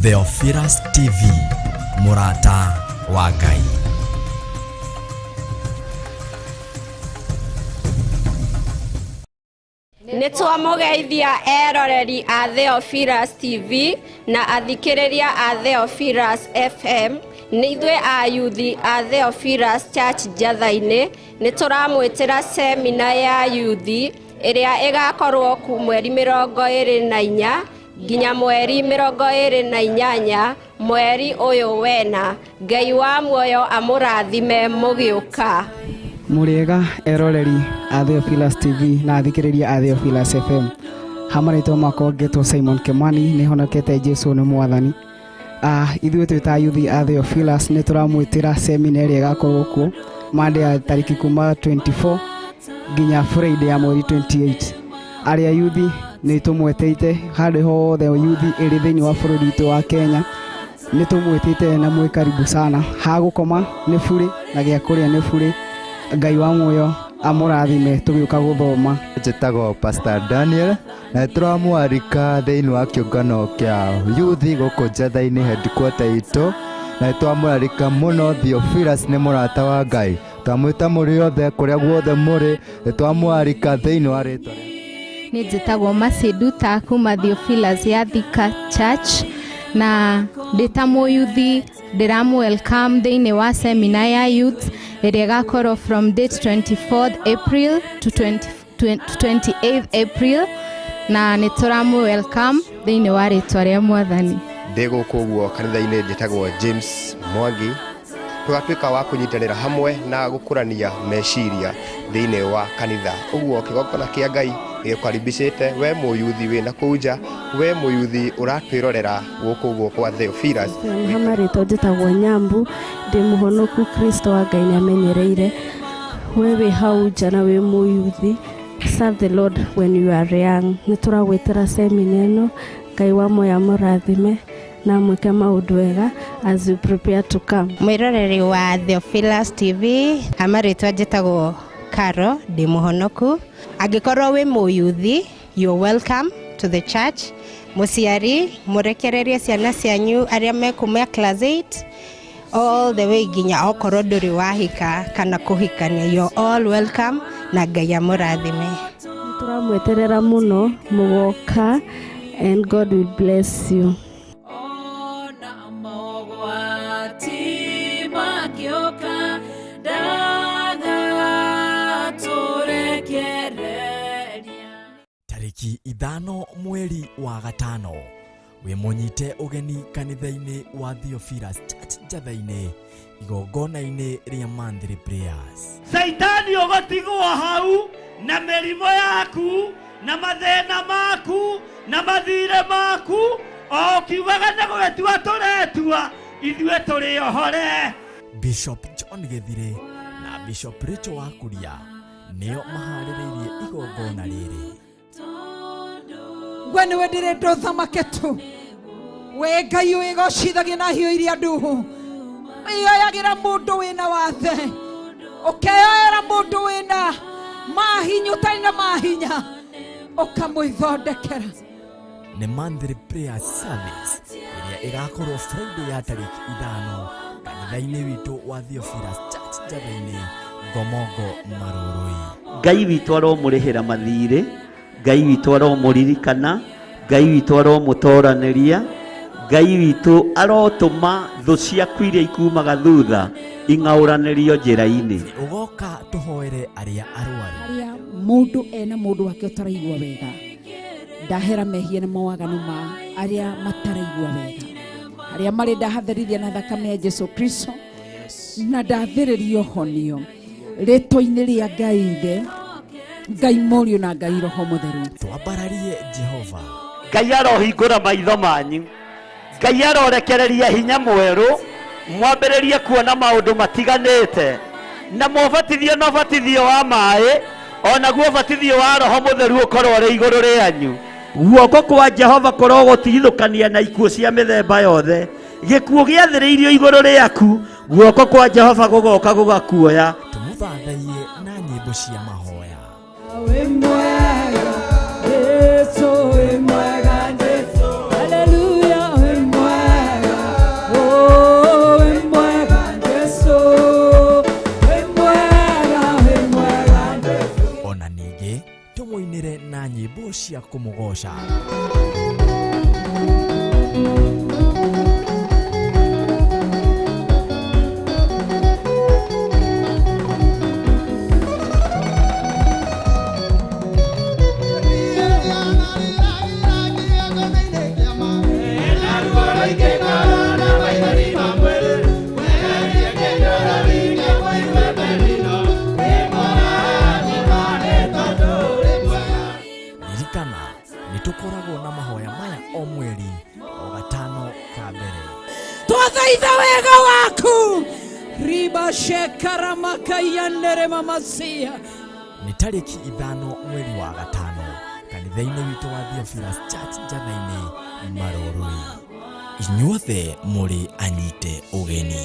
Theophilus TV, mũrata wa Ngai. Nĩ twamũgeithia eroreri a Theophilus TV na athikĩrĩria a Theophilus FM. Nĩ ithuĩ a yuthi a Theophilus Church Njatha-inĩ nĩ tũramwĩtĩra semina ya yuthi ĩrĩa ĩgakorwo ku mweri 24 nginya mweri 28 mweri ũyũ wena. Ngai wa muoyo amũrathime mũgĩũka. Mũrĩega eroreri a Theophilus TV na athikĩrĩria a Theophilus FM. Ha marĩtwa makwa ngetwo Simon Kimani, nĩ honokete Jesu nĩ mwathani. Ithuĩ twĩ ta yuthi a Theophilus nĩ tũramwĩtĩra semina ĩrĩa ĩgakorwo kuo Monday ya tarĩki kuma 24 nginya Friday ya mweri 28. Arĩa yuthi nĩ tũmwetĩte handũ hothe yuthi ĩrĩ thĩinĩ wa bũrũri witũ wa Kenya, nĩ tũmwĩtĩte na mwĩ karibu sana. Ha gũkoma nĩ burĩ na gĩa kũrĩa nĩ burĩ. Ngai wa muoyo amũrathime tũgĩũka gũthoma. Njĩtagwo Pastor Daniel na tũramwarika thĩinĩ wa kĩũngano kĩa yuthi gũkũ Njatha-inĩ headquarter itũ, na twamũrarika mũno. Theophilus nĩ mũrata wa Ngai, twamwĩta mũrĩ othe kũrĩa guothe mũrĩ, twamwarika thĩinĩ wa rĩtwa rĩa Nĩ njĩtagwo Masiduta kuma Theophilus ya Thika Church, na ndĩ ta mũyuthi ndĩramũ welcome thĩinĩ wa seminar ya youth ĩrĩa ĩgakorwo from date 24th April to 28th April, na nĩ tũramũ welcome thĩinĩ wa rĩtwa rĩa mwathani. Ndĩ gũkũ ũguo kanitha-inĩ, njĩtagwo James Mwangi, tũgatuĩka wa kũnyitanĩra hamwe na gũkũrania meciria thĩinĩ wa kanitha. Ũguo kĩgongona kĩa Ngai gĩgũkaribicĩte we mũyuthi wĩna kũu nja, we mũyuthi ũratwĩrorera gũkũ ũguo kwa Theophilus. Ha marĩtwa njĩtagwo Nyambu, ndĩ mũhonoku, Kristo wa Ngai nĩ amenyereire. We wĩ hau nja na wĩ mũyuthi, serve the Lord when you are young. Nĩ tũragwĩtĩra semina ĩno. Ngai wa muoyo amũrathime na mwĩke maũndũ wega as you prepare to come. Mwĩroreri wa Theophilus TV, amarĩtwa njĩtagwo Caro, ndĩ mũhonoku. Angĩkorwo wĩ mũyuthi, you're welcome to the church. Mũciari, mũrekererie ciana cianyu arĩa mekuma class 8 all the way nginya okorwo ndũrĩ wahika kana kũhikania, you're all welcome na Ngai amũrathime. Tũramweterera mũno mũgoka, and God will bless you. Ona mogwati makĩũka, ndagatũrekereria. Tarĩki 5 mweri wa gatano wĩ mũnyite ũgeni kanitha-inĩ wa Theophilus Church Njatha-inĩ, igongona-inĩ rĩa monthly prayers. Caitani ũgũtigwo hau na mĩrimũ yaku na mathĩna maku na mathirĩ maku, o ũkiugaga nĩ gwĩtua tũretua, ithuĩ tũrĩ ohore. Bishop John Gĩthirĩ na Bishop Rachel Wakuria nĩo maharĩrĩirie igongona rĩrĩ. We nĩwe ndĩrenda ũthamake tu, we Ngai wĩgocithagia na hiũ iria nduhu, wĩyoyagĩra mũndũ wĩna wathe, ũkeyoera mũndũ wĩna mahinya, ũtarĩ na mahinya ũkamwĩthondekera. Nĩ monthly prayer service ĩrĩa ĩgakorwo Friday ya tarĩki 5 kanitha-inĩ witũ wa Theophilus Church Njatha-inĩ, Ngomongo, Marũrũi. Ngai witũ aromũrĩhĩra mathirĩ, Ngai witũ aromũririkana, Ngai witũ aromũtoranĩria, Ngai witũ arotũma thũ ciaku iria ikumaga thutha ing'aũranĩrio njĩra-inĩ. Ũgoka tũhoere arĩa arwaru. Arĩa mũndũ ena mũndũ wake ũtaraigua wega, ndahera mehia na mawaganu ma arĩa mataraigua wega, arĩa marĩ ndahatherithia na thakame ya Jesu Kristo, na ndathĩrĩrio honio rĩtwa-inĩ rĩa Ngai Ithe, Ngai Mũriũ na Ngai Roho Mũtheru. Twambararie Jehova. Ngai arohingũra maitho manyu, Ngai arorekereria hinya mwerũ, mwambĩrĩrie kuona maũndũ matiganĩte, na mwabatithio na ũbatithio wa maĩ, onaguo ũbatithio wa Roho Mũtheru ũkorwo ũrĩ igũrũ rĩanyu. Guoko kwa Jehova kũrogũtigithũkania na ikuũ cia mĩthemba yothe. Gĩkuũ gĩathĩrĩirio igũrũ rĩaku, guoko kwa Jehova gũgoka gũgakuoya. Tũmũthathaiye na nyĩmbo cia mahoya. Wĩ mwega Jesu, wĩ mwega Jesu, haleluya, wĩ mwega. Nyĩmbo cia kũmũgoca. Ririkana nĩ tũkoragwo na mahoya maya o mweri o gatano ka mbere. Twathaitha wega waku riba shekaramakaiyanere mamasia. Nĩ tarĩki 5 mweri wa 5 kanitha-inĩ witũ wa Theophilus Church Njatha-inĩ Marurui. Inyuothe mũrĩ anyite ũgeni.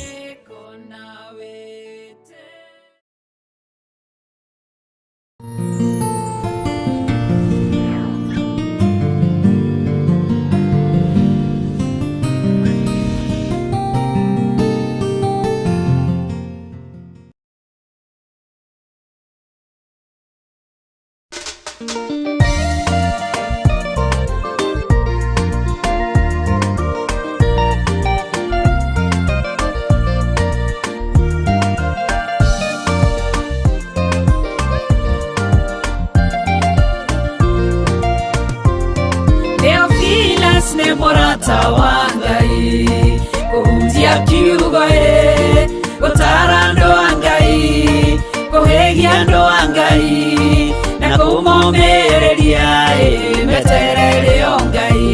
Theophilus nĩ mũrata wa Ngai, kũhunjia kiugo ĩ, gũtara andũ a Ngai, kũhĩgia andũ a Ngai, na kũmomĩrĩria ĩ, meterere o Ngai.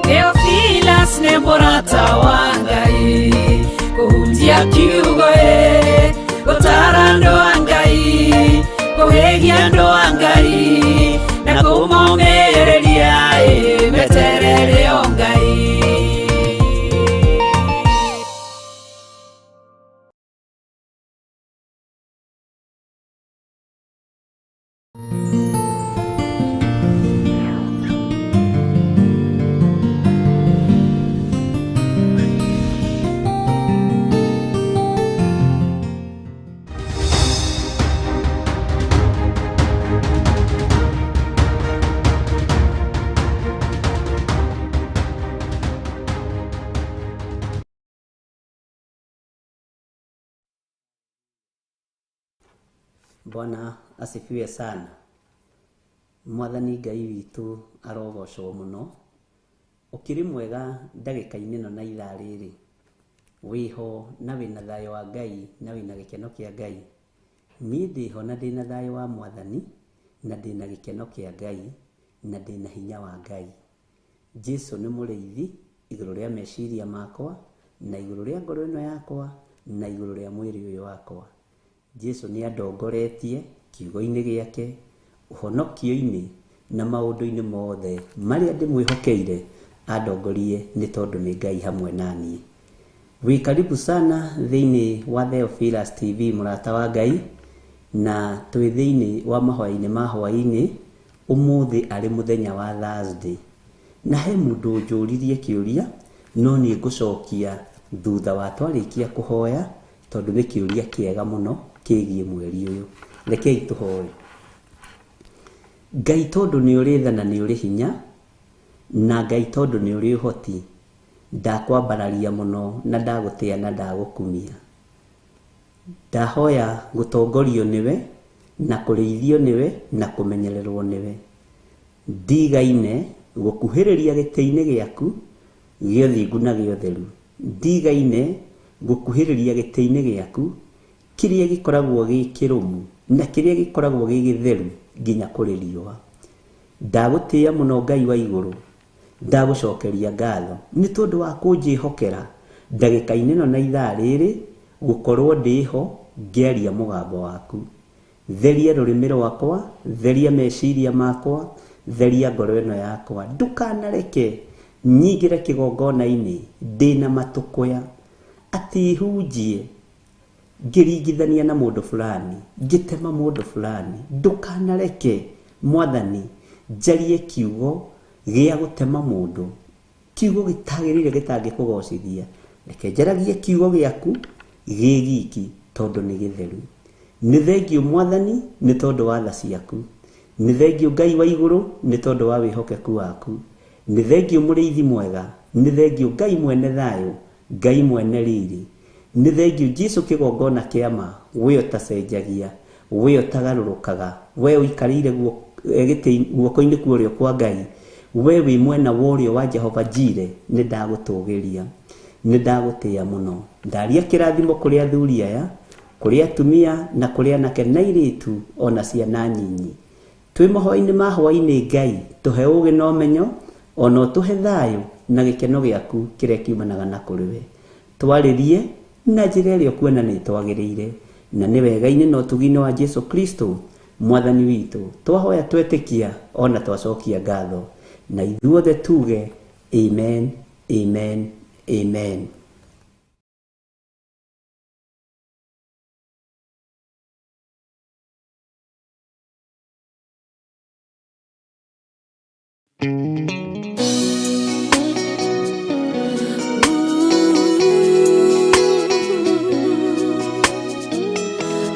Theophilus nĩ mũrata wa Ngai, kũhunjia kiugo ĩ, gũtara andũ a Ngai, kũhĩgia andũ a Ngai, na kũmomĩrĩria ĩ, meterere o Ngai. Bwana asifiwe sana. Mwathani Ngai witũ arogocwo mũno. Ũkĩrĩ mwega ndagĩka-inĩ ĩno na ithaa rĩrĩ. Wĩho na wĩna thayũ wa Ngai na wĩna gĩkeno kĩa Ngai. Niĩ ndĩho na ndĩna thayũ wa Mwathani na ndĩna gĩkeno kĩa Ngai na ndĩna hinya wa Ngai. Jesu nĩ mũrĩithi igũrũ rĩa meciria makwa na igũrũ rĩa ngoro ĩno yakwa na igũrũ rĩa mwĩrĩ ũyũ wakwa. Jesu nĩ andongoretie kiugo-inĩ gĩake, ũhonokio-inĩ na maũndũ-inĩ mothe marĩa ndĩmwĩhokeire andongorie nĩ tondũ nĩ Ngai hamwe na niĩ. Wĩ karibu sana thĩinĩ wa Theophilus TV mũrata wa Ngai, na twĩ thĩinĩ wa mahoya-inĩ ma hwaĩ-inĩ ũmũthĩ arĩ mũthenya wa Thursday. Na he mũndũ ũnjũririe kĩũria no niĩ ngũcokia thutha wa twarĩkia kũhoya tondũ nĩ kĩũria kĩega mũno kĩgiĩ mweri ũyũ. Rekei tũhoe. Ngai tondũ nĩ ũrĩ tha na nĩ ũrĩ hinya, na Ngai tondũ nĩ ũrĩ ũhoti, ndakwambararia mũno na ndagũtĩa na ndagũkumia. Ndahoya gũtongorio nĩwe na kũrĩithio nĩwe na kũmenyererwo nĩwe. Ndigaine gũkuhĩrĩria gĩtĩ-inĩ gĩaku gĩa ũthingu na gĩa ũtheru. Ndigaine gũkuhĩrĩria gĩtĩ-inĩ gĩaku kĩrĩa gĩkoragwo gĩ kĩrũmu na kĩrĩa gĩkoragwo gĩ gĩtheru nginya kũrĩ riũa. Ndagũtĩĩa mũno Ngai wa igũrũ, ndagũcokeria ngatho nĩ tondũ wa kũnjĩhokera ndagĩka-inĩ ĩno na ithaa rĩrĩ gũkorwo ndĩho ngĩaria mũgambo waku. Theria rũrĩmĩ rwakwa, theria meciria makwa, theria ngoro ĩno yakwa. Ndũkanareke nyingĩre kĩgongona-inĩ ndĩna matũkũya atĩ hunjie ngĩringithania na mũndũ fulani, ngĩtema mũndũ fulani. Ndũkanareke Mwathani njarie kiugo gĩa gũtema mũndũ, kiugo gĩtagĩrĩire gĩtangĩkũgocithia. Reke njaragie kiugo gĩaku gĩ giki tondũ nĩ gĩtheru. Nĩ thengiũ Mwathani nĩ tondũ wa tha ciaku. Nĩ thengiũ Ngai wa igũrũ nĩ tondũ wa wĩhokeku waku. Nĩ thengiũ mũrĩithi mwega, nĩ thengiũ Ngai mwene thayũ, Ngai mwene riri. Nĩ thengiũ Jesu kĩgongona kĩa ma, we ũtacenjagia, we ũtagarũrũkaga, we ũikarĩire guoko-inĩ kwa ũrĩo kwa Ngai, we wĩ mwena wa ũrĩo wa Jehova Jire, nĩ ndagũtũgĩria, nĩ ndagũtĩĩa mũno. Ndaria kĩrathimo kũrĩ athuri aya, kũrĩ atumia na kũrĩ anake na airĩtu ona ciana nyinyi. Twĩ mahoya-inĩ ma hwaĩ-inĩ Ngai, tũhe ũũgĩ na ũmenyo, ona ũtũhe thayũ na gĩkeno gĩaku kĩrĩa kiumanaga na kũrĩ we. Twarĩrie na njĩra ĩrĩa ũkuona nĩ twagĩrĩire, na nĩ wega-inĩ na ũtugi-inĩ wa Jesu Kristo mwathani witũ. Twahoya twetĩkia ona twacokia ngatho, na ithuothe tuge amen, amen, amen.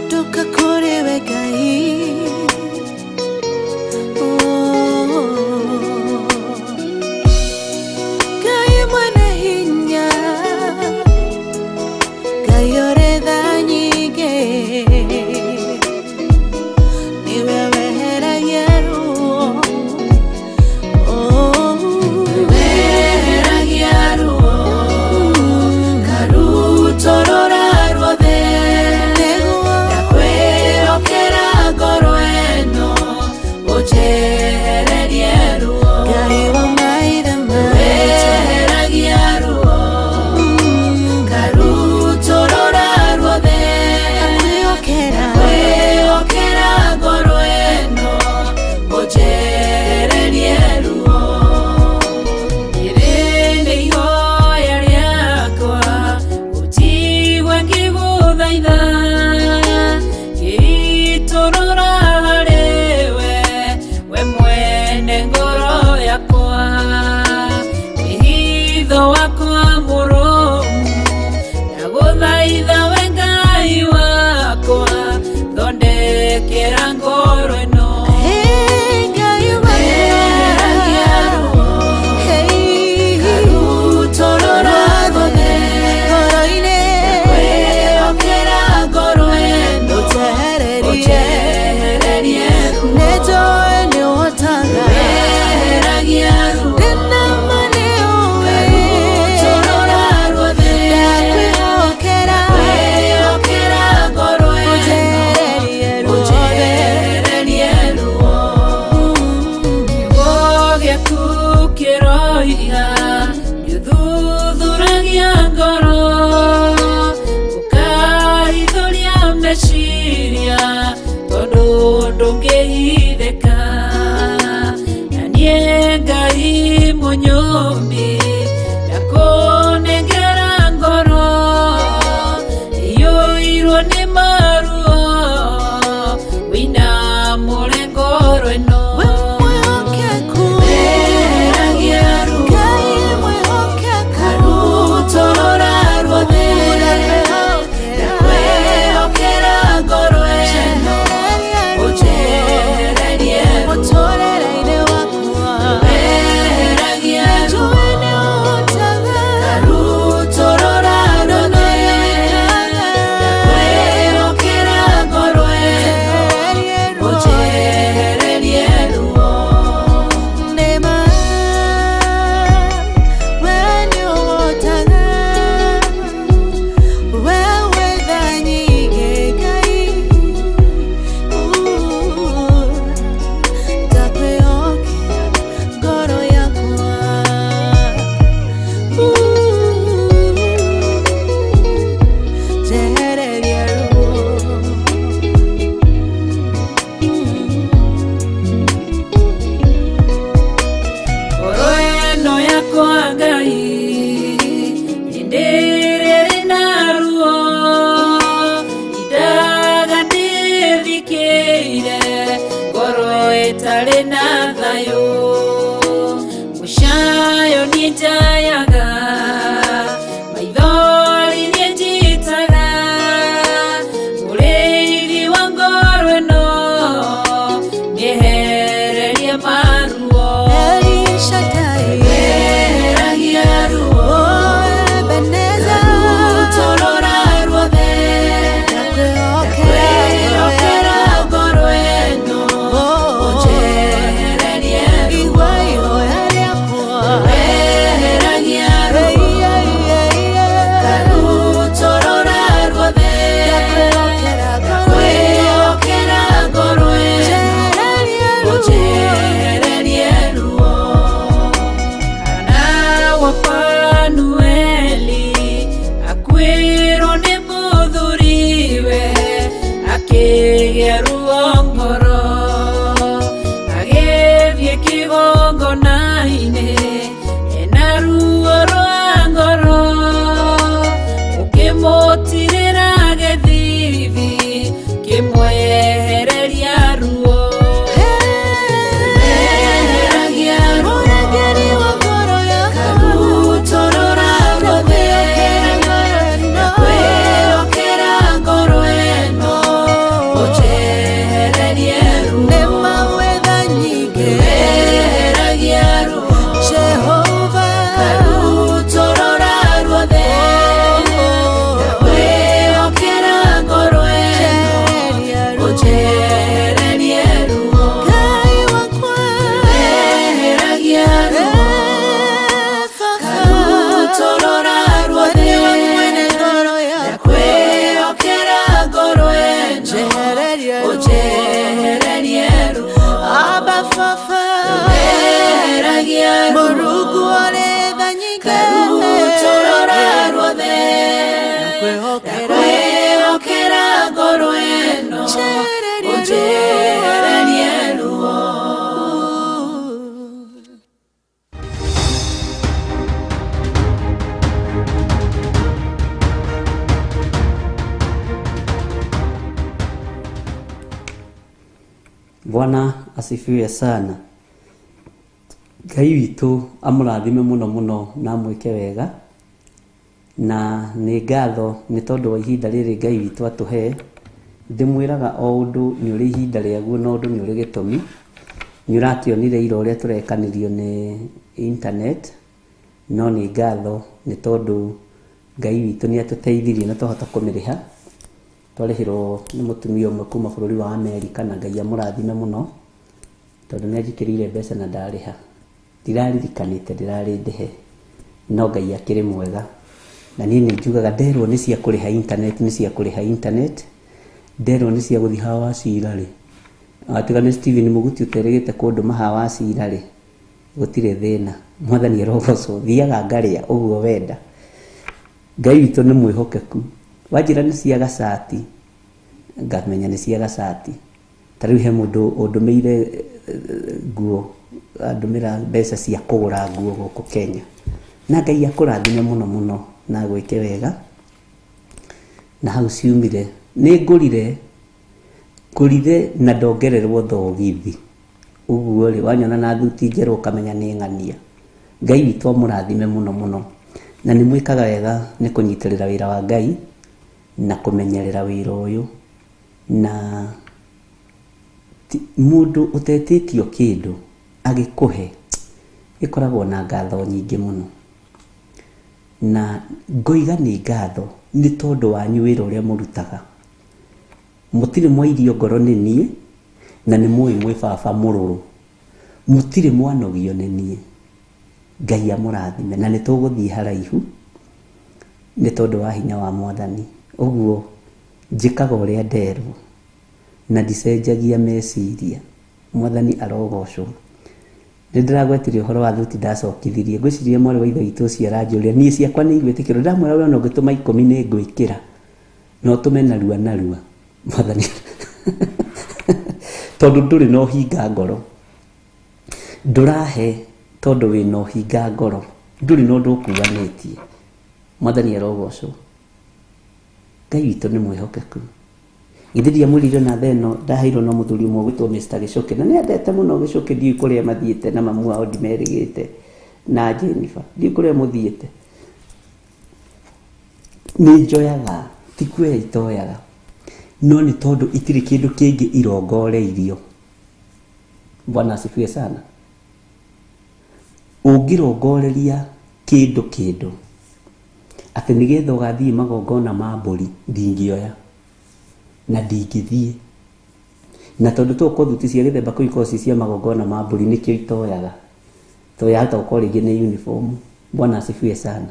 Ndoka kũrĩ we Ngai. Oh. Ngai mwene hinya, Ngai ũrĩ tha nyingĩ, nĩwe weheragia ruo. Oh. Weheragia ruo, karutũrũra ruothe. Ndakwĩhokera ngoro ĩno, ũnjehererie ruo. Ngai wa maithe maitũ. Weheragia ruo, karutũrũra ruothe. Ndakwĩhokera ngoro ĩno, ũnjehererie ruo. Rĩrĩ nĩ ihoya rĩakwa, ũnjigue ngĩgũthaitha, ngĩitũrũra harĩ we, we mwene ngoro yakwa. Wĩhitho wakwa mũrũmu, ndagũthaitha we Ngai wakwa, thondekera ngoro ĩno. Weheragia ruo, karutũrũra ruothe. Ndakwĩhokera ngoro ĩno, ũnjehererie ruo. Weheragia ruo, karutũrũra ruothe. Ndakwĩhokera ngoro ĩno, ũnjehererie ruo. Kiugo gĩaku kĩroiga nĩũthuthuragia ngoro, ũkahithũria meciria, tondũ ndũngĩhithĩka. Na niĩ Ngai mũnyũmbi, ndakũnengera ngoro iyũirwo nĩ maruo, wĩinamũre ngoro ĩno. Weheragia ruo, karutũrũra ruothe. Ndakwĩhokera ngoro ĩno, ũnjehererie ruo. Weheragia ruo, Akĩgĩa ruo ngoro agĩthiĩ kĩgongona-inĩ ena ruo rwa ngoro ũkĩmũtirĩra gĩthithi kĩmwehereria ruo Eheragia ruo karutorora ruothe ndakwĩhokera ngoro ĩno ũnjehererie ruo Eheragia ruo karutorora ruothe ndakwĩhokera ngoro ĩno ũnjehererie ruo Eheragia ruo karutorora ruothe ndakwĩhokera ngoro ĩno ũnjehererie ruo Eheragia ruo karutorora ruothe ndakwĩhokera ngoro ĩno ũnjehererie ruo. Bwana asifiwe sana. Ngai witũ amũrathime mũno mũno na amwĩke wega na nĩ ngatho nĩ tondũ wa ihinda rĩrĩ Ngai witũ atũhe. Ndĩmwĩraga o ũndũ nĩ ũrĩ ihinda rĩaguo na ũndũ nĩ ũrĩ gĩtũmi. Nĩ ũrakĩonire ira ũrĩa tũrekanirio nĩ internet, no nĩ ngatho nĩ tondũ Ngai witũ nĩ atũteithirie na twahota kũmĩrĩha. Twarĩhĩrwo nĩ mũtumia ũmwe kuma bũrũri wa Amerika na Ngai amũrathime mũno tondũ nĩ anjĩkĩrĩire mbeca na ndarĩha. Ndiraririkanĩte ndĩrarĩ ndĩhe, no Ngai akĩrĩ mwega. Na niĩ nĩ njugaga nderwo nĩ cia kũrĩha internet, nĩ cia kũrĩha internet, nderwo nĩ cia gũthiĩ haha Wacira rĩ, atiga nĩ Stephen Mũguti ũterĩgĩte kũndũma haha Wacira rĩ, gũtirĩ thĩna. Mwathani arogocwo, thiaga ngarĩa ũguo wenda. Ngai witũ nĩ mwĩhokeku. Wanjĩra nĩ cia gacati, ngamenya nĩ cia gacati. Ta rĩu he mũndũ ũndũmĩire nguo, andũmĩra mbeca cia kũgũra nguo gũkũ Kenya. Na Ngai akũrathime mũno mũno na agwĩke wega. Na hau ciumire, nĩ ngũrire, ngũrire na ndongererwo thogithi. Ũguo rĩ, wanyona na thuti njerũ ũkamenya nĩ ng'ania. Ngai witũ amũrathime mũno mũno. Na nĩ mwĩkaga wega nĩ kũnyitĩrĩra wĩra wa Ngai na kũmenyerera wĩra ũyũ. Na mũndũ ũtetĩtio kĩndũ agĩkũhe ĩkoragwo na ngatho nyingĩ mũno. Na ngoiga nĩ ngatho nĩ tondũ wanyu wĩra ũrĩa mũrutaga. Mũtirĩ mwairio ngoro nĩ niĩ na nĩ mũĩ mwĩ baba mũrũrũ. Mũtirĩ mwanogio nĩ niĩ. Ngai amũrathime na nĩ tũgũthiĩ haraihu nĩ tondũ wa hinya wa Mwathani. Ũguo njĩkaga ũrĩa nderwo na ndicenjagia meciria. Mwathani arogocwo. Nĩ ndĩragwetire ũhoro wa thuti ndacokithirie. Ngwĩciria mwarĩ wa ithe witũ ũcio aranjũria niĩ ciakwa nĩ igwĩtĩkĩrwo. Ndamwĩra we ona ũngĩtũma 10 nĩ ngwĩkĩra na ũtũme narua narua. Mwathani tondũ ndũrĩ na ũhinga ngoro, ndũrahe tondũ wĩna ũhinga ngoro, ndũrĩ na ũndũ ũkuanĩtie. Mwathani arogocwo. Ngai witũ nĩ mwĩhokeku. Githĩ ndiamwĩrire na thaa ĩno ndaheirwo no mũthuri ũmwe ũgwĩtwo Mr. Gĩcũkĩ, na nĩendete mũno Gĩcũkĩ, ndiũĩ kũrĩa mathiĩte na mamu wao ndimerĩgĩte na Jennifer, ndiũĩ kũrĩa mũthiĩte. Nĩ njoyaga, ti kuoya itoyaga, no nĩ tondũ itirĩ kĩndũ kĩngĩ irongoreirio. Bwana asifiwe sana. Ũngĩrongoreria kĩndũ kĩndũ atĩ nĩgetha ũgathiĩ magongona ma mbũri, ndingĩoya na ndingĩthiĩ. Na tondũ tũgũkorwo thuti cia gĩthemba kĩu ikoragwo ci cia magongona ma mbũri, nĩkĩo itoyaga. Tondũ yahota gũkorwo rĩngĩ nĩ uniform. Bwana asifiwe sana.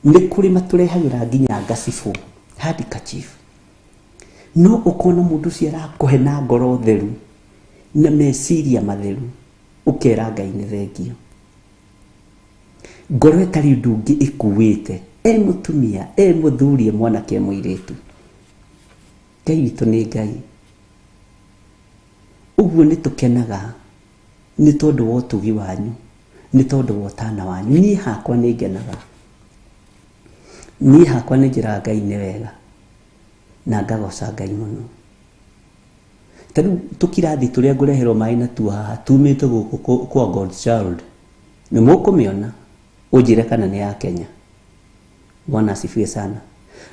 Nĩ kũrĩ matũrehagĩra nginya ngacibũ, handkerchief. No ũkona mũndũ ũcio arakũhe na ngoro theru na meciria matheru, ũkera Ngai nĩ thengio. Ngoro ĩtarĩ ũndũ ũngĩ ĩkuĩte, e mũtumia, e mũthuri, e mwanake, e mũirĩtu. Ngai witũ nĩ Ngai. Ũguo nĩ tũkenaga nĩ tondũ wa ũtugi wanyu, nĩ tondũ wa ũtana wanyu. Niĩ hakwa nĩ ngenaga, niĩ hakwa nĩ njĩraga Ngai nĩ wega na ngagoca Ngai mũno. Ta rĩu tũkirathi tũrĩa ngũreherwo maĩ natuo haha tumĩte gũkũ kwa God's Child, nĩ mũkũmĩona ũnjĩre kana nĩ ya Kenya. Bwana asifiwe sana.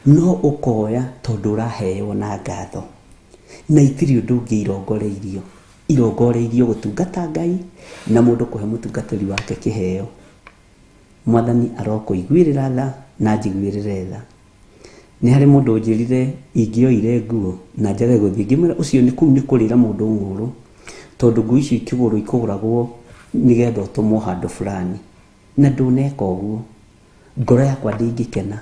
No ũkoya tondũ ũraheo na ngatho, na itirĩ ũndũ ũngĩ irongoreirio. Irongoreirio gũtungata Ngai na mũndũ kũhe mũtungatĩri wake kĩheo. Mwathani arokũiguĩrĩra tha na njiguĩrĩre tha. Nĩ harĩ mũndũ ũnjĩrire ingĩoire nguo na njage gũthiĩ, ngĩmwĩra ũcio nĩ kũu nĩ kũrĩra mũndũ ng'ũrũ, tondũ nguo icio ikĩgũrwo ikũgũragwo nĩgetha ũtũmwo handũ fulani, na ndũneka ũguo ngoro yakwa ndĩngĩkena.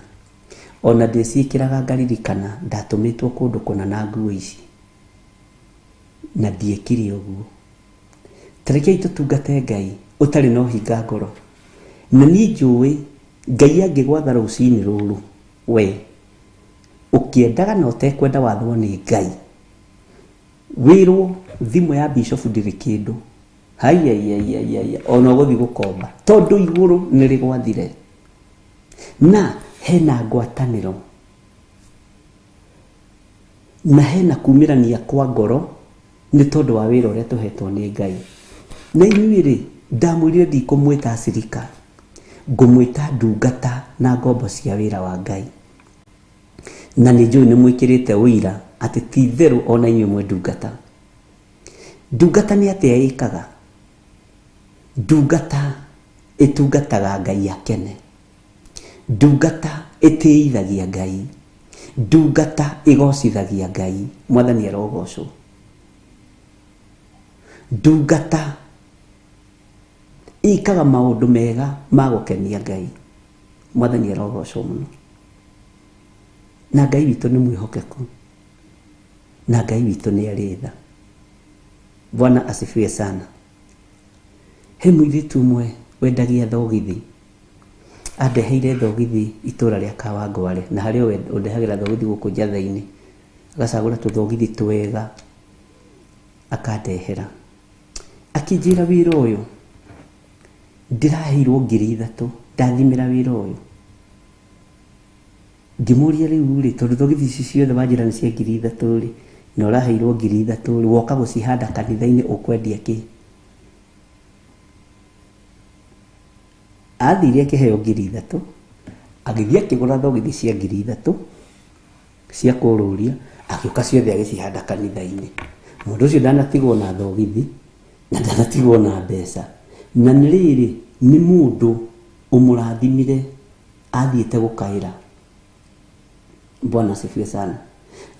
Ona ndĩciĩkĩraga ngaririkana ndatũmĩtwo kũndũ kũna na nguo ici na ndiekire ũguo. Tarekei tũtungate Ngai ũtarĩ na ũhinga ngoro. Na niĩ njũĩ Ngai angĩgwatha rũcinĩ rũrũ, we ũkĩendaga na ũtekwenda wathwo nĩ Ngai, wĩrwo thimũ ya bishop ndĩrĩ kĩndũ, haiya ona ũgũthiĩ gũkomba tondũ igũrũ nĩ rĩgwathire. Na hena ngwatanĩro na hena kumĩrania kwa ngoro nĩ tondũ wa wĩra ũrĩa tũhetwo nĩ Ngai. Na inyuĩ rĩ, ndamwĩrire ndikũmwĩta acirika, ngũmwĩta ndungata na ngombo cia wĩra wa Ngai. Na nĩ njũĩ nĩ mwĩkĩrĩte ũira atĩ ti itherũ ona inyuĩ mwĩ ndungata. Ndungata nĩ atĩa ĩkaga? Ndungata ĩtungataga Ngai akene. Ndungata ĩtĩithagia Ngai. Ndungata ĩgocithagia Ngai. Mwathani arogocwo. Ndungata ĩkaga maũndũ mega ma gũkenia Ngai. Mwathani arogocwo mũno. Na Ngai witũ nĩ mwĩhokeku, na Ngai witũ nĩ arĩ tha. Bwana asifiwe sana. He mũirĩtu ũmwe wendagia thogithi, andeheire thogithi itũra rĩa Kawangware, na harĩ we ũndehagĩra thogithi gũkũ Njatha-inĩ, agacagũra tũthogithi twega akandehera. Akĩnjĩra wĩra ũyũ ndĩraheirwo 3,000 ndathimĩra wĩra ũyũ. Ngĩmũria rĩu rĩ, tondũ thogithi ici ciothe wanjĩra nĩ cia 3,000 rĩ, na ũraheirwo 3,000 rĩ, woka gũcihanda kanitha-inĩ ũkwendia kĩ? Athire akĩheo 3,000, agĩthiĩ akĩgũra thogithi cia 3,000 cia kũrũria, agĩũka ciothe agĩcihanda kanitha-inĩ. Mũndũ ũcio ndanatigwo na thogithi na ndanatigwo na mbeca. Na nĩ rĩrĩ, nĩ mũndũ ũmũrathimire athiĩte gũkaĩra. Bwana asifiwe sana.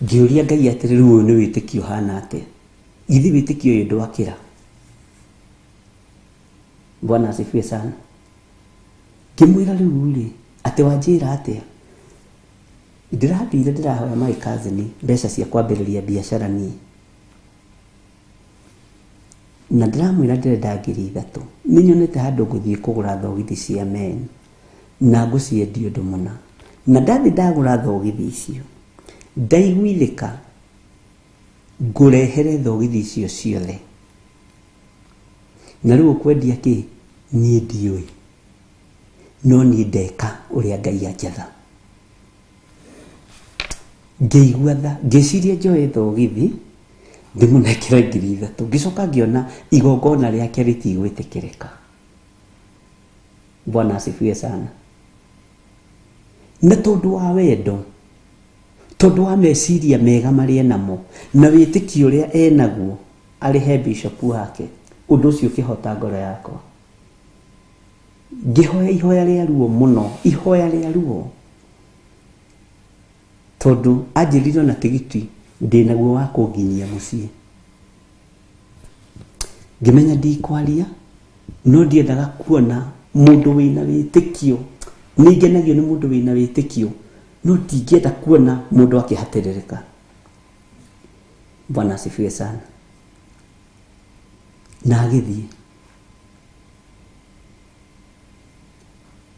Ngĩũria Ngai atĩrĩ, rĩu ũyũ nĩ wĩtĩkio ũhana atĩa? Githĩ wĩtĩkio ũyũ ndwakĩra? Bwana asifiwe sana. Ngĩmwĩra rĩu rĩ, atĩ wanjĩra atĩa? Ndĩrathire ndĩrahoya my cousin mbeca cia kwambĩrĩria biacara niĩ. Na ndĩramwĩra ndĩrenda 3,000. Nĩ nyonete handũ ngũthiĩ kũgũra thogithi cia men na ngũciendia ũndũ mũna. Na ndathiĩ ndagũra thogithi icio, ndaiguithĩka ngũrehere thogithi icio ciothe. Na rĩu ũkwendia kĩ? Niĩ ndiũĩ, no niĩ ndeka ũrĩa Ngai anjatha. Ngĩigua tha, ngĩciria njoe thogithi ndĩmũnengere 3,000. Ngĩcoka ngĩona igongona rĩake rĩtigwĩtĩkĩrĩka. Bwana asifiwe sana. Na tondũ wa wendo, tondũ wa meciria mega marĩa enamo na wĩtĩkio ũrĩa enaguo arĩhe bishop wake, ũndũ ũcio ũkĩhota ngoro yakwa. Ngĩhoya ihoya rĩa ruo mũno, ihoya rĩa ruo, tondũ anjĩrire ona tigiti ndĩnaguo wa kũnginyia mũciĩ. Ngĩmenya ndikwaria, no ndiendaga kuona mũndũ wĩna wĩtĩkio. Nĩ ngenagio nĩ mũndũ wĩna wĩtĩkio, no ndingĩenda kuona mũndũ akĩhatĩrĩrĩka. Bwana asifiwe sana. Na agĩthiĩ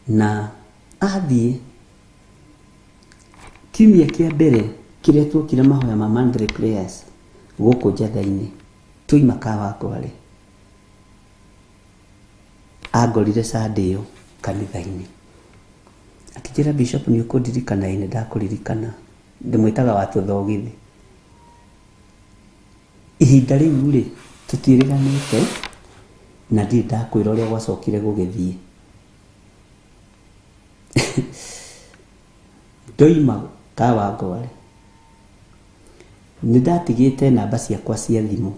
na athiĩ kiumia kĩa mbere Kĩrĩa tuokire mahoya ma Monthly Prayers gũkũ Njatha-inĩ twoima Kawangware angorire Sunday ĩyo kanitha-inĩ akĩnjĩra Bishop nĩ ũkũndirikana? Ĩ nĩ ndakũririkana, ndĩmwĩtaga wa tũthogithi. Ihinda rĩu rĩ tũtiĩrĩganĩte na ndirĩ ndakwĩra ũrĩa gwacokire gũgĩthiĩ. Ndoima Kawangware nĩ ndatigĩte namba ciakwa cia thimũ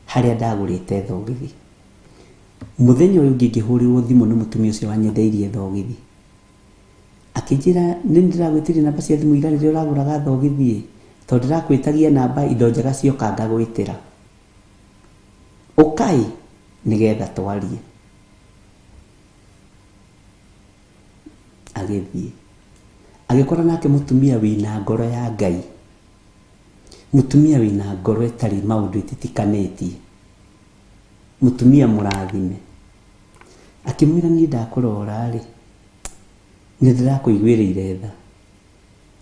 harĩa ndagũrĩte thogithi. Mũthenya ũyũ ũngĩ ngĩhũrĩrwo thimũ nĩ mũtumia ũcio wanyendeirie thogithi akĩnjĩra nĩ ndĩragwĩtirie namba cia thimũ ira rĩrĩa ũragũraga thogithi ĩ, tondũ ndĩrakwĩtagia namba indo njega cioka ngagwĩtĩra, ũkai nĩgetha twarie. Agĩthiĩ agĩkora nake mũtumia wĩna ngoro ya Ngai, mũtumia wĩna ngoro ĩtarĩ maũndũ ĩtitikanĩtie, mũtumia mũrathime. Akĩmwĩra niĩ ndakũrora rĩ nĩ ndĩrakũiguĩrĩire tha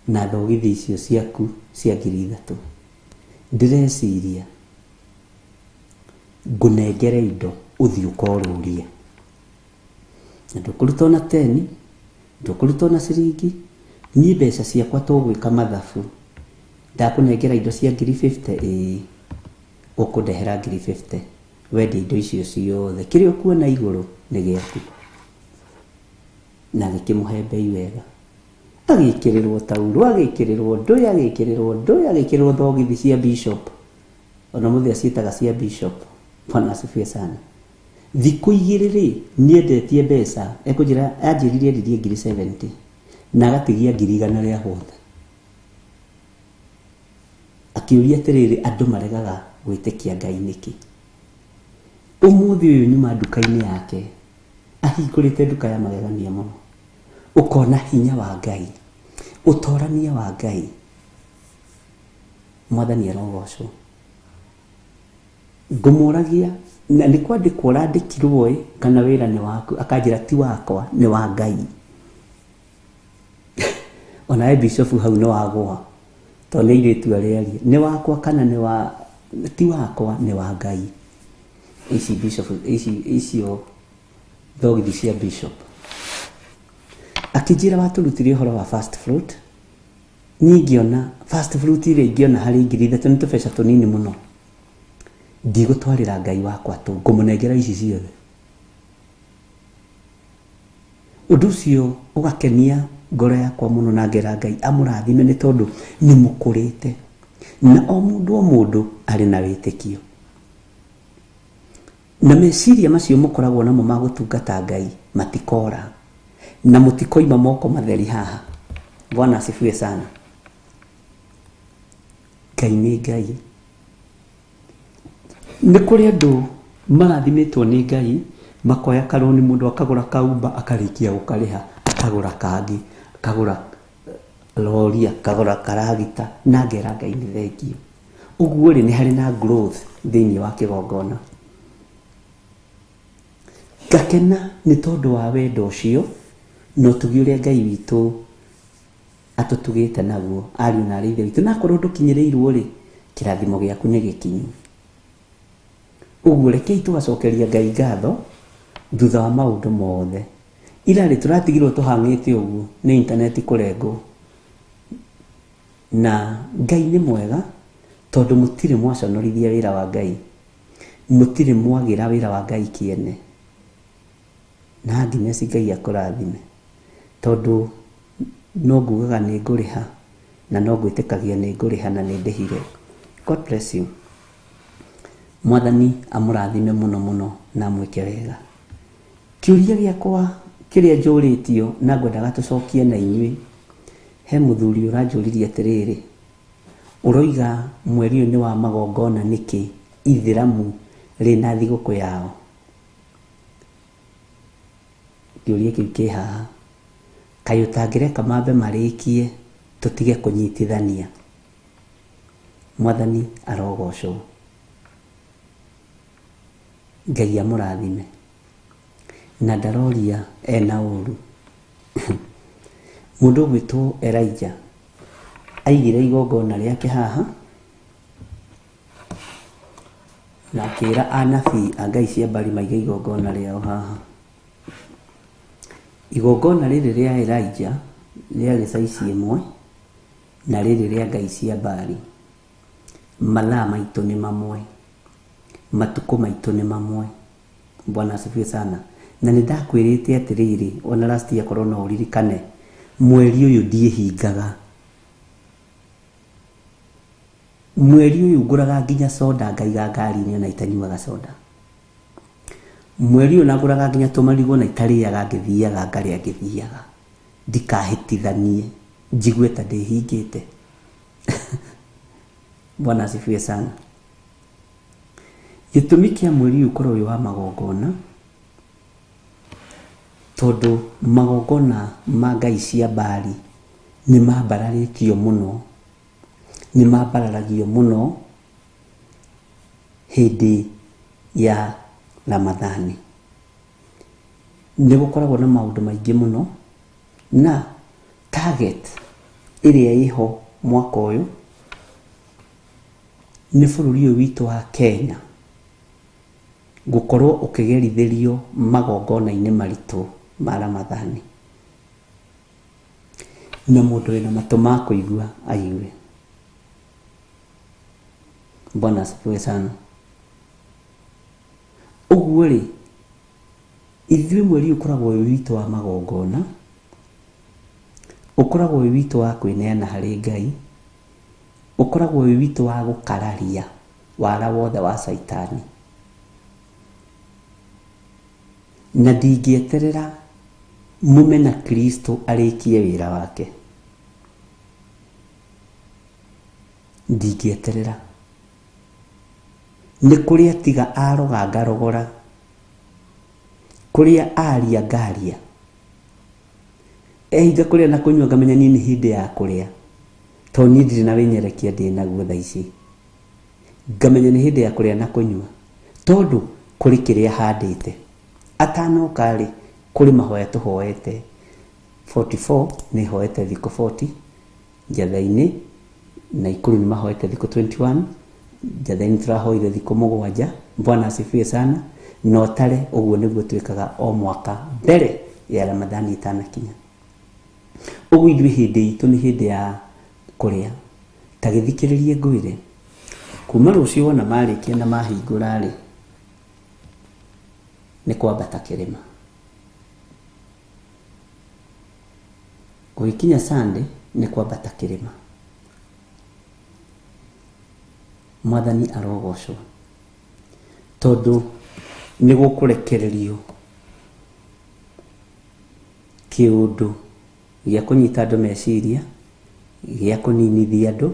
na thogithi icio ciaku cia 3,000, ndĩreciria ngũnengere indo ũthiĩ ũkorũrie, na ndũkũruta ona 10, ndũkũruta ona ciringi, niĩ mbeca ciakwa tũgwĩka mathabu, ndakũnengera indo cia 50,000, ĩĩ ũkũndehera 50,000, wendia indo icio ciothe kĩrĩa ũkuona igũrũ nĩ gĩaku. Na agĩkĩmũhe mbei wega, agĩkĩrĩrwo taurũ, agĩkĩrĩrwo ndũĩ, agĩkĩrĩrwo ndũĩ, agĩkĩrĩrwo thogithi cia bishop, ona mũthĩ aciĩtaga cia bishop. Bwana asifiwe sana. Thikũ igĩrĩ rĩ nĩendetie mbeca, ekũnjĩra anjĩrire endirie 70,000 na agatigia 100,000 rĩa hothe. Akĩũria atĩrĩrĩ, andũ maregaga gwĩtĩkia Ngai nĩkĩ? Ũmũthĩ ũyũ nyuma nduka-inĩ yake, ahingũrĩte nduka ya magegania mũno, ũkona hinya wa Ngai, ũtorania wa Ngai. Mwathani arogocwo. Ngũmũragia na nĩ kwandĩkwo ũrandĩkirwo ĩ kana wĩra nĩ waku? Akanjĩra ti wakwa, nĩ wa Ngai. Onawe bishop hau nĩ wagũa, tondũ nĩ airĩtu arĩa aria, nĩ wakwa kana nĩ wa ti wakwa, nĩ wa Ngai. Ici bishop, ici icio thogithi cia bishop. Akĩnjĩra watũrutire ũhoro wa first fruit, niĩ ngĩona first fruit ĩrĩa ingĩona harĩ 3,000 nĩ tũbeca tũnini mũno, ndigũtwarĩra Ngai wakwa tũ, ngũmũnengera ici ciothe. Ũndũ ũcio ũgakenia ngoro yakwa mũno na ngera Ngai amũrathime nĩ tondũ nĩ mũkũrĩte, na o mũndũ o mũndũ arĩ na wĩtĩkio na meciria macio mũkoragwo namo ma gũtungata Ngai matikora, na mũtikoima moko matheri haha. Bwana asifiwe sana. Ngai nĩ Ngai. Nĩ kũrĩ andũ marathimĩtwo nĩ Ngai makoya karũni, mũndũ akagũra kaumba akarĩkia gũkarĩha, akagũra kangĩ, akagũra lori, akagũra karagita, na ngera Ngai nĩ thengio. Ũguo rĩ nĩ harĩ na growth thĩinĩ wa kĩgongona. Ngakena nĩ tondũ wa wendo ũcio na ũtugi ũrĩa Ngai witũ atũtugĩte naguo, ariũ na arĩ ithe witũ. Na akorwo ndũkinyĩrĩirwo rĩ, kĩrathimo gĩaku nĩ gĩkinyu. Ũguo rekei tũgacokeria Ngai ngatho thutha wa maũndũ mothe. Ira rĩ tũratigirwo tũhang'ĩte ũguo nĩ intaneti kũrengwo, na Ngai nĩ mwega tondũ mũtirĩ mwaconorithia wĩra wa Ngai, mũtirĩ mwagĩra wĩra wa Ngai kĩene. Na Agnes Ngai akũrathime tondũ no ngugaga nĩ ngũrĩha na no ngwĩtĩkagia nĩ ngũrĩha na nĩ ndĩhire. God bless you. Mwathani amũrathime mũno mũno na amwĩke wega. Kĩũria gĩakwa kĩrĩa njũrĩtio na ngwendaga tũcokie na inyuĩ, he mũthuri ũranjũririe atĩrĩrĩ, ũroiga mweri ũyũ nĩ wa magongona nĩkĩ ithĩramu rĩna thigũkũ yao? Kĩũria kĩu kĩ haha. Kaĩ ũtangĩreka mambe marĩkie tũtige kũnyitithania? Mwathani arogocwo. Ngai amũrathime. Na ndaroria ena ũru. Mũndũ ũgwĩtwo Elijah Aigire igongona rĩake haha na akĩra anabii a ngai cia Bali maige igongona rĩao haha. Igongona rĩrĩ rĩa Elijah rĩarĩ caici ĩmwe na rĩrĩ rĩa ngai cia Bali. Mathaa maitũ nĩ mamwe, matukũ maitũ nĩ mamwe. Bwana asifiwe sana. Na nĩ ndakwĩrĩte atĩrĩrĩ, ona last year korwo no ũririkane, mweri ũyũ ndiĩhingaga. Mweri ũyũ ngũraga nginya soda ngaiga ngari-inĩ ona itanyuaga soda. Mweri ũyũ na ngũraga nginya tũmarigũ na itarĩaga ngĩthiaga ngarĩa ngĩthiaga. Ndikahĩtithanie njigue ta ndĩhingĩte. Bwana asifiwe sana. Gĩtũmi kĩa mweri ũyũ ũkorwo wĩ wa magongona, tondũ magongona ma ngai cia Bali nĩ mambararĩtio mũno, nĩ mambararagio mũno hĩndĩ ya Ramadhani. Nĩ gũkoragwo na maũndũ maingĩ mũno, na target ĩrĩa ĩho mwaka ũyũ nĩ bũrũri ũyũ witũ wa Kenya gũkorwo ũkĩgerithĩrio magongona-inĩ maritũ ma Ramadhani, na mũndũ wĩna matũ ma kũigua aigue. Bwana asifiwe sana. Ũguo rĩ, ithuĩ mweri ũyũ ũkoragwo wĩ witũ wa magongona, ũkoragwo wĩ witũ wa kwĩneana harĩ Ngai, ũkoragwo wĩ witũ wa gũkararia wara wothe wa caitani. Na ndingĩeterera mũmena Kristo arĩkie wĩra wake. Ndingĩeterera. Nĩ kũrĩa tiga aroga ngarogora, kũrĩa aria ngaria, ehinga kũrĩa na kũnyua ngamenya niĩ nĩ hĩndĩ ya kũrĩa, tondũ niĩ ndirĩ na wĩnyerekia ndĩ naguo thaa ici. Ngamenya nĩ hĩndĩ ya kũrĩa na kũnyua, tondũ kũrĩ kĩrĩa handĩte. Atanoka rĩ, kũrĩ mahoya tũhoete 44, nĩ hoete thikũ 40 Njatha-inĩ, na Ikuru nĩ mahoete thikũ 21, Njatha-inĩ tũrahoire thikũ 7. Bwana asifiwe sana. Na ũtare ũguo nĩguo twĩkaga o mwaka mbere ya Ramadhani ĩtanakinya. Ũguo ithuĩ hĩndĩ itũ nĩ hĩndĩ ya kũrĩa. Ta gĩthikĩrĩrie ngwĩre, kuma rũciũ wona marĩkia na mahingũra rĩ, nĩ kwambata kĩrĩma. Gũgĩkinya Sunday nĩ kwambata kĩrĩma. Mwathani arogocwo, tondũ nĩ gũkũrekererio kĩũndũ gĩa kũnyita andũ meciria, gĩa kũninithia andũ,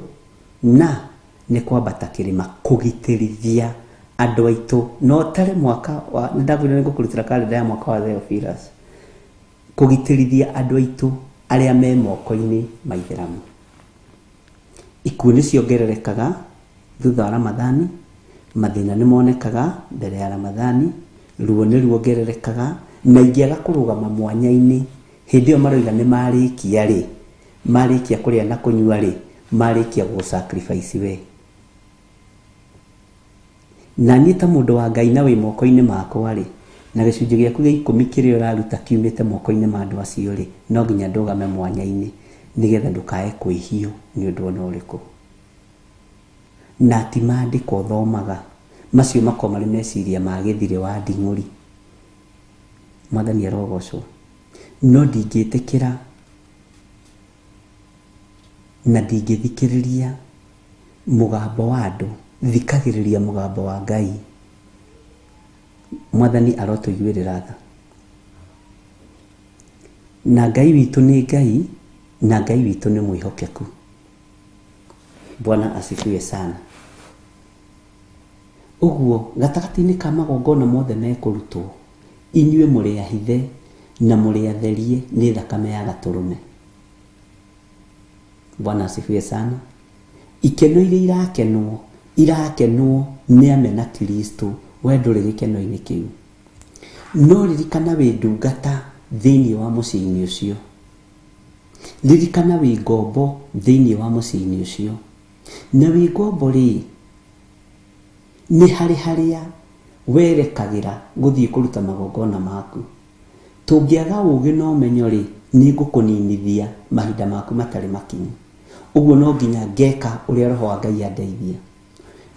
na nĩ kwambata kĩrĩma kũgitĩrithia andũ aitũ. No ũtare mwaka wa, nĩ ndakwĩra nĩ ngũkũrutĩra kalenda ya mwaka wa Theophilus, kũgitĩrithia andũ aitũ arĩa me moko-inĩ ma Ithĩramu. Ikuũ nĩ ciongererekaga thutha wa Ramadhani, mathĩna nĩ monekaga mbere ya Ramadhani, ruo nĩ ruongererekaga, na ingĩaga kũrũgama mwanya-inĩ hĩndĩ ĩyo maroiga nĩ marĩkia rĩ, marĩkia kũrĩa na kũnyua rĩ, marĩkia gũ sacrifice we. Na niĩ ta mũndũ wa Ngai na wĩ moko-inĩ makwa rĩ, na gĩcunjĩ gĩaku gĩa 10 kĩrĩa ũraruta kiumĩte moko-inĩ ma andũ acio rĩ, no nginya ndũgame mwanya-inĩ nĩgetha ndũkae kwĩhio nĩ ũndũ ona ũrĩkũ. Na ti maandĩko ũthomaga, macio makoragwo marĩ meciria ma gĩthirĩ wa nding'ũri. Mwathani arogocwo. No ndingĩtĩkĩra na ndingĩthikĩrĩria mũgambo wa andũ, thikagĩrĩria mũgambo wa Ngai. Mwathani arotũiguĩrĩra tha. Na Ngai witũ nĩ Ngai, na Ngai witũ nĩ mwĩhokeku. Bwana asifiwe sana. Ũguo gatagatĩ-inĩ ka magongona mothe mekũrutwo, inyuĩ mũrĩ ahithe na mũrĩ atherie nĩ thakame ya gatũrũme. Bwana asifiwe sana. Ikeno iria irakenwo, irakenwo nĩ amena Kristo, we ndũrĩ gĩkeno-inĩ kĩu. No ririkana wĩ ndungata thĩinĩ wa mũciĩ-inĩ ũcio. Ririkana wĩ ngombo thĩinĩ wa mũciĩ-inĩ ũcio. Na wĩ ngombo rĩ, nĩ harĩ harĩa werekagĩra gũthiĩ kũruta magongona maku. Tũngĩaga ũgĩ na ũmenyo rĩ, nĩ ngũkũninithia mahinda maku matarĩ makinyu. Ũguo no nginya ngeka ũrĩa Roho wa Ngai andeithia.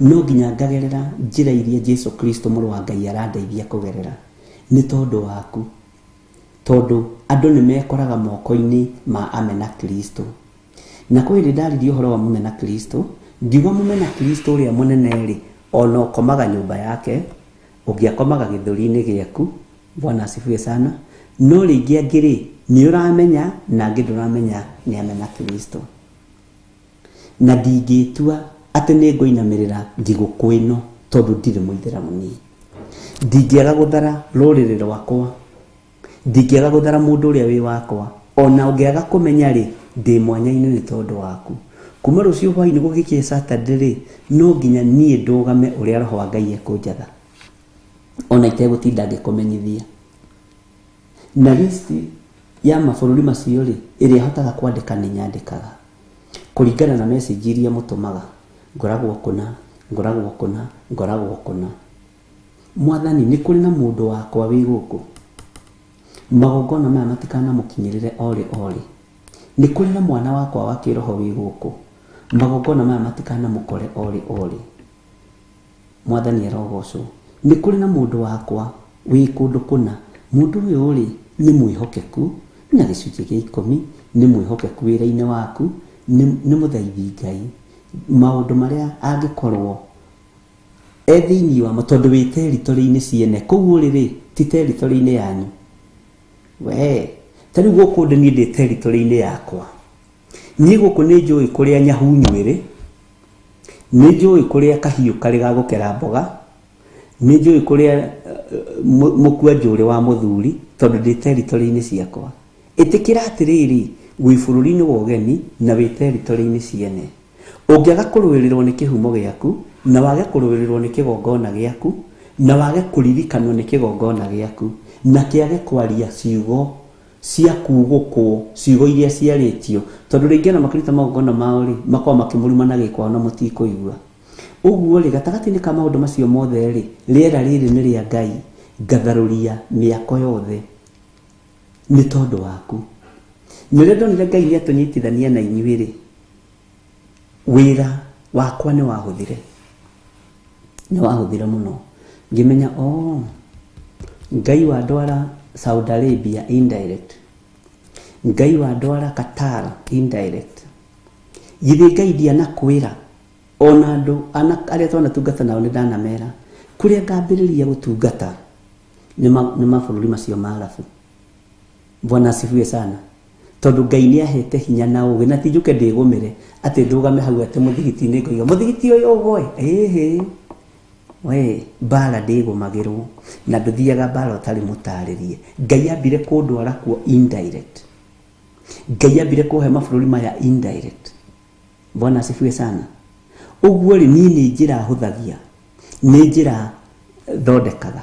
No nginya ngagerera njĩra iria Jesu Kristo mũrũ wa Ngai arandeithia kũgerera nĩ tondũ waku. Tondũ andũ nĩ mekoraga moko-inĩ ma amena Kristo. Na kwĩ hĩndĩ ndaririe ũhoro wa mũmena Kristo, ngiuga mũmena Kristo ũrĩa mũnene rĩ, ona ũkomaga nyũmba yake, ũngĩ akomaga gĩthũri-inĩ gĩaku, Bwana asifiwe sana. No rĩngĩ angĩ rĩ, nĩ ũramenya na angĩ ndũramenya nĩ amena Kristo. Na ndingĩtua atĩ nĩ ngũinamĩrĩra thigũkũ ĩno tondũ ndirĩ mũithĩramu niĩ. Ndingĩaga gũthara rũrĩrĩ rwakwa, ndingĩaga gũthara mũndũ ũrĩa wĩ wakwa, ona ũngĩaga kũmenya rĩ, ndĩ mwanya-inĩ nĩ tondũ waku. Kuma rũciũ hwaĩ-inĩ gũgĩkĩa Saturday rĩ, no nginya niĩ ndũgame ũrĩa Roho wa Ngai ekũnjatha, ona itegũtinda ngĩkũmenyithia. Na list ya mabũrũri macio rĩ, ĩrĩa hotaga kwandĩka nĩ nyandĩkaga kũringana na message iria mũtũmaga. Ngoragwo kũna, ngoragwo kũna, ngoragwo kũna. Mwathani, nĩ kũrĩ na mũndũ wakwa wĩ gũkũ. Magongona maya matikanamũkinyĩrĩre orĩ orĩ. Nĩ kũrĩ na mwana wakwa wa kĩroho wĩ gũkũ. Magongona maya matikanamũkore orĩ orĩ. Mwathani arogocwo. Nĩ kũrĩ na mũndũ wakwa wĩ kũndũ kũna. Mũndũ ũyũ rĩ, nĩ mwĩhokeku na gĩcunjĩ gĩa ikũmi, nĩ mwĩhokeku wĩra-inĩ waku, nĩ mũthaithi Ngai. Maũndũ marĩa angĩkorwo e thĩinĩ wamo, tondũ wĩ territory-inĩ ciene, kũu ũrĩ rĩ, ti territory-inĩ yanyu. We, ta rĩu gũkũ ndĩ niĩ ndĩ territory-inĩ yakwa. Niĩ gũkũ nĩ njũĩ kũrĩa nyahunyu ĩrĩ, nĩ njũĩ kũrĩa kahiũ karĩ ga gũkera mboga, nĩ njũĩ kũrĩa mũkua njũrĩ wa mũthuri, tondũ ndĩ territory-inĩ ciakwa. Ĩtĩkĩra atĩrĩrĩ, wĩ bũrũri-inĩ wa ũgeni na wĩ territory-inĩ ciene. Ũngĩaga kũrũĩrĩrwo nĩ kĩhumo gĩaku, na wage kũrũĩrĩrwo nĩ kĩgongona gĩaku, na wage kũririkanwo nĩ kĩgongona gĩaku, na kĩage kwaria ciugo cia kugũkwo, ciugo iria ciarĩtio, tondũ rĩngĩ ona makĩruta magongona mao rĩ, makoragwo makĩmũruma na gĩkwao na mũtikũigua. Ũguo rĩ, gatagatĩ-inĩ ka maũndũ macio mothe rĩ, rĩera rĩrĩ nĩ rĩa Ngai, ngatharũria mĩako yothe nĩ tondũ waku. Nĩrĩo ndonire Ngai nĩ atũnyitithania na inyuĩ rĩ, wĩra wakwa nĩ wahũthire. Nĩ wahũthire mũno. Ngĩmenya, oh, Ngai wandwara Saudi Arabia indirect. Ngai wandwara Qatar indirect. Githĩ Ngai ndianakwĩra, ona andũ arĩa twanatungata nao nĩ ndanamera, kũrĩa ngambĩrĩria gũtungata nĩ mabũrũri macio ma Arabu. Bwana asifiwe sana. Tondũ Ngai nĩ ahete hinya na ũgĩ, na ti njũke ndĩgũmĩre atĩ ndũgame hau atĩ mũthigiti-inĩ ngoiga mũthigiti ũyũ ũgwe, ĩhĩ we mbara ndĩgũmagĩrwo, na ndũthiaga mbara ũtarĩ mũtarĩrie. Ngai ambire kũndwara kuo indirect. Ngai ambire kũhe mabũrũri maya indirect. Bwana asifiwe sana. Ũguo rĩ, niĩ nĩ njĩra hũthagia, nĩ njĩra thondekaga.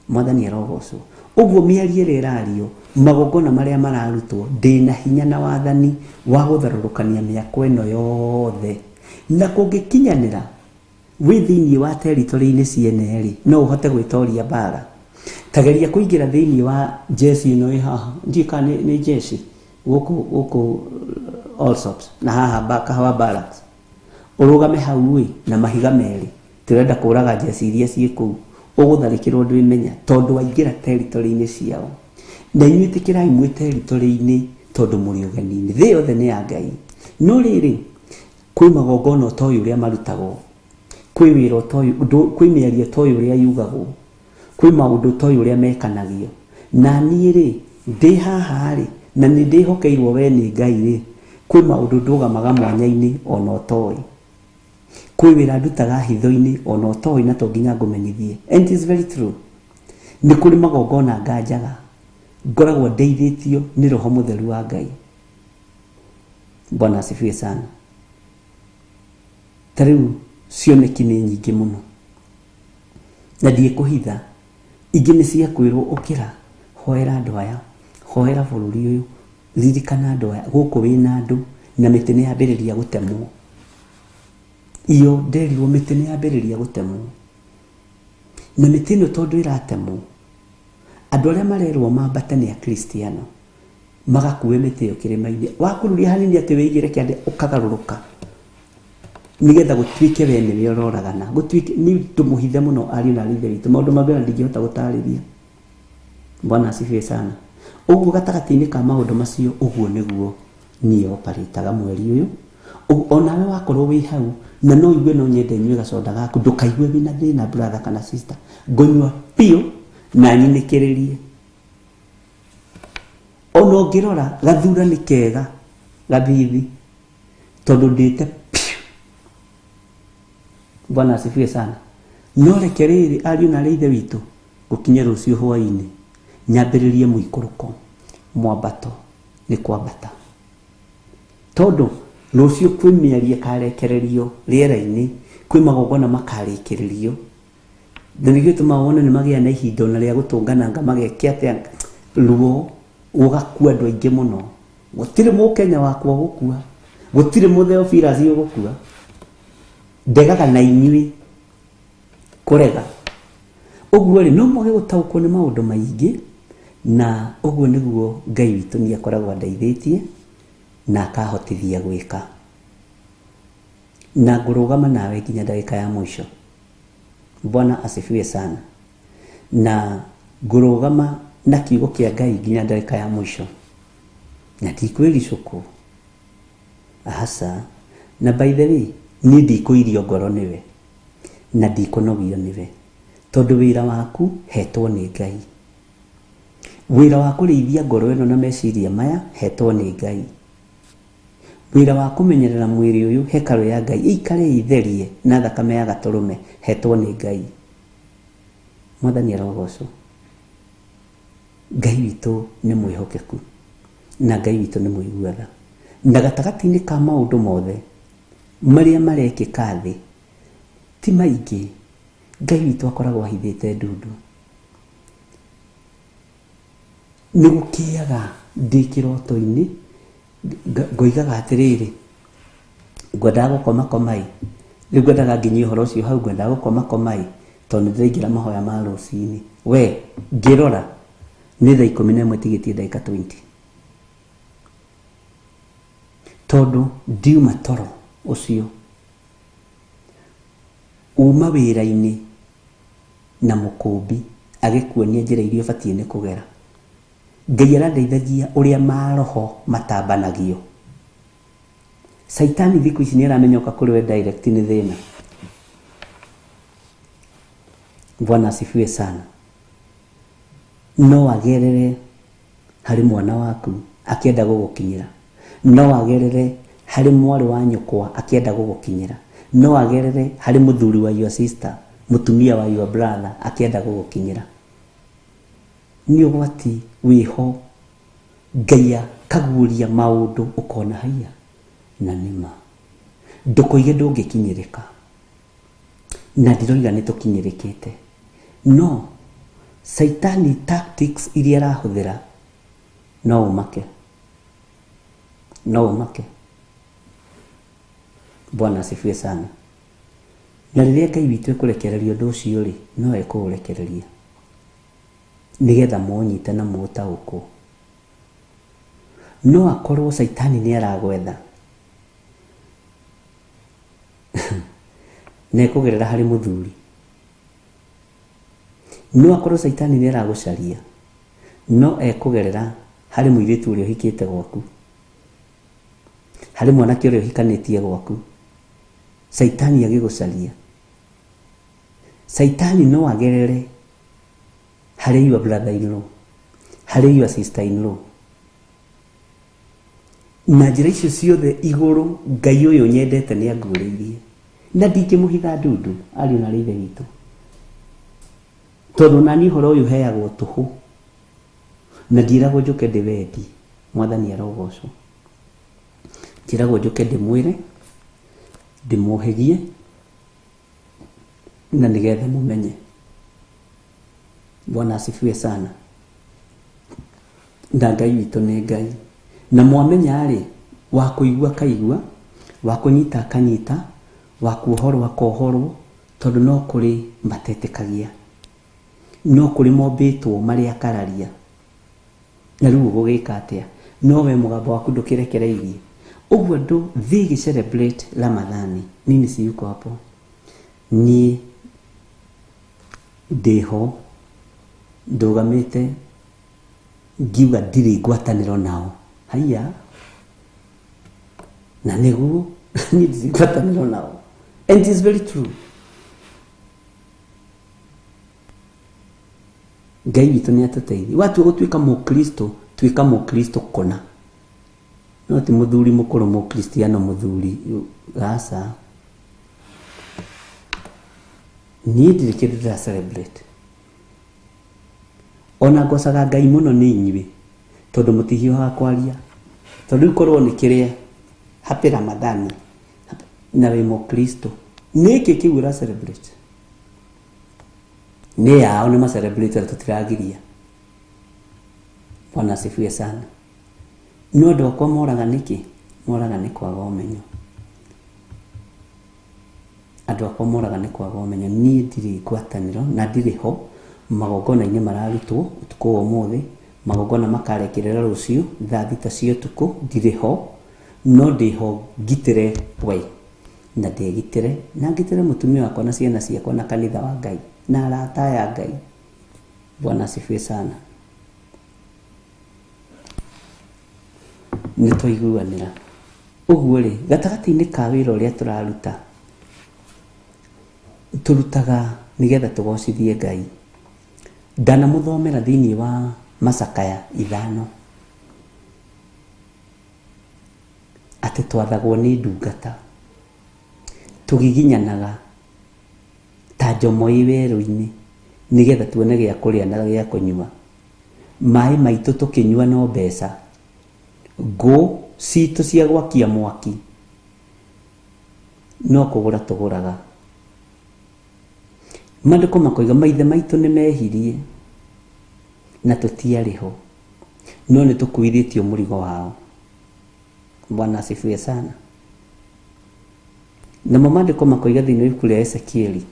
Mwathani arogocwo. Ũguo mĩario ĩrĩa ĩrario, magongona marĩa mararutwo, ndĩna hinya na wathani wa gũtharũrũkania mĩako ĩno yothe. Na kũngĩkinyanĩra wĩ thĩinĩ wa territory-inĩ ciene rĩ, no ũhote gwĩtoria mbara. Ta geria kũingĩra thĩinĩ wa jeshi ĩno ĩ haha, ndiũĩ kana nĩ jeshi gũkũ gũkũ Allsops na haha Kahawa Barracks. Ũrũgame hau ĩ na mahiga merĩ, tũrenda kũraga jeshi iria ciĩ kũu, ũgũtharĩkĩrwo ndwĩmenya tondũ waingĩra territory-inĩ ciao. Na inyuĩ ĩtĩkĩrai mwĩ territory-inĩ tondũ mũrĩ ũgeni-inĩ. Thĩ yothe nĩ ya Ngai. No rĩrĩ, kwĩ magongona ta ũyũ ũrĩa marutagwo, kwĩ wĩra ta ũyũ, kwĩ mĩario ta ũyũ ũrĩa yugagwo, kwĩ maũndũ ta ũyũ ũrĩa mekanagio. Na niĩ rĩ, ndĩ haha rĩ, na nĩ ndĩhokeirwo we nĩ Ngai rĩ, kwĩ maũndũ ndũgamaga mwanya-inĩ ona ũtoĩ. Kwĩ wĩra ndutaga hitho-inĩ ona ũtoĩ na to nginya ngũmenyithie. And it is very true. Nĩ kũrĩ magongona nganjaga, ngoragwo ndeithĩtio nĩ Roho Mũtheru wa Ngai. Bwana asifiwe sana. Ta rĩu cioneki nĩ nyingĩ mũno, na ndiĩkũhitha, ingĩ nĩ cia kwĩrwo ũkĩra, hoera andũ aya, hoera bũrũri ũyũ. Ririkana andũ aya gũkũ wĩna andũ na mĩtĩ nĩ yambĩrĩria gũtemwo. Iyo nderirwo mĩtĩ nĩ yambĩrĩria gũtemwo. Na mĩtĩ ĩno tondũ ĩratemwo, andũ arĩa marerwo mambate nĩ akristiano magakue mĩtĩ ĩyo kĩrĩma-inĩ. Wakururia hanini atĩ wĩigĩre kĩande ũkagarũrũka nigetha gũtuĩke we nĩwe ũroragana. Gũtuĩke nĩ ndũmũhithe mũno ariũ na aarĩ a Ithe witũ, maũndũ mangĩ ona ndingĩhota gũtarĩria. Bwana asifiwe sana. Ũguo gatagatĩ-inĩ ka maũndũ macio ũguo nĩguo niĩ operataga mweri ũyũ. Onawe wakorwo wĩ hau na no igue no nyende nyue gacoda gaku, ndũkaigue wĩna thĩna brother kana sister. Ngũnyua biũ na nyinĩkĩrĩrie. Ona ũngĩrora gathura nĩ kega gathithi tondũ ndĩte piũ. Bwana asifiwe sana. No reke rĩrĩ ariũ na aarĩ a Ithe witũ gũkinye rũciũ hwaĩ-inĩ nyambĩrĩrie mũikũrũko mwambato nĩ kwambata. Tondũ rũciũ kwĩ mĩario ĩkarekererio rĩera-inĩ, kwĩ magongona makarĩkĩrĩrio. Na nĩkĩo gĩtũmaga wone nĩ magĩa na ihinda ona rĩa gũtũngananga mageke atĩa ruo gũgakua andũ aingĩ mũno. Gũtirĩ mũkenya wakwa ũgũkua, gũtirĩ mũtheophilus ũgũkua. Ndegaga na inyuĩ kũrega. Ũguo rĩ no mwage gũtaũkwo nĩ maũndũ maingĩ, na ũguo nĩguo Ngai witũ nĩ akoragwo andeithĩtie na akahotithia gwĩka. Na ngũrũgama nawe nginya ndagĩka ya mũico. Bwana asifiwe sana. Na ngũrũgama na kiugo kĩa Ngai nginya ndagĩka ya mũico. Na ndikwĩricũkwo. Aca. Na by the way, niĩ ndikũirio ngoro nĩwe na ndikũnogio nĩwe, tondũ wĩra waku hetwo nĩ Ngai. Wĩra wa kũrĩithia ngoro ĩno na meciria maya hetwo nĩ Ngai. Wĩra wa kũmenyerera mwĩrĩ ũyũ hekarũ ya Ngai ĩikare ĩtherie na thakame ya gatũrũme hetwo nĩ Ngai. Mwathani arogocwo. Ngai witũ nĩ mwĩhokeku na Ngai witũ nĩ mũigua tha. Na gatagatĩ-inĩ ka maũndũ mothe marĩa marekĩka thĩ ti maingĩ, Ngai witũ akoragwo ahithĩte ndundu. Nĩ gũkĩaga ndĩ kĩroto-inĩ, ngoigaga atĩrĩrĩ, ngwendaga gũkoma koma ĩ, rĩu ngwendaga nginyie ũhoro ũcio hau, ngwendaga gũkoma koma ĩ, tondũ nĩ ndĩraingĩra mahoya ma rũcinĩ. We ngĩrora nĩ thaa 11 tigĩtie ndagĩka 20. Tondũ ndiuma toro ũcio, uma wĩra-inĩ na mũkũmbi agĩkuonia njĩra iria ũbatiĩ nĩ kũgera. Ngai arandeithagia ũrĩa maroho matambanagio. Caitani thikũ ici nĩ aramenya oka kũrĩ we direct nĩ thĩna. Bwana asifiwe sana. No agerere harĩ mwana waku akĩenda gũgũkinyĩra. No agerere harĩ mwarĩ wa nyũkwa akĩenda gũgũkinyĩra. No agerere harĩ mũthuri wa your sister, mũtumia wa your brother akĩenda gũgũkinyĩra. Nĩ ũgwati wĩho Ngai akaguũria maũndũ ũkona haiya na nĩma. Ndũkoige ndũngĩkinyĩrĩka. Na ndiroiga nĩ tũkinyĩrĩkĩte. No Saitani tactics iria arahũthĩra no ũmake. No ũmake. Bwana asifiwe sana. Na rĩrĩa Ngai witũ ekũrekereria ũndũ ũcio rĩ, no ekũũrekereria nĩgetha mũũnyite na mũũtaũkwo. No akorwo Saitani nĩ aragwetha na ekũgerera harĩ mũthuri. No akorwo Saitani nĩ aragũcaria no ekũgerera harĩ mũirĩtu ũrĩa ũhikĩte gwaku, harĩ mwanake ũrĩa ũhikanĩtie gwaku. Saitani agĩgũcaria. Saitani no agerere harĩ your brother in law, harĩ your sister in law. Na njĩra icio ciothe igũrũ Ngai ũyũ nyendete nĩ anguũrĩirie. Na ndingĩmũhitha ndundu ariũ na aarĩ a Ithe witũ. Tondũ nani ũhoro ũyũ heagwo tũhũ na ndiĩragwo njũke ndĩwendi. Mwathani arogocwo. Njĩragwo njũke ndĩmwĩre, ndĩmũhĩgie na nĩgetha mũmenye. Bwana asifiwe sana. Na Ngai witũ nĩ Ngai. Na mwamenya rĩ, wa kũigua kaigua, wa kũnyita kanyita, wa kuohorwo akohorwo, tondũ no kũrĩ matetĩkagia, no kũrĩ mombĩtwo marĩ akararia. Na rĩu ũgũgĩka atĩa? No we mũgambo waku ndũkĩrekereirie. Ũguo andũ thĩ ĩgĩ celebrate Ramadhani, mimi siyuko hapo. Niĩ ndĩho ndũgamĩte ngiuga ndirĩ ngwatanĩro nao. Haiya, na nĩguo niĩ ndirĩ ngwatanĩro nao. And it is very true. Ngai witũ nĩ atũteithie. Watua gũtuĩka mũkristo, tuĩka mũkristo kũna. No ti mũthuri mũkũrũ mũkristiano mũthuri, aca. Niĩ ndirĩ kĩndũ ndĩra celebrate. Ona ngocaga Ngai mũno nĩ inyuĩ, tondũ mũtihiũhaga kwaria. Tondũ rĩu korwo nĩ kĩrĩa happy Ramadhani na wĩ mũkristo, nĩkĩ kĩu ũra celebrate? Nĩ yao nĩ ma celebrate na tũtiragiria. Bwana asifiwe sana. No andũ akwa moraga nĩkĩ? Moraga nĩ kwaga ũmenyo. Andũ akwa moraga nĩ kwaga ũmenyo. Niĩ ndirĩ ngwatanĩro na ndirĩ ho magongona-inĩ mararutwo ũtukũ wa ũmũthĩ, magongona makarekerera rũciũ thaa 6 cia ũtukũ, ndirĩ ho, no ndĩho ngitĩre we na ndĩgitĩre na ngitĩre mũtumia wakwa na ciana ciakwa na kanitha wa Ngai na arata aya Ngai. Bwana asifiwe sana. Nĩ twaiguanĩra. Ũguo rĩ, gatagatĩ-inĩ ka wĩra ũrĩa tũraruta, tũrutaga nĩgetha tũgocithie Ngai. Ndanamũthomera thĩinĩ wa Macakaya 5 atĩ twathagwo nĩ ndungata, tũgiginyanaga ta njomo ĩ werũ-inĩ nĩgetha tuone gĩa kũrĩa na gĩa kũnyua. Maĩ maitũ tũkĩnyua no mbeca, ngũ citũ cia gwakia mwaki no kũgũra tũgũraga. Maandĩko makoiga maithe maitũ nĩ mehirie na tũtiarĩ ho, no nĩ tũkuithĩtio mũrigo wao. Bwana asifiwe sana. Namo maandĩko makoiga thĩinĩ wa ibuku rĩa Ezekieli,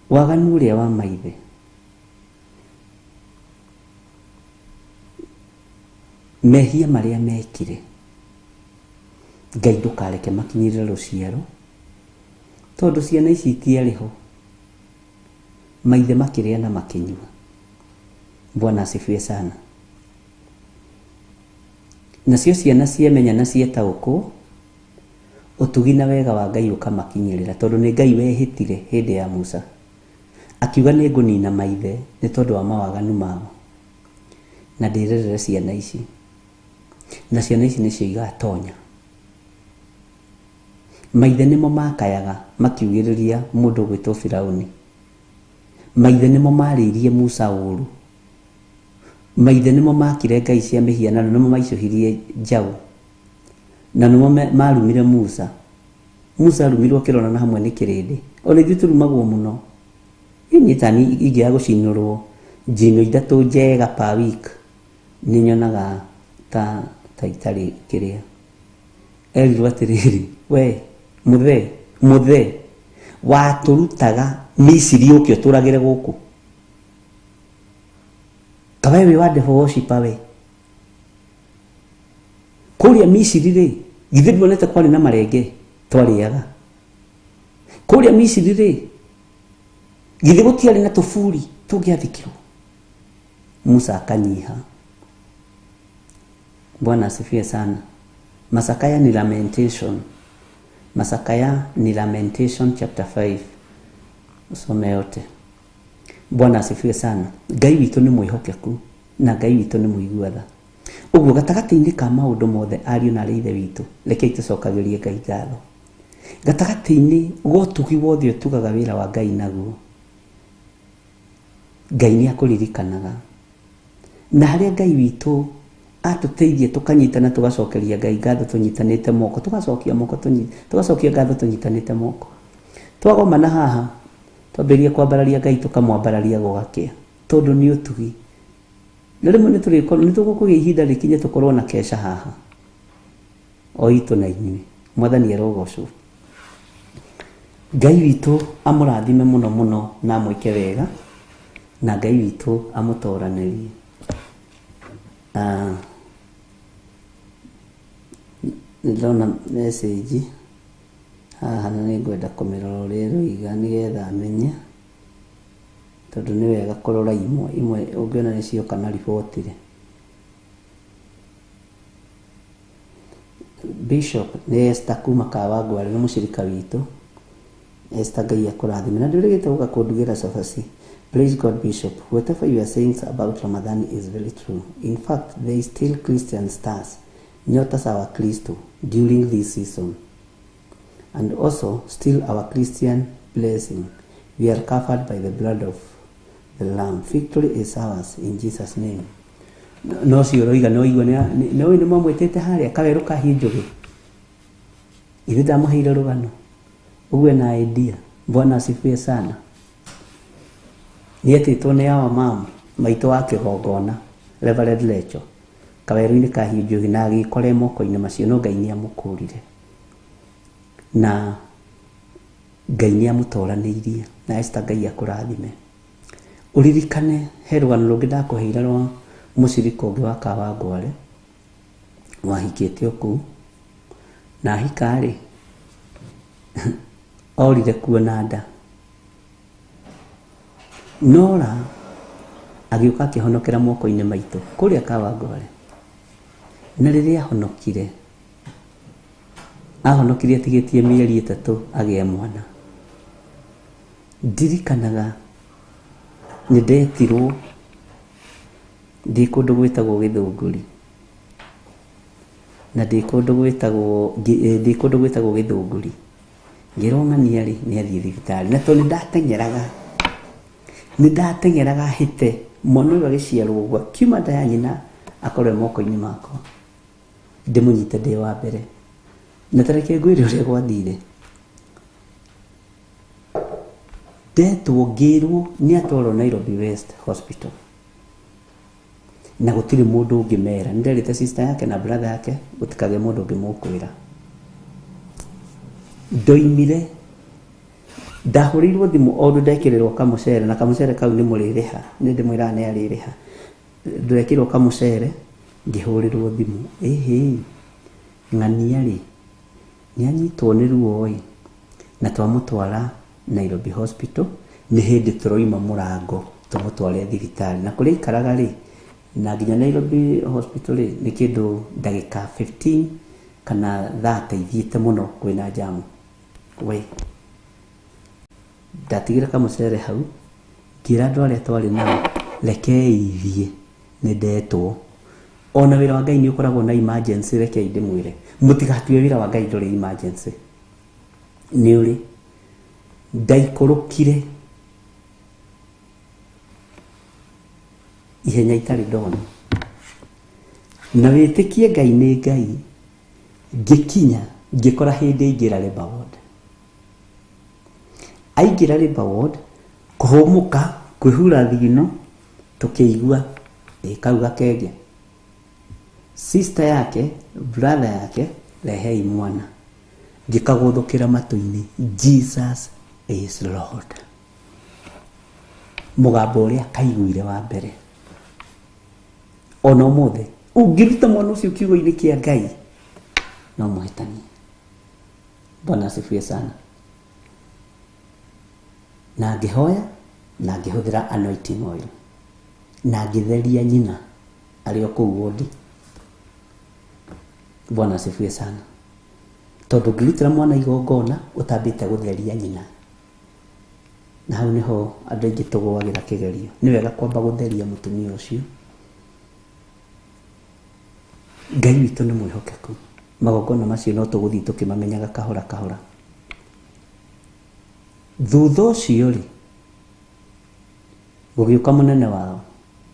waganu ũrĩa wa maithe mehia marĩa mekire, Ngai ndũkareke makinyĩrĩre rũciaro, tondũ ciana ici itiarĩ ho, maithe makĩrĩa na makĩnyua. Bwana asifiwe sana. Nacio ciana ciemenya na cietaũkwo, ũtugi na wega wa Ngai ũkamakinyĩrĩra, tondũ nĩ Ngai wehĩtire hĩndĩ ya Musa akiuga nĩ ngũnina maithe nĩ tondũ wa mawaganu mao, na ndĩrerere ciana ici, na ciana ici nĩcio igatonya. Maithe nĩmo makayaga makiugĩrĩria mũndũ ũgwĩtwo Firauni. Maithe nĩmo marĩirie Musa ũru. Maithe nĩmo makire ngai cia mĩhianano, nĩmo maicũhirie njaũ, na nĩmo marumire Musa. Musa arumirwo akĩronana hamwe nĩ kĩrĩndĩ. Ona ithuĩ tũrumagwo mũno. Niĩ tani ingĩaga gũcinũrwo njino 3 njega per week, nĩ nyonaga ta itarĩ kĩrĩa. Erirwo atĩrĩrĩ, we mũthee watũrutaga Misiri ũke ũtũragĩre gũkũ. Kawe wĩ wa devil worshiper we. Kũrĩa Misiri rĩ, githĩ nduonete kwarĩ na marenge twarĩaga? Kũrĩa Misiri rĩ, githĩ gũtiarĩ na tũburi tũngĩathikirwo? Musa akanyiha. Bwana asifiwe sana. Masakaya ni lamentation. Masakaya ni Lamentation chapter 5. Usome yote. Bwana asifiwe sana. Ngai witũ nĩ mwĩhokeku na Ngai witũ nĩ mũigua tha. Ũguo gatagatĩ-inĩ ka maũndũ mothe ariũ na arĩ ithe witũ, rekei tũcokagĩrie Ngai ngatho. Gatagatĩ-inĩ ga ũtugi wothe ũtugaga wĩra wa Ngai naguo, Ngai nĩ akũririkanaga. Na harĩa Ngai witũ atũteithie tũkanyitana tũgacokeria Ngai ngatho tũnyitanĩte moko, tũgacokia moko tũgacokia ngatho tũnyitanĩte moko. Twagomana haha twambĩrĩrie kwambararia Ngai tũkamwambararia gũgakĩa, tondũ nĩ ũtugi. Na rĩmwe nĩ tũrĩkorwo nĩ tũgũkũgĩa ihinda rĩkinye tũkorwo na kesha haha o itũ na inyuĩ. Mwathani arogocwo. Ngai witũ amũrathime mũno mũno na amwĩke wega, na Ngai witũ amũtoranĩrie. Nĩ ndĩrona message haha na nĩ ngwenda kũmĩrora ũrĩa ĩroiga nĩgetha menye, tondũ nĩ wega kũrora imwe imwe ũngĩona nĩ cioka na riboti rĩ. Bishop nĩ Esther kuma Kawangware, nĩ mũcirika witũ. Esther, Ngai akũrathime. Na ndĩrĩgĩte gũka kũndugĩra cabaci. Praise God, Bishop. Whatever you are saying about Ramadan is very true. In fact, there is still Christian stars, nyota za Wakristo during this season. And also still our Christian blessing. We are covered by the blood of the Lamb. Victory is ours in Jesus' name. No cio ũroiga no igua nĩ ũĩ nĩ mamwĩtĩte harĩa kawerũ ka Hinjũgĩ. Ithe ndamũheire rũgano. Ũguo na idea. Bwana asifiwe sana. Nĩetĩtwo nĩ awa mamu maitũ wa kĩgongona Reverend Lecho kawerũ-inĩ ka Hinjũgĩ na agĩkora moko-inĩ macio, no Ngai nĩamũkũrire na Ngai nĩamũtoranĩirie. Na Esther, Ngai akũrathime. Ũririkane he rũgano rũngĩ ndakũheire rwa mũcirika ũngĩ wa Kawangware wahikĩte o kũu, na ahika rĩ orire kuona nda. Nora agĩũka akĩhonokera moko-inĩ maitũ kũrĩa Kawangware. Na rĩrĩa ahonokire, ahonokirie atigĩtie mĩeri 3 agĩe mwana. Ndirikanaga nĩ ndetirwo ndĩ kũndũ gwĩtagwo Gĩthũngũri, na ndĩ kũndũ gwĩtagwo ndĩ kũndũ gwĩtagwo Gĩthũngũri. Ngĩrwo ng'ania rĩ nĩ athiĩ thibitarĩ, na tondũ nĩ ndateng'eraga hĩte mwana ũyũ agĩciarwo ũguo akiuma nda ya nyina akorwo e moko-inĩ makwa, ndĩmũnyite ndĩ wa mbere. Na ta reke ngwĩre ũrĩa gwathire. Ndetwo ngĩrwo nĩ atwarwo Nairobi West Hospital, na gũtirĩ mũndũ ũngĩmera. Nĩ nderĩte sister yake na brother yake gũtikagĩe mũndũ ũngĩ mũkwĩra. Ndoimire ndahũrĩirwo thimũ o ũndũ ndekĩrĩrwo kamũcere, na kamũcere kau nĩ mũrĩrĩha, nĩ ndĩmwĩraga nĩ arĩrĩha. Ndekĩrwo kamũcere ngĩhũrĩrwo thimũ, ĩhĩ ng'ania rĩ nĩ anyitwo nĩ ruo ĩ, na twamũtwara Nairobi Hospital. Nĩ hĩndĩ tũroima mũrango tũmũtware thibitarĩ, na kũrĩa aikaraga rĩ na nginya Nairobi Hospital rĩ nĩ kĩndũ ndagĩka 15 kana 30 ithiĩte mũno kwĩna jamu. We ndatigire kamũcere hau, ngĩra andũ arĩa twarĩ nao rekei ithiĩ, nĩ ndetwo. Ona wĩra wa Ngai nĩ ũkoragwo na emergency, rekei ndĩmwĩre mũtigatue wĩra wa Ngai ndũrĩ emergency, nĩ ũrĩ. Ndaikũrũkire ihenya itarĩ ndona, na wĩtĩkie Ngai nĩ Ngai. Ngĩkinya ngĩkora hĩndĩ aingĩra labour ward. Aingĩra labour ward kũhũmũka kwĩhura thigino, tũkĩigua ĩ kau gakenge. Sister yake brother yake rehei mwana. Ngĩkagũthũkĩra matũ-inĩ, Jesus is Lord. Mũgambo ũrĩa kaiguire wa mbere ona ũmũthĩ ũngĩruta mwana ũcio kiugo-inĩ kĩa Ngai no mũhĩtanie. Bwana asifiwe sana. Na ngĩhoya na ngĩhũthĩra anointing oil na ngĩtheria nyina arĩ o kũu wodi. Bwana asifiwe sana. Tondũ ũngĩrutĩra mwana igongona ũtambĩte gũtheria nyina, na hau nĩho andũ aingĩ tũgũagĩra kĩgerio. Nĩ wega kwamba gũtheria mũtumia ũcio. Ngai witũ nĩ mwĩhokeku. Magongona macio no tũgũthiĩ tũkĩmamenyaga kahora kahora. Thutha ũcio rĩ gũgĩũka mũnene wao,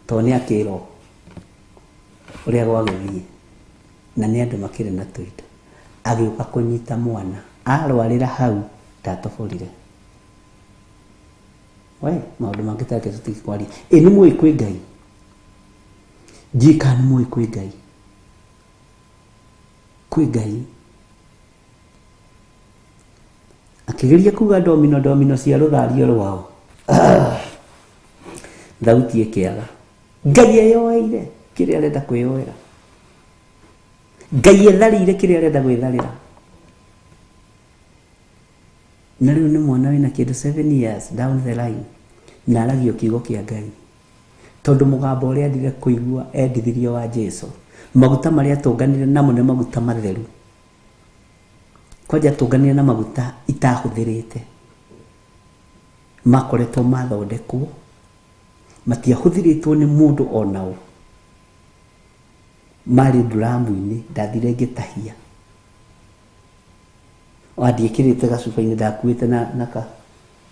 tondũ nĩ akĩrwo ũrĩa gwagĩthiĩ, na nĩ andũ makĩrĩ na tũindo. Agĩũka kũnyita mwana, arwarĩra hau ndatoborire. We maũndũ mangĩ take tũtingĩkwaria. Ĩ nĩ mũĩ kwĩ Ngai. Ndiũĩ kana nĩ mũĩ kwĩ Ngai. Kwĩ Ngai. Akĩgeria kuga domino domino cia rũthario rwao. Thauti ĩkĩaga. Ngai eyoeire kĩrĩa arenda kwĩyoera. Ngai etharĩire kĩrĩa arenda gwĩtharĩra. Na rĩu nĩ mwana wĩna kĩndũ 7 years down the line na aragio kiugo kĩa Ngai. Tondũ mũgambo ũrĩa endire kũigua endithirio wa Jesu. Maguta marĩa atũnganire namo nĩ maguta matheru. Kwanja atũnganire na maguta itahũthĩrĩte. Makoretwo mathondekwo. Matiahũthĩrĩtwo nĩ mũndũ ona ũ. Marĩ nduramu-inĩ ndathire ngĩtahia. Wandiĩkĩrĩte gacuba-inĩ ndakuĩte na ka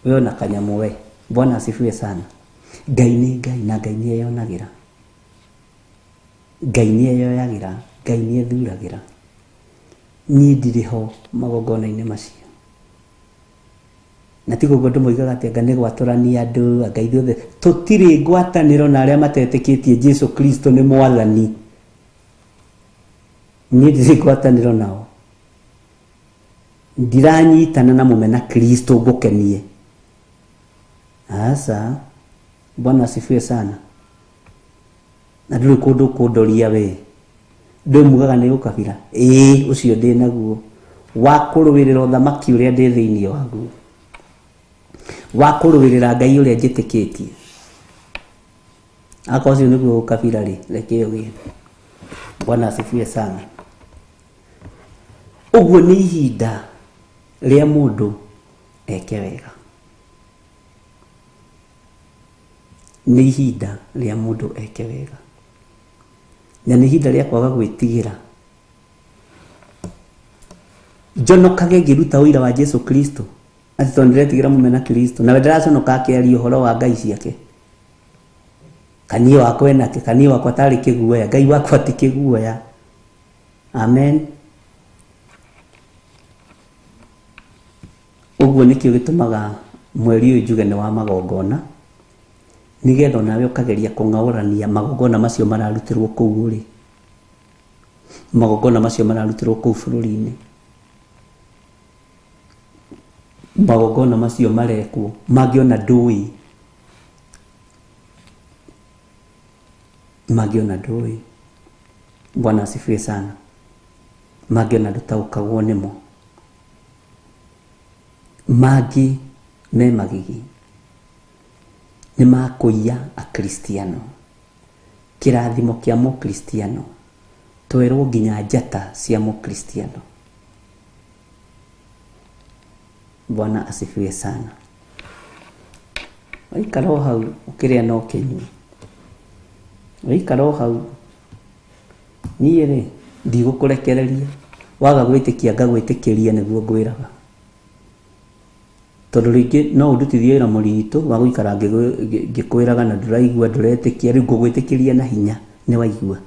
we ona kanyamũ we. Bwana asifiwe sana. Ngai nĩ Ngai na Ngai nĩ eyonagĩra. Ngai nĩ eyoyagĩra, Ngai nĩ ethuragĩra. Niĩ ndirĩ ho magongona-inĩ macio. Na ti koguo andũ moigaga atĩ anga nĩ gwatũrania andũ, anga ithuothe tũtirĩ ngwatanĩro na arĩa matetĩkĩtie Jesu Kristo nĩ mwathani. Niĩ ndirĩ ngwatanĩro nao. Ndiranyitana na mũmena Kristo ngũkenie. Aca. Bwana asifiwe sana. Na ndũrĩ kũndũ kũndoria we. Ndũĩ mugaga nĩ ũkabira. Ĩĩ ũcio ndĩ naguo. Wa kũrũĩrĩra ũthamaki ũrĩa ndĩ thĩinĩ waguo. Wa kũrũĩrĩra Ngai ũrĩa njĩtĩkĩtie. Akorwo ũcio nĩguo ũkabira rĩ, reke ũgĩe. Bwana asifiwe sana. Ũguo nĩ ihinda rĩa mũndũ eke wega. Nĩ ihinda rĩa mũndũ eke wega. Na nĩ ihinda rĩa kwaga gwĩtigĩra. Njonokage ngĩruta ũira wa Jesu Kristo. Atĩ tondũ ndĩretigĩra mũmena Kristo. Nawe ndĩraconoka akĩaria ũhoro wa Ngai ciake. Kaniĩ wakwa enake, kaniĩ wakwa tarĩ kĩguoya, Ngai wakwa ti kĩguoya. Amen. Ũguo nĩkĩo gĩtũmaga mweri ũyũ njuge nĩ wa magongona. Nĩgetha onawe ũkageria kũng'aũrania magongona macio mararutĩrwo kũu ũrĩ. Magongona macio mararutĩrwo kũu bũrũri-inĩ. Magongona macio marekwo mangĩona ndũĩ. Mangĩona ndũĩ. Bwana asifiwe sana. Mangĩona ndũtaũkagwo nĩmo. Mangĩ me magigi. Nĩ makũiya akristiano. Kĩrathimo kĩa mũkristiano. Twerwo nginya njata cia mũkristiano. Bwana asifiwe sana. Waikara o hau ũkĩrĩa na ũkĩnyua. Waikara o hau niĩ rĩ ndigũkũrekereria. Waga gwĩtĩkia ngagwĩtĩkĩria nĩguo ngwĩraga. Tondũ rĩngĩ no ũndutithie wĩra mũritũ wa gũikara ngĩkwĩraga na ndũraigua ndũretĩkia, rĩu ngũgwĩtĩkĩria na hinya nĩ waigua.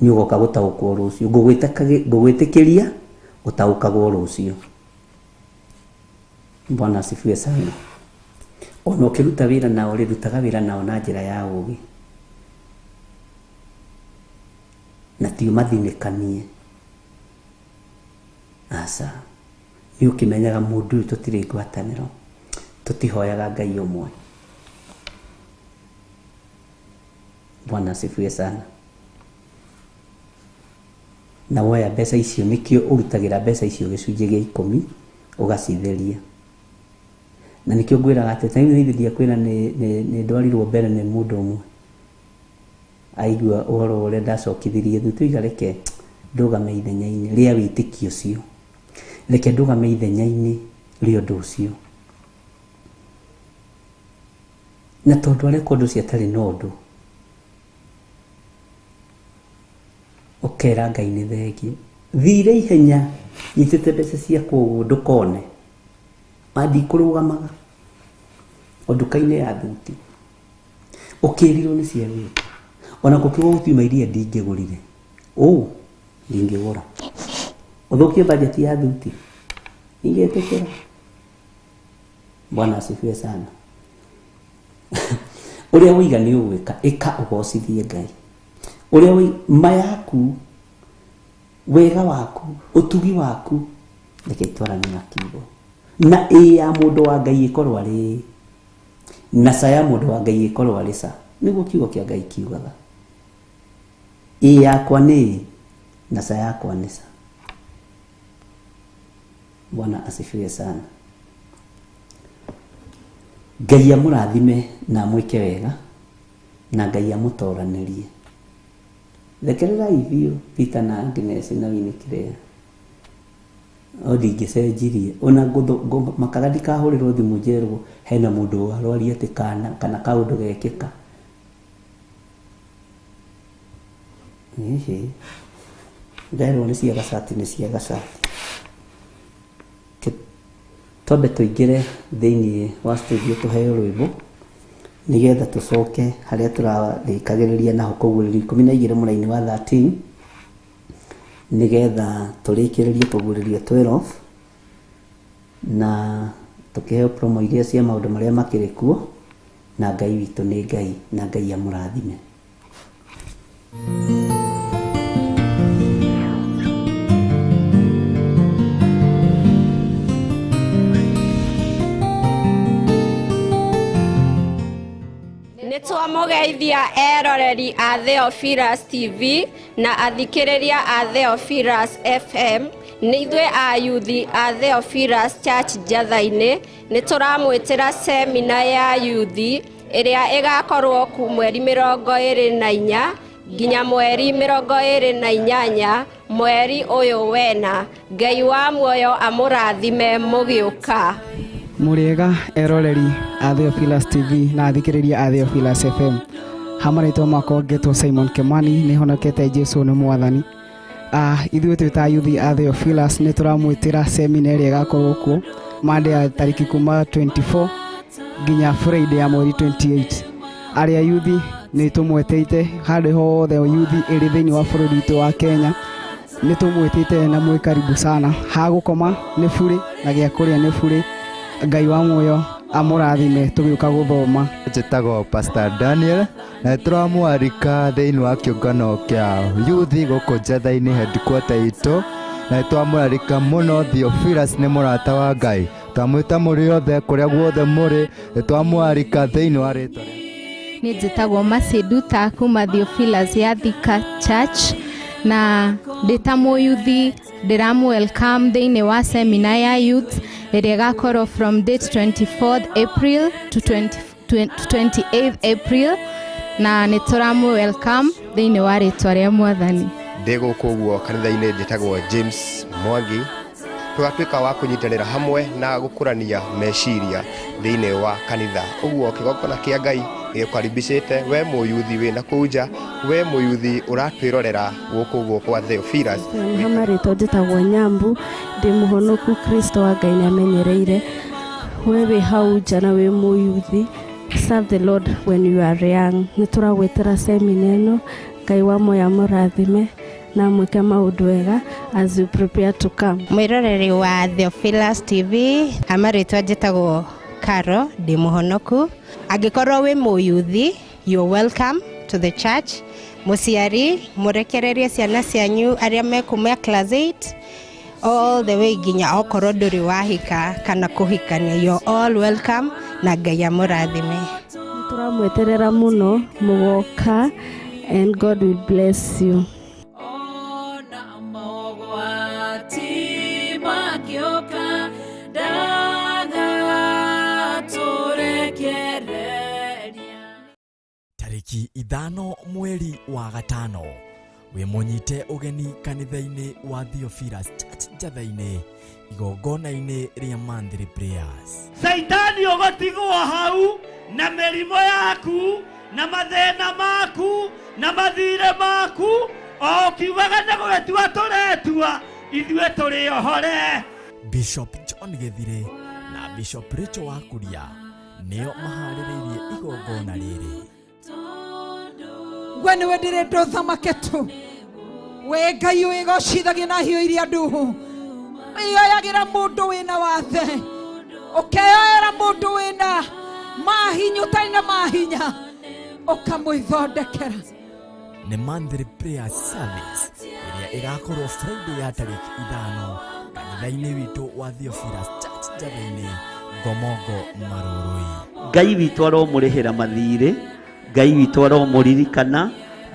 Nĩ ũgoka gũtaũkwo rũciũ. Ngũgwĩtĩkĩria ũtaũkagwo rũciũ. Bwana asifiwe sana. Ona ũkĩruta wĩra nao rĩ, rutaga wĩra nao na njĩra ya ũũgĩ. Na ti ũmathinĩkanie. Aca. Nĩ ũkĩmenyaga mũndũ ũyũ tũtirĩ ngwatanĩro. Tũtihoyaga Ngai ũmwe. Bwana asifiwe sana. Na woya mbeca icio nĩkĩo ũrutagĩra mbeca icio gĩcunjĩ gĩa ikũmi ũgacitheria. Na nĩkĩo ngwĩraga atĩ ta rĩu ndiakwĩra nĩ ndwarirwo mbere nĩ mũndũ ũmwe. Aigua ũhoro ũrĩa ndacokithirie thutha iga reke ndũgame ithenya-inĩ rĩa wĩtĩkio ũcio. Reke ndũgame ithenya-inĩ rĩa ũndũ ũcio. Na tondũ areka ũndũ ũcio atarĩ na ũndũ, ũkera Ngai nĩ thengiũ. Thire ihenya nyitĩte mbeca ciakwa ũguo ndũkone. Ma ndikũrũgamaga o nduka-inĩ ya thuti. Ũkĩrirwo nĩ ciagĩte. Ona gũkiuga gũtiuma iria ndingĩgũrire. Ũ, ndingĩgũra. Ũthũkie bajeti ya thuti. Ingĩtĩkĩra. Bwana asifiwe sana. Ũrĩa wĩiga nĩ ũgwĩka, ĩka ũgocithie Ngai. Ũrĩa ma yaku, wega waku, ũtugi waku, reke itwarane na kiugo. Na ĩ ya mũndũ wa Ngai ĩkorwo arĩ na ca ya mũndũ wa Ngai ĩkorwo arĩ ca. Nĩguo kiugo kĩa Ngai kiugaga. Ĩ yakwa nĩ ĩ na ca yakwa nĩ ca. Bwana asifiwe sana. Ngai amũrathime na amwĩke wega na Ngai amũtoranĩrie. Rekererai biũ Peter na Agnes na Winnie Claire. O ndingĩcenjirie ona makaga ndikahũrĩrwo thimũ njerwo hena mũndũ warwaria atĩ kana kaũndũ gekĩka. Ĩhĩ, nderwo nĩ cia gacati, nĩ cia gacati. Twambe tũingĩre thĩinĩ wa studio tũheo rwĩmbo nĩgetha tũcoke harĩa tũrarĩkagĩrĩria naho kũguũrĩrio 12 mũraini wa 13 nĩgetha tũrĩkĩrĩrie kũguũrĩrio 12 na tũkĩheo promo iria cia maũndũ marĩa makĩrĩ kuo. Na Ngai witũ nĩ Ngai na Ngai amũrathime. Nĩtwamũgeithia eroreri a Theophilus TV na athikĩrĩria a Theophilus FM. Nĩ ithuĩ a yuthi a Theophilus Church Njatha-inĩ. Nĩtũramwĩtĩra semina ya yuthi ĩrĩa ĩgakorwo ku mweri 24 nginya mweri 28 mweri ũyũ wena. Ngai wa muoyo amũrathime mũgĩũka. Mũrĩega eroreri a Theophilus TV na athikĩrĩria a Theophilus FM. Ha marĩtwa makwa ngetwo Simon Kimani, nĩhonokete Jesũ nĩ mwathani. Ithuĩ twĩ ta yuthi a Theophilus nĩtũramwĩtĩra semina ĩrĩa ĩgakorwo kuo Monday ya tarĩki kuma 24 nginya Friday ya mweri 28. Arĩa yuthi nĩtũmwetĩte handũ hothe yuthi ĩrĩ thĩinĩ wa bũrũri witũ wa Kenya, nĩtũmwĩtĩte na mwĩ karibu sana. Ha gũkoma nĩ burĩ na gĩa kũrĩa nĩ burĩ. Ngai wa muoyo amũrathime tũgĩũka gũthoma. Njĩtagwo Pastor Daniel na tũramwarika thĩinĩ wa kĩũngano kĩa yuthi gũkũ Njatha-inĩ headquarter itũ, na twamũrarika mũno. Theophilus nĩ mũrata wa Ngai, twamwĩta mũrĩ othe kũrĩa guothe mũrĩ, twamwarika thĩinĩ wa rĩtwa. Niĩ njĩtagwo Masinduta kuma Theophilus ya Thika Church na ndĩ ta mũyuthi ndĩramũ welcome thĩinĩ wa semina ya youth ĩrĩa ĩgakorwo from date 24th April to 28th April na nĩtũramũ welcome thĩinĩ wa rĩtwa rĩa mwathani. Ndĩ gũkũ ũguo kanitha-inĩ njĩtagwo James Mwangi. Tũgatuĩka wa kũnyitanĩra hamwe na gũkũrania meciria thĩinĩ wa kanitha. Ũguo kĩgongona kĩa Ngai gĩgũkaribicĩte we mũyuthi wĩna kũu nja, we mũyuthi ũratwĩrorera gũkũ ũguo kwa Theophilus. Ha marĩtwa njĩtagwo Nyambu, ndĩ mũhonoku Kristo wa Ngai nĩamenyereire. We wĩ hau nja na wĩ mũyuthi, serve the Lord when you are young. Nĩtũragwĩtĩra semina ĩno, Ngai wa muoyo amũrathime na amwĩke maũndũ wega as you prepare to come. Mwĩroreri wa Theophilus TV, ha marĩtwa njĩtagwo Caro, ndĩ mũhonoku. Angĩkorwo wĩ mũyuthi, you're welcome to the church. Mũciari, mũrekererie ciana cianyu arĩa mekuma class 8 all the way nginya okorwo ndũrĩ wahika kana kũhikania, you're all welcome na Ngai amũrathime. Nĩtũramweterera mũno mũgoka and God will bless you. Tarĩki 5 mweri wa 5 wĩ mũnyite ũgeni kanitha-inĩ wa Theophilus Church Njatha-inĩ igongona-inĩ rĩa monthly prayers. Saitani ũgũtigwo hau na mĩrimũ yaku na mathĩna maku na mathirĩ maku o ũkiugaga nĩ gwĩtua tũretua ithuĩ tũrĩ ohore. Bishop John Gĩthire na Bishop Rachel Wakuria nĩo maharĩrĩirie igongona rĩrĩ. We nĩwe ndĩrenda ũthamake tu, we Ngai wĩgocithagia na hiũ iria nduhu, wĩyoyagĩra mũndũ wĩna wathe, ũkeyoera mũndũ wĩna mahinya ũtarĩ na mahinya, ũkamwĩthondekera. Nĩ monthly prayer service ĩrĩa ĩgakorwo Friday ya tarĩki 5 kanitha-inĩ witũ wa Theophilus Church Njatha-inĩ, Ngomongo, Marũrũi. Ngai witũ aromũrĩhĩra mathirĩ, Ngai witũ aromũririkana,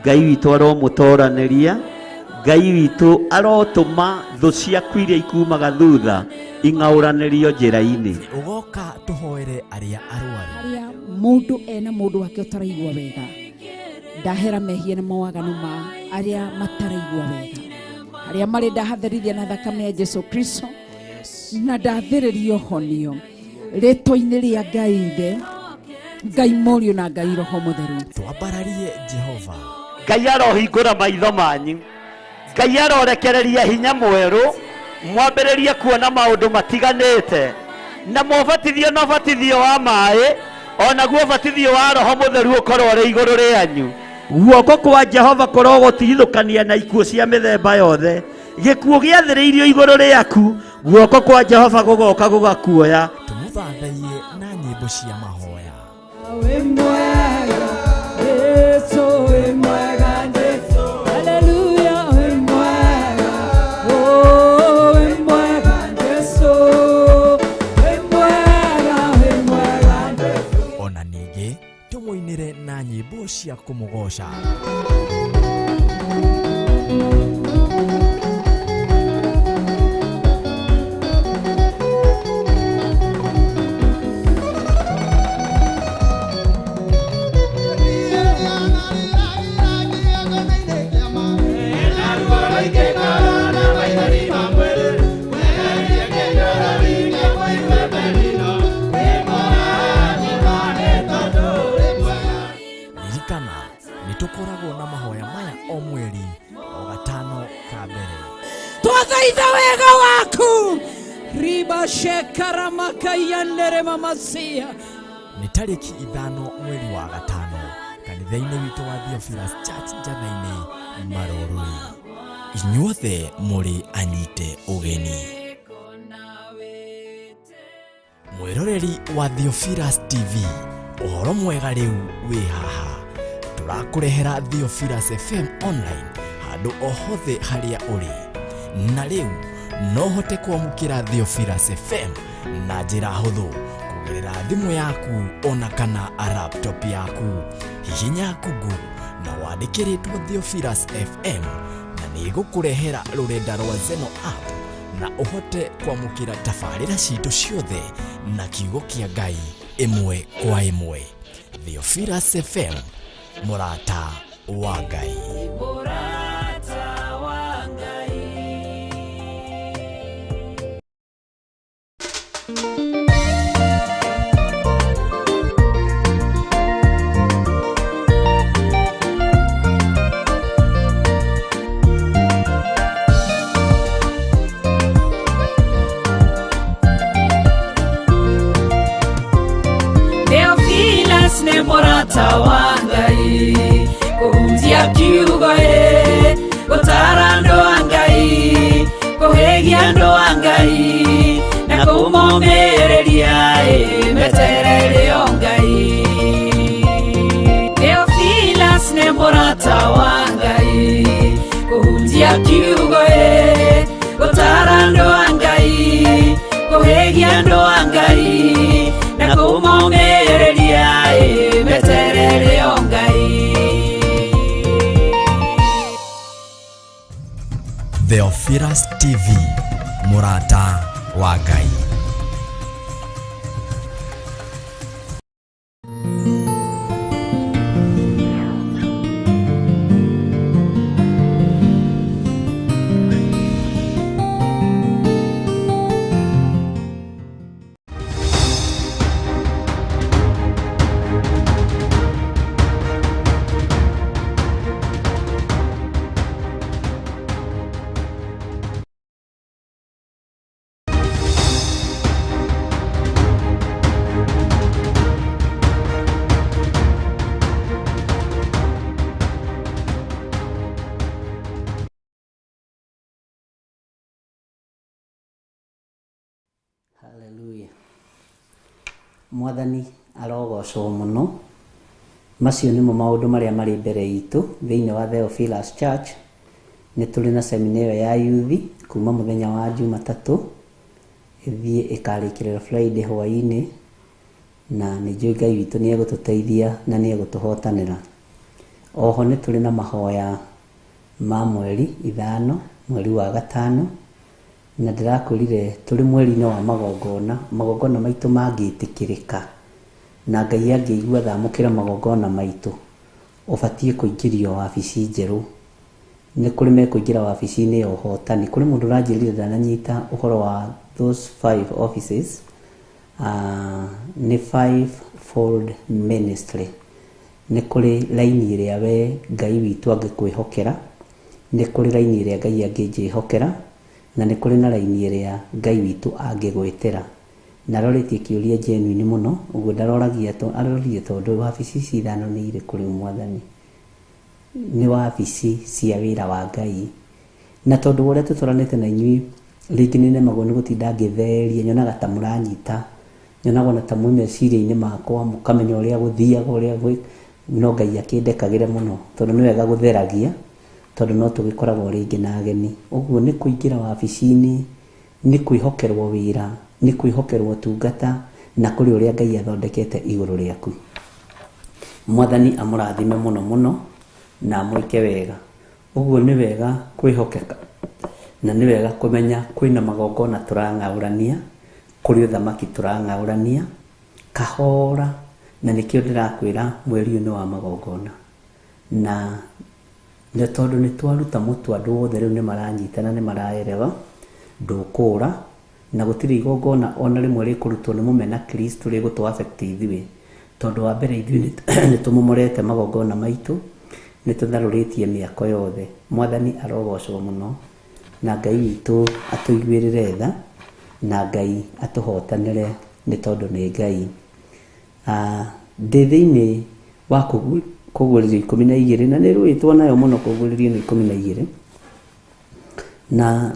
Ngai witũ aromũtoranĩria, Ngai witũ arotũma thũ ciaku iria ikumaga thutha ing'aũranĩrio njĩra-inĩ. Ũgoka tũhoere arĩa arwaru. Arĩa mũndũ ena mũndũ wake ũtaraigua wega, ndahera mehia na mawaganu ma arĩa mataraigua wega, arĩa marĩ ndahatherithia na thakame ya Jesu Kristo, na ndathĩrĩrio honio rĩtwa-inĩ rĩa Ngai Ithe, Ngai Mũriũ na Ngai Roho Mũtheru. Twambararie Jehova. Ngai arohingũra maitho manyu, Ngai arorekereria hinya mwerũ, mwambĩrĩrie kuona maũndũ matiganĩte, na mwabatithio na ũbatithio wa maĩ, onaguo ũbatithio wa Roho Mũtheru ũkorwo ũrĩ igũrũ rĩanyu. Guoko kwa Jehova kũrogũtigithũkania na ikuũ cia mĩthemba yothe. Gĩkuũ gĩathĩrĩirio igũrũ rĩaku, guoko kwa Jehova gũgoka gũgakuoya. Tũmũthathaiye na nyĩmbo cia mahoya. Wĩ mwega, Jesu wĩ mwega, Jesu. Hallelujah, wĩ mwega, oh, wĩ mwega, Jesu. Wĩ mwega, wĩ mwega, Jesu. Ona ningĩ tũmũinĩre na nyĩmbo cia kũmũgoca. Ririkana nĩ tũkoragwo na mahoya maya o mweri o gatano ka mbere. Twathaitha wega waku riba shekaramakaiyanere mamasia. Nĩ tarĩki 5 mweri wa 5 kanitha-inĩ witũ wa Theophilus Church Njatha-inĩ, Marũrũi. Inyuothe mũrĩ anyite ũgeni. Mwĩroreri wa Theophilus TV, ũhoro mwega rĩu wĩ haha. Tũrakũrehera Theophilus FM online handũ o hothe harĩa ũrĩ. Na rĩu no ũhote kwamũkĩra Theophilus FM na njĩra hũthũ kũgerera thimũ yaku ona kana laptop yaku. Hihinya Google na wandĩkĩrĩtwo Theophilus FM na nĩ ĩgũkũrehera rũrenda rwa Zeno app na ũhote kwamũkĩra tabarĩra citũ ciothe na kiugo kĩa Ngai ĩmwe kwa ĩmwe. Theophilus FM, mũrata wa Ngai. Mũrata wa Ngai. Theophilus nĩ mũrata wa Ngai, kũhunjia kiugo ĩ, gũtara andũ a Ngai, kũhĩgia andũ a Ngai, na kũmomĩrĩria ĩ, meterere o Ngai. Theophilus nĩ mũrata wa Ngai, kũhunjia kiugo ĩ, gũtara andũ a Ngai, kũhĩgia andũ a Ngai, na kũmomĩrĩria ĩ, meterere o Ngai. Theophilus TV, mũrata wa Ngai. Hallelujah. Mwathani arogocwo mũno. Macio nĩmo maũndũ marĩa marĩ mbere itũ thĩinĩ wa Theophilus Church. Nĩ tũrĩ na semina ĩyo ya yuthi kuma mũthenya wa Jumatatũ ĩthiĩ ĩkarĩkĩrĩra Friday hwaĩ-inĩ, na nĩ njũĩ Ngai witũ nĩ egũtũteithia na nĩ egũtũhotanĩra. Oho nĩ tũrĩ na mahoya ma mweri 5, mweri wa 5, na ndĩrakwĩrire tũrĩ mweri-inĩ wa magongona, magongona maitũ mangĩtĩkĩrĩka na Ngai angĩigua thamũkĩra magongona maitũ, ũbatiĩ kũingĩrio wabici njerũ. Nĩ kũrĩ mekũingĩra wabici-inĩ ya ũhotani. Kũrĩ mũndũ ũranjĩrire ndananyita ũhoro wa those 5 offices, nĩ 5-fold ministry. Nĩ kũrĩ raini ĩrĩa we Ngai witũ angĩkwĩhokera, nĩ kũrĩ raini ĩrĩa Ngai angĩnjĩhokera, na nĩ kũrĩ na raini ĩrĩa Ngai witũ angĩgwĩtĩra. Na arorĩtie kĩũria genuine mũno, ũguo ndaroragia aroririe tondũ wabici ici 5 nĩ irĩkũ rĩu Mwathani? Nĩ wabici cia wĩra wa Ngai. Na tondũ ũrĩa tũtũranĩte na inyuĩ, rĩngĩ nĩ nemagwo nĩ gũtinda ngĩtheria, nyonaga ta mũranyita, nyonaga ona ta mwĩ meciria-inĩ makwa, mũkamenya ũrĩa gũthiaga, ũrĩa gwĩ, no Ngai akĩndekagĩre mũno, tondũ nĩ wega gũtheragia, tondũ no tũgĩkoragwo rĩngĩ na ageni. Ũguo nĩ kũingĩra wabici-inĩ, nĩ kwĩhokerwo wĩra, nĩ kwĩhokerwo ũtungata, na kũrĩ ũrĩa Ngai athondekete igũrũ rĩaku. Mwathani amũrathime mũno mũno na amwĩke wega. Ũguo nĩ wega kwĩhokeka, na nĩ wega kũmenya kwĩna magongona tũrang'aũrania, kũrĩ ũthamaki tũrang'aũrania kahora, na nĩkĩo ndĩrakwĩra mweri ũyũ nĩ wa magongona. Na nĩ tondũ nĩ twaruta mũtu andũ othe rĩu nĩ maranyitana, nĩ maraerewa, ndũkũra, na gũtirĩ igongona ona rĩmwe rĩkũrutwo nĩ mũmena Kristo rĩgũtũ affect ithuĩ, tondũ wa mbere ithuĩ nĩ tũmomorete magongona maitũ, nĩ tũtharũrĩtie mĩako yothe. Mwathani arogocwo mũno, na Ngai witũ atũiguĩrĩre tha, na Ngai atũhotanĩre nĩ tondũ nĩ Ngai. Ndĩ thĩinĩ wa kũguũrĩrio 12, na nĩ rũĩtwo nayo mũno kũguũrĩrio nĩ 12, na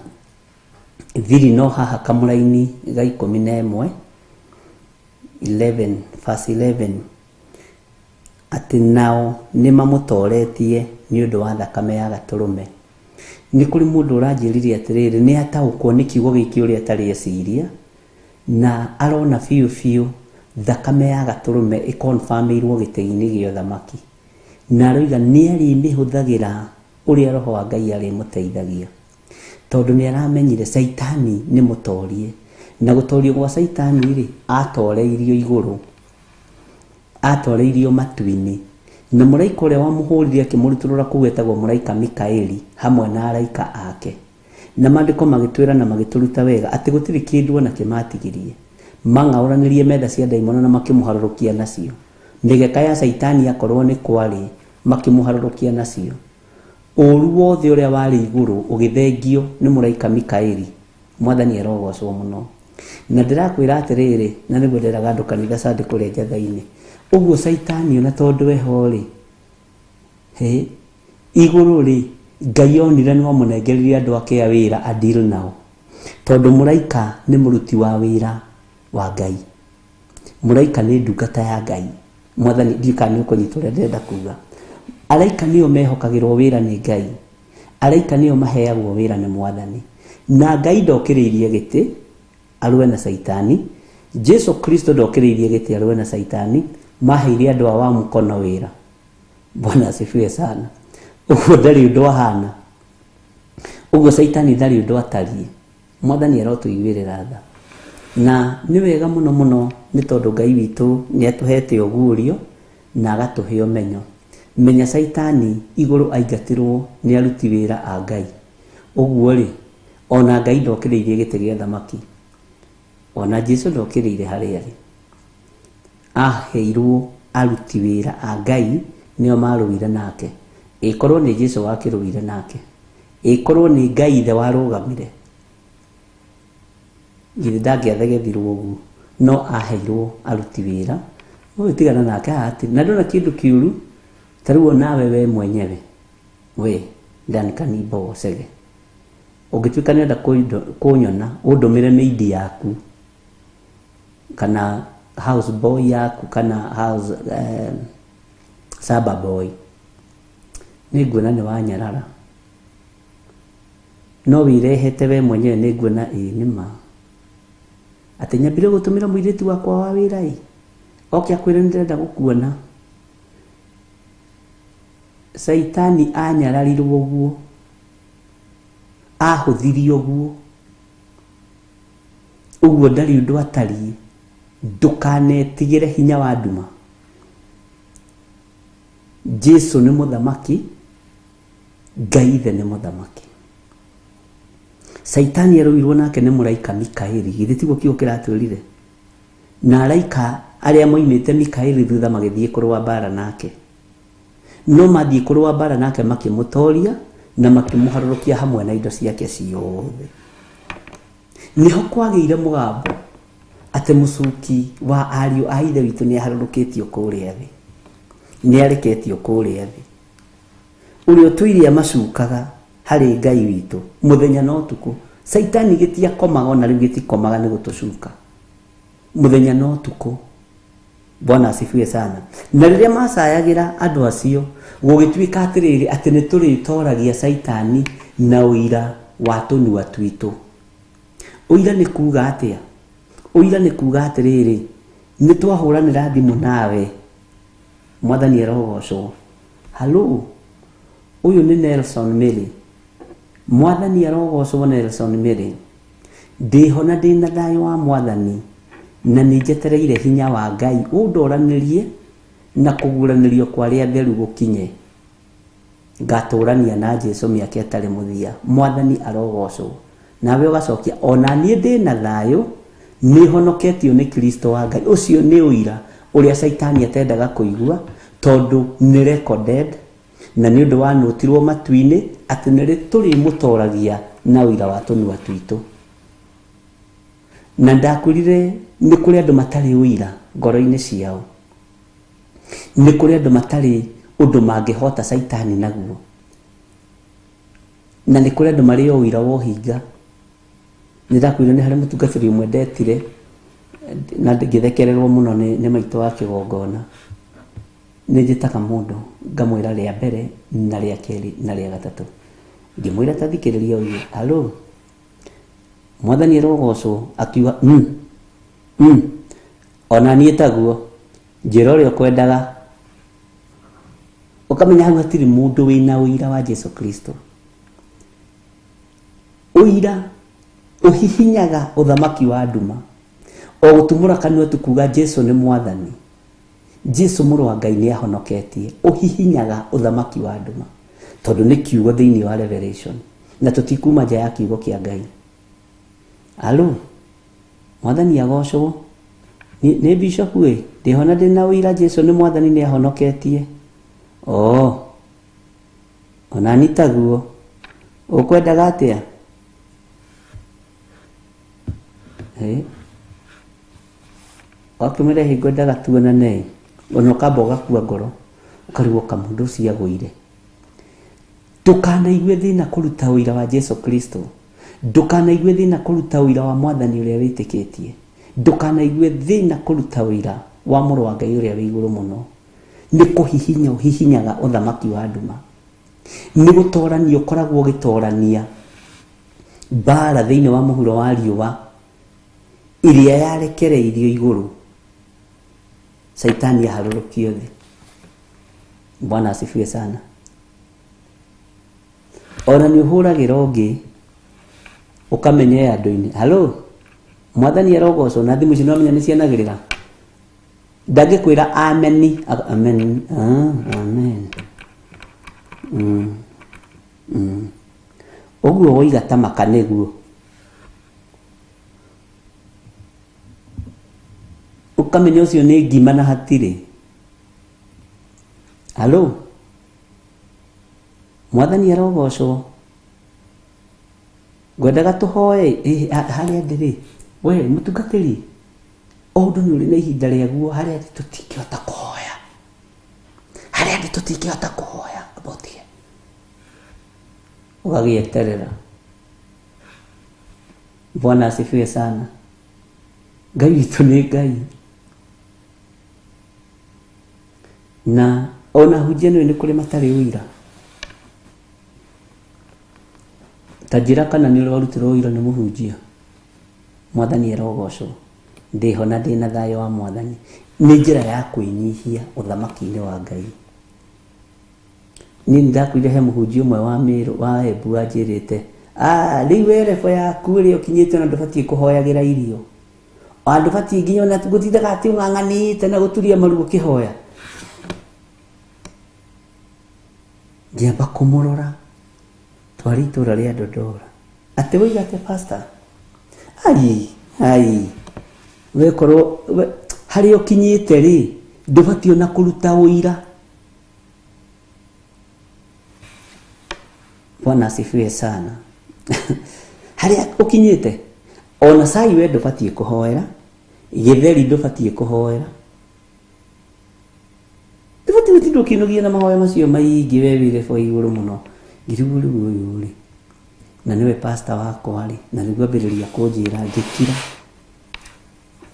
thiri no haha kamũraini ga 11, 11 verse 11, atĩ nao nĩ mamũtoretie nĩ ũndũ wa thakame ya gatũrũme. Nĩ kũrĩ mũndũ ũranjĩrire atĩrĩrĩ, nĩ ataũkwo nĩ kiugo gĩkĩ ũrĩa atarĩ eciria, na arona biũ biũ thakame ya gatũrũme ĩkonfirmĩirwo gĩtĩ-inĩ gĩa ũthamaki, na aroiga nĩ arĩmĩhũthagĩra ũrĩa Roho wa Ngai arĩmũteithagia, tondũ nĩ aramenyire Caitani nĩ mũtorie, na gũtorio gwa Caitani rĩ, atoreirio igũrũ, atoreirio matu-inĩ, na mũraika ũrĩa wamũhũrire akĩmũrutũrũra kũu etagwo mũraika Mikaeli hamwe na araika ake. Na maandĩko magĩtwĩra na magĩtũruta wega atĩ gũtirĩ kĩndũ ona kĩmatigirie. Mang'aũranĩrie metha cia ndaimono na makĩmũharũrũkia nacio. Mĩgeka ya Caitani akorwo nĩ kwarĩ, makĩmũharũrũkia nacio. Ũũru wothe ũrĩa warĩ igũrũ ũgĩthengio nĩ mũraika Mikaeli. Mwathani arogocwo mũno. Na ndĩrakwĩra atĩrĩrĩ, na nĩguo ndĩraga andũ kanitha Sunday kũrĩa Njatha-inĩ. Ũguo Caitani ona tondũ eho rĩ, he igũrũ rĩ, Ngai onire no amũnengererie andũ ake a wĩra a deal nao, tondũ mũraika nĩ mũruti wa wĩra wa Ngai. Mũraika nĩ ndungata ya Ngai. Mwathani, ndiũĩ kana nĩ ũkũnyita ũrĩa ndĩrenda kuga. Araika nĩo mehokagĩrwo wĩra nĩ Ngai. Araika nĩo maheagwo wĩra nĩ Mwathani. Na Ngai ndokĩrĩirie gĩtĩ arũe na Caitani. Jesu Kristo ndokĩrĩirie gĩtĩ arũe na Caitani. Maheire andũ a wa mũkono wĩra. Bwana asifiwe sana. Ũguo ndarĩ ũndũ ahana. Ũguo Caitani ndarĩ ũndũ atariĩ. Mwathani arotũiguĩrĩra tha. Na nĩ wega mũno mũno nĩ tondũ Ngai witũ nĩ atũhete ũguũrio na agatũhe ũmenyo. Menya Caitani igũrũ aingatirwo nĩ aruti wĩra a Ngai. Ũguo rĩ, ona Ngai ndokĩrĩirie gĩtĩ gĩa thamaki, ona Jesu ndokĩrĩire harĩa arĩ. Aheirwo aruti wĩra a Ngai nĩo marũire nake. Ĩkorwo nĩ Jesu wakĩrũire nake, ĩkorwo nĩ Ngai ithe warũgamire, githĩ ndangĩathegethirwo ũguo, no aheirwo aruti wĩra. Ũyũ tigana nake haha atĩ, na ndona kĩndũ kĩũru, ta rĩu onawe we mwenyewe, we Duncan Mbogo Chege, ũngĩtuĩka nĩ ũrenda kũnyona, ũndũmĩre maid yaku, kana house boy yaku, kana house Saba boy nĩ nguona nĩ wanyarara no wirehete we mwenyewe nĩ nguona ĩĩ nĩ ma atĩ nyambire gũtũmĩra mũirĩtu wakwa wa wĩra ĩ oke akwĩre nĩ ndĩrenda gũkuona. Saitani anyararirwo ũguo, ahũthirio ũguo, ũguo ndarĩ ũndũ atariĩ. Ndũkanetigĩre hinya wa nduma. Jesu nĩ mũthamaki, Ngai ithe nĩ mũthamaki. Saitani arũirwo nake nĩ mũraika Mikaeli, githĩ tiguo kiugo kĩratwĩrire? Na araika arĩa moimĩte Mikaeli thutha magĩthiĩ kũrũa mbara nake. No mathiĩ kũrũa mbara nake makĩmũtoria na makĩmũharũrũkia hamwe na indo ciake ciothe. Nĩho kwagĩire mũgambo atĩ mũcuki wa ariũ a ithe witũ nĩ aharũrũkĩtio kũrĩa thĩ, nĩ areketio kũrĩa thĩ. Ũrĩa ũtũire amacukaga harĩ Ngai witũ mũthenya na ũtukũ. Saitani gĩtiakomaga ona rĩu gĩtikomaga nĩ gũtũcuka mũthenya na ũtukũ. Bwana asifiwe sana. Na rĩrĩa macayagĩra andũ acio gũgĩtuĩka atĩrĩrĩ atĩ nĩ tũrĩtoragia Saitani na ũira wa tũnua twitũ. Ũira nĩ kuga atĩa? Ũira nĩ kuga atĩrĩrĩ, nĩ twahũranĩra thimũ nawe, Mwathani arogocwo. Halo, ũyũ nĩ Nelson Mary. Mwathani arogocwo Nelson Mary. Ndĩho na ndĩna thayũ wa Mwathani na nĩ njetereire hinya wa Ngai ũndoranĩrie na kũguũranĩrio kwa arĩa atheru gũkinye. Ngatũrania na Jesu mĩaka ĩtarĩ mũthia. Mwathani arogocwo. Nawe ũgacokia ona niĩ ndĩna thayũ, nĩ honoketio nĩ Kristo wa Ngai. Ũcio nĩ ũira ũrĩa Saitani atendaga kũigua tondũ nĩ recorded na nĩ ũndũ wanũtirwo matu-inĩ atĩ nĩ tũrĩmũtoragia na ũira wa tũnua twitũ. Na ndakwĩrire nĩ kũrĩ andũ matarĩ ũira ngoro-inĩ ciao, nĩ kũrĩ andũ matarĩ ũndũ mangĩhota Saitani naguo, na nĩ kũrĩ andũ marĩ o ũira wa ũhinga. Nĩ ndakwĩrire nĩ harĩ mũtungatĩri ũmwe ndetire na ngĩthekererwo mũno nĩ maitũ wa kĩgongona. Nĩ njĩtaga mũndũ ngamwĩra rĩa mbere na rĩa kerĩ na rĩa gatatũ, ngĩmwĩra ta thikĩrĩria ũyũ, halo, Mwathani arogocwo. Akiuga ona niĩ taguo, njĩra ũrĩa ũkwendaga. Ũkamenya hau hatirĩ mũndũ wĩna ũira wa Jesu Kristo. Ũira ũhihinyaga ũthamaki wa nduma. O gũtumũra kanua tu kuga Jesu nĩ Mwathani, Jesu mũrũ wa Ngai nĩ ahonoketie, ũhihinyaga ũthamaki wa nduma tondũ nĩ kiugo thĩinĩ wa Revelation, na tũtikuma nja ya kiugo kĩa Ngai. Alo, Mwathani agocwo. Nĩ bishop ĩ, ndĩhona ndĩna ũira Jesu nĩ Mwathani nĩ ahonoketie. Oh, ona ni taguo. Ũkwendaga atĩa? Wakĩmwĩra hĩ ngwendaga tuonane, ona ũkamba ũgakua ngoro, ũkarigwo kamũndũ ũcio agũire. Ndũkanaigue thĩna kũruta ũira wa Jesu Kristo. Ndũkanaigue thĩna kũruta ũira wa Mwathani ũrĩa wĩtĩkĩtie. Ndũkanaigue thĩna kũruta ũira wa mũrũ wa Ngai ũrĩa wĩ igũrũ mũno. Nĩ kũhihinya ũhihinyaga ũthamaki wa nduma. Nĩ gũtorania ũkoragwo ũgĩtorania mbara thĩinĩ wa mũhuro wa riũa ĩrĩa yarekereirio igũrũ. Saitani aharũrũkio thĩ. Bwana asifiwe sana. Ona nĩ ũhũragĩra ũngĩ ũkamenya e andũ-inĩ, halo, Mwathani arogocwo, na thimũ icio nĩwamenya nĩ cianagĩrĩra. Ndangĩkwĩra ameni, amen, amen. Ũguo woiga ta maka nĩguo. Ũkamenya ũcio nĩ ngima na hatirĩ. Halo, Mwathani arogocwo. Ngwendaga tũhoe harĩa ndĩrĩ. We mũtungatĩri, o ũndũ nĩ ũrĩ na ihinda rĩaguo. Harĩa ndĩ tũtingĩhota kũhoya, harĩa ndĩ tũtingĩhota kũhoya, amba ũtige ũgagĩeterera. Bwana asifiwe sana. Ngai witũ nĩ Ngai. Na Ona hunjia nĩ kũrĩ matarĩ ũira. Ta njĩra kana nĩ ũrĩ warutĩrwo ũira nĩ mũhunjia. Mwathani arogocwo. Ndĩho na ndĩna thayũ wa mwathani. Nĩ njĩra ya kwĩnyihia ũthamaki-inĩ wa Ngai. Niĩ nĩndakwire he mũhunjia ũmwe wa Mĩrũ wa Embu wanjĩrĩte, rĩu we level yaku ĩrĩa ũkinyĩte ona ndũbatiĩ kũhoyagĩra irio. Ona ndũbatiĩ nginya ona gũtindaga atĩ ũng'ang'anĩte na gũturia maru ũkĩhoya. Ngĩamba kũmũrora, twarĩ itũra rĩa Dodora. Atĩ woiga atĩ pastor, ai, ai, wekorwo harĩa ũkinyĩte rĩ, ndũbatiĩ ona kũruta ũira. Bwana asifiwe sana. Harĩa ũkinyĩte, ona cai we ndũbatiĩ kũhoera, gĩtheri ndũbatiĩ kũhoera. Ndũbatiĩ gũtinda ũkĩnogia na mahoya macio maingĩ we wĩ level igũrũ mũno. Ngĩrigwo rĩu ũyũ rĩ, na nĩwe pastor wakwa rĩ, na nĩguo ambĩrĩria kũnjĩra ngĩkira.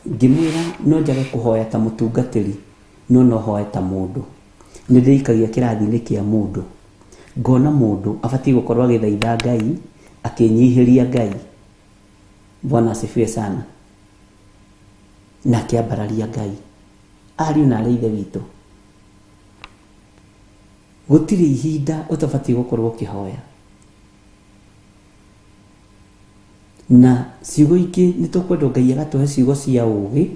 Ngĩmwĩra no njage kũhoya ta mũtungatĩri, no no hoe ta mũndũ. Nĩ ndĩikagia kĩrathi-inĩ kĩa mũndũ. Ngona mũndũ abatiĩ gũkorwo agĩthaitha Ngai, akĩnyihĩria Ngai. Bwana asifiwe sana. Na akĩambararia Ngai. Ariũ na arĩ ithe witũ. Gũtirĩ ihinda ũtabatiĩ gũkorwo ũkĩhoya. Na ciugo ingĩ nĩ tũkwenda Ngai agatũhe ciugo cia ũũgĩ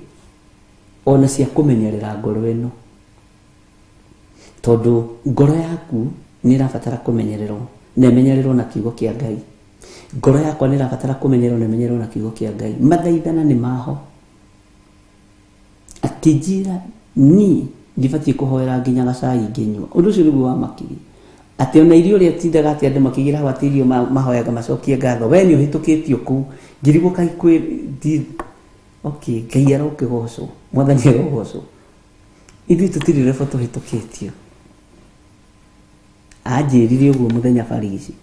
ona cia kũmenyerera ngoro ĩno. Tondũ ngoro yaku nĩ ĩrabatara kũmenyererwo na ĩmenyererwo na kiugo kĩa Ngai. Ngoro yakwa nĩ ĩrabatara kũmenyererwo na ĩmenyererwo na kiugo kĩa Ngai. Mathaithana nĩ maho. Akĩnjĩra niĩ ndibatiĩ kũhoera nginya gacai ngĩnyua. Ũndũ ũcio nĩguo wamakirie. Atĩ ona irio ũrĩa tindaga atĩ andũ makĩgĩra hau atĩ irio mahoyaga macokie ngatho. We nĩ ũhĩtũkĩtio kũu. Ngĩrigwo kaĩ kwĩ okay, Ngai arokĩgocwo. Mwathani arogocwo. Ithuĩ tũtirĩ level tũhĩtũkĩtio. Anjĩrire ũguo mũthenya barigici.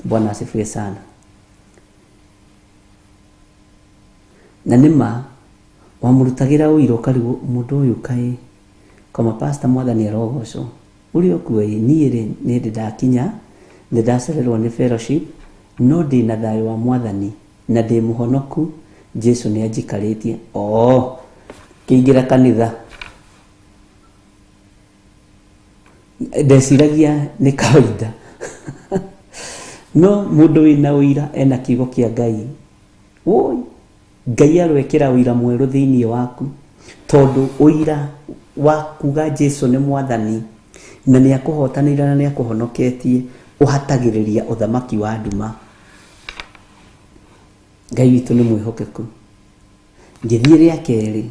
Bwana asifiwe sana. Na nĩma wamũrutagĩra ũira ũkarigwo mũndũ ũyũ kaĩ kama pastor mwathani arogocwo. Ũrĩa ũkuo ĩ niĩ rĩ nĩ ndĩ ndakinya nĩ ndacererwo nĩ fellowship no ndĩ na thayũ wa mwathani na ndĩ mũhonoku Jesu nĩ anjikarĩtie. Oh, kĩingĩra kanitha. Ndeciragia nĩ kawaida. No mũndũ wĩna ũira ena kiugo kĩa Ngai. Woi, Ngai arwekĩra ũira mwerũ thĩinĩ waku tondũ ũira wa kuga Jesu nĩ mwathani na nĩ akũhotanĩire na nĩ akũhonoketie ũhatagĩrĩria ũthamaki wa nduma. Ngai witũ nĩ mwĩhokeku. Ngĩthiĩ rĩa kerĩ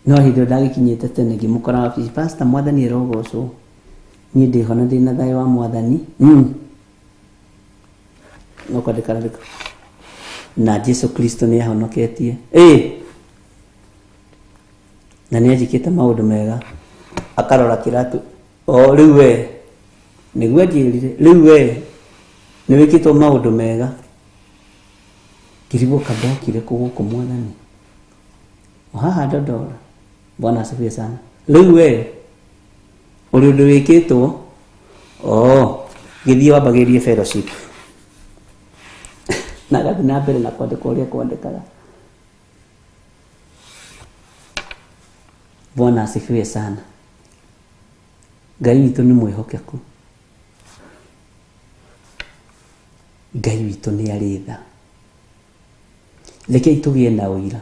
no hĩndĩ ĩyo ndagĩkinyĩte tene ngĩmũkora wabici, pastor mwathani arogocwo. Niĩ ndĩho na ndĩna thayũ wa mwathani. No kwandĩka randĩka. Na Jesu Kristo nĩ ahonoketie. Na nĩ anjĩkĩte maũndũ mega. Akarora kĩratũ. O rĩu we nĩguo anjĩrire, rĩu we nĩ wĩkĩtwo maũndũ mega. Ngĩrigwo kandokire kũ gũkũ mwathani. O haha Dodora. Bwana asifiwe sana. Rĩu we ũrĩ ũndũ wĩkĩtwo. Oh, gĩthiĩ wambagĩrĩrie fellowship. Na agathiĩ na mbere na kwandĩka ũrĩa kwandĩkaga. Bwana asifiwe sana. Ngai witũ nĩ mwĩhokeku. Ngai witũ nĩ arĩ tha. Rekei tũgĩe na ũira.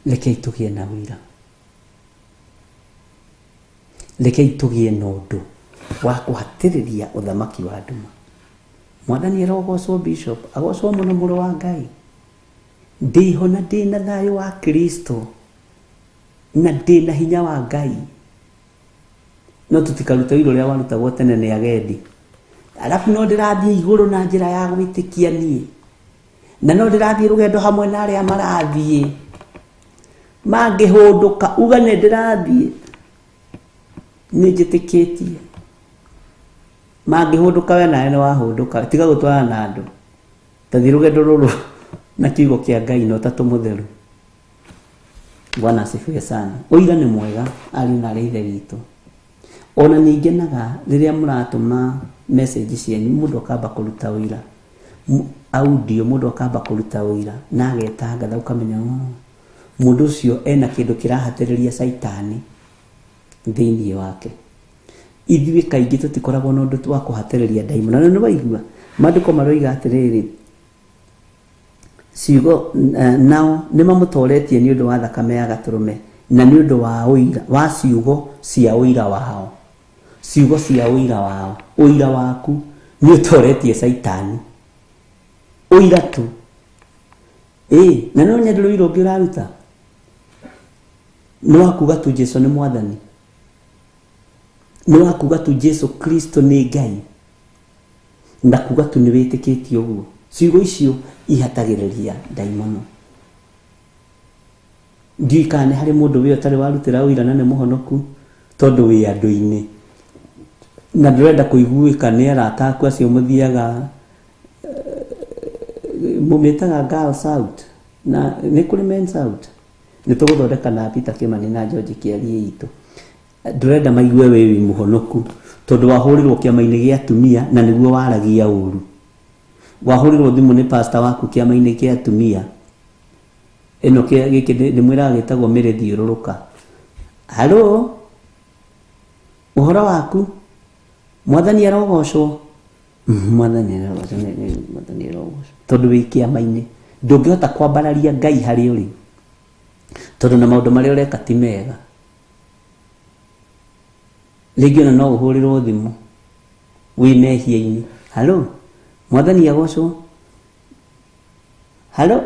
Rekei tũgĩe na ũira. Rekei tũgĩe na ũndũ wa kũhatĩrĩria ũthamaki wa nduma. Mwathani arogocwo bishop, agocwo mũno mũrũ wa Ngai. Ndĩho na ndĩna thayũ wa Kristo na ndĩna hinya wa Ngai. No tũtikarute ũira ũrĩa warutagwo tene nĩ agendi. Alafu no ndĩrathiĩ igũrũ na njĩra ya gwĩtĩkia niĩ. Na no ndĩrathiĩ rũgendo hamwe na arĩa marathiĩ. Mangĩhũndũka uga nĩ ndĩrathiĩ. Nĩ njĩtĩkĩtie. Mangĩhũndũka we nawe nĩ wahũndũka. Tiga gũtwarana na andũ. Ta thiĩ rũgendo rũrũ na kiugo kĩa Ngai na ũtatũ mũtheru. Bwana asifiwe sana. Ũira nĩ mwega ariũ na arĩ ithe witũ. Ona nĩ ngenaga rĩrĩa mũratũma message cianyu mũndũ akamba kũruta ũira audio, mũndũ akamba kũruta ũira na agetangatha, ũkamenya mũndũ ũcio ena kĩndũ kĩrahatĩrĩria caitani thĩinĩ wake. Ithuĩ kaingĩ tũtikoragwo na ũndũ wa kũhatĩrĩria ndaimono. Na nĩ waigua maandĩko maroiga atĩrĩrĩ, ciugo nao nĩ mamũtoretie nĩ ũndũ wa thakame ya gatũrũme na nĩ ũndũ wa ũira wa ciugo cia ũira wao. Ciugo cia ũira wao, ũira waku nĩ ũtoretie caitani, ũira tu. Na no nyende rũira ũngĩ ũraruta nĩ wa kuga tu Jesu nĩ mwathani, nĩ wa kuga tu Jesu Kristo nĩ Ngai, na kuga tu nĩ wĩtĩkĩtie ũguo. Ciugo icio ihatagĩrĩria ndaimono. Ndiũĩ kana nĩ harĩ mũndũ wĩ ũtarĩ warutĩra ũira na nĩ mũhonoku tondũ wĩ andũ-inĩ na ndũrenda kũiguĩka nĩ arata aku acio mũthiaga mũmĩtaga girls out na nĩ kũrĩ men's out. Nĩ tũgũthondeka na Peter Kimani na George Kĩarie itũ. Ndũrenda maigue wĩ wĩ mũhonoku tondũ wahũrĩrwo kĩama-inĩ gĩa atumia na nĩguo waragia ũru. Wahũrĩrwo thimũ nĩ pastor waku kĩama-inĩ kĩa atumia ĩno gĩkĩ nĩ mwĩraga gĩtagwo mĩrĩthiũrũrũka. Halo, ũhoro waku? Mwathani arogocwo. Mwathani arogocwo, mwathani arogocwo. Tondũ wĩ kĩama-inĩ ndũngĩhota kwambararia Ngai harĩ ũrĩ tondũ na maũndũ marĩa ũreka ti mega. Rĩngĩ ona no ũhũrĩrwo thimũ wĩ mehia-inĩ. Halo, mwathani agocwo. Halo,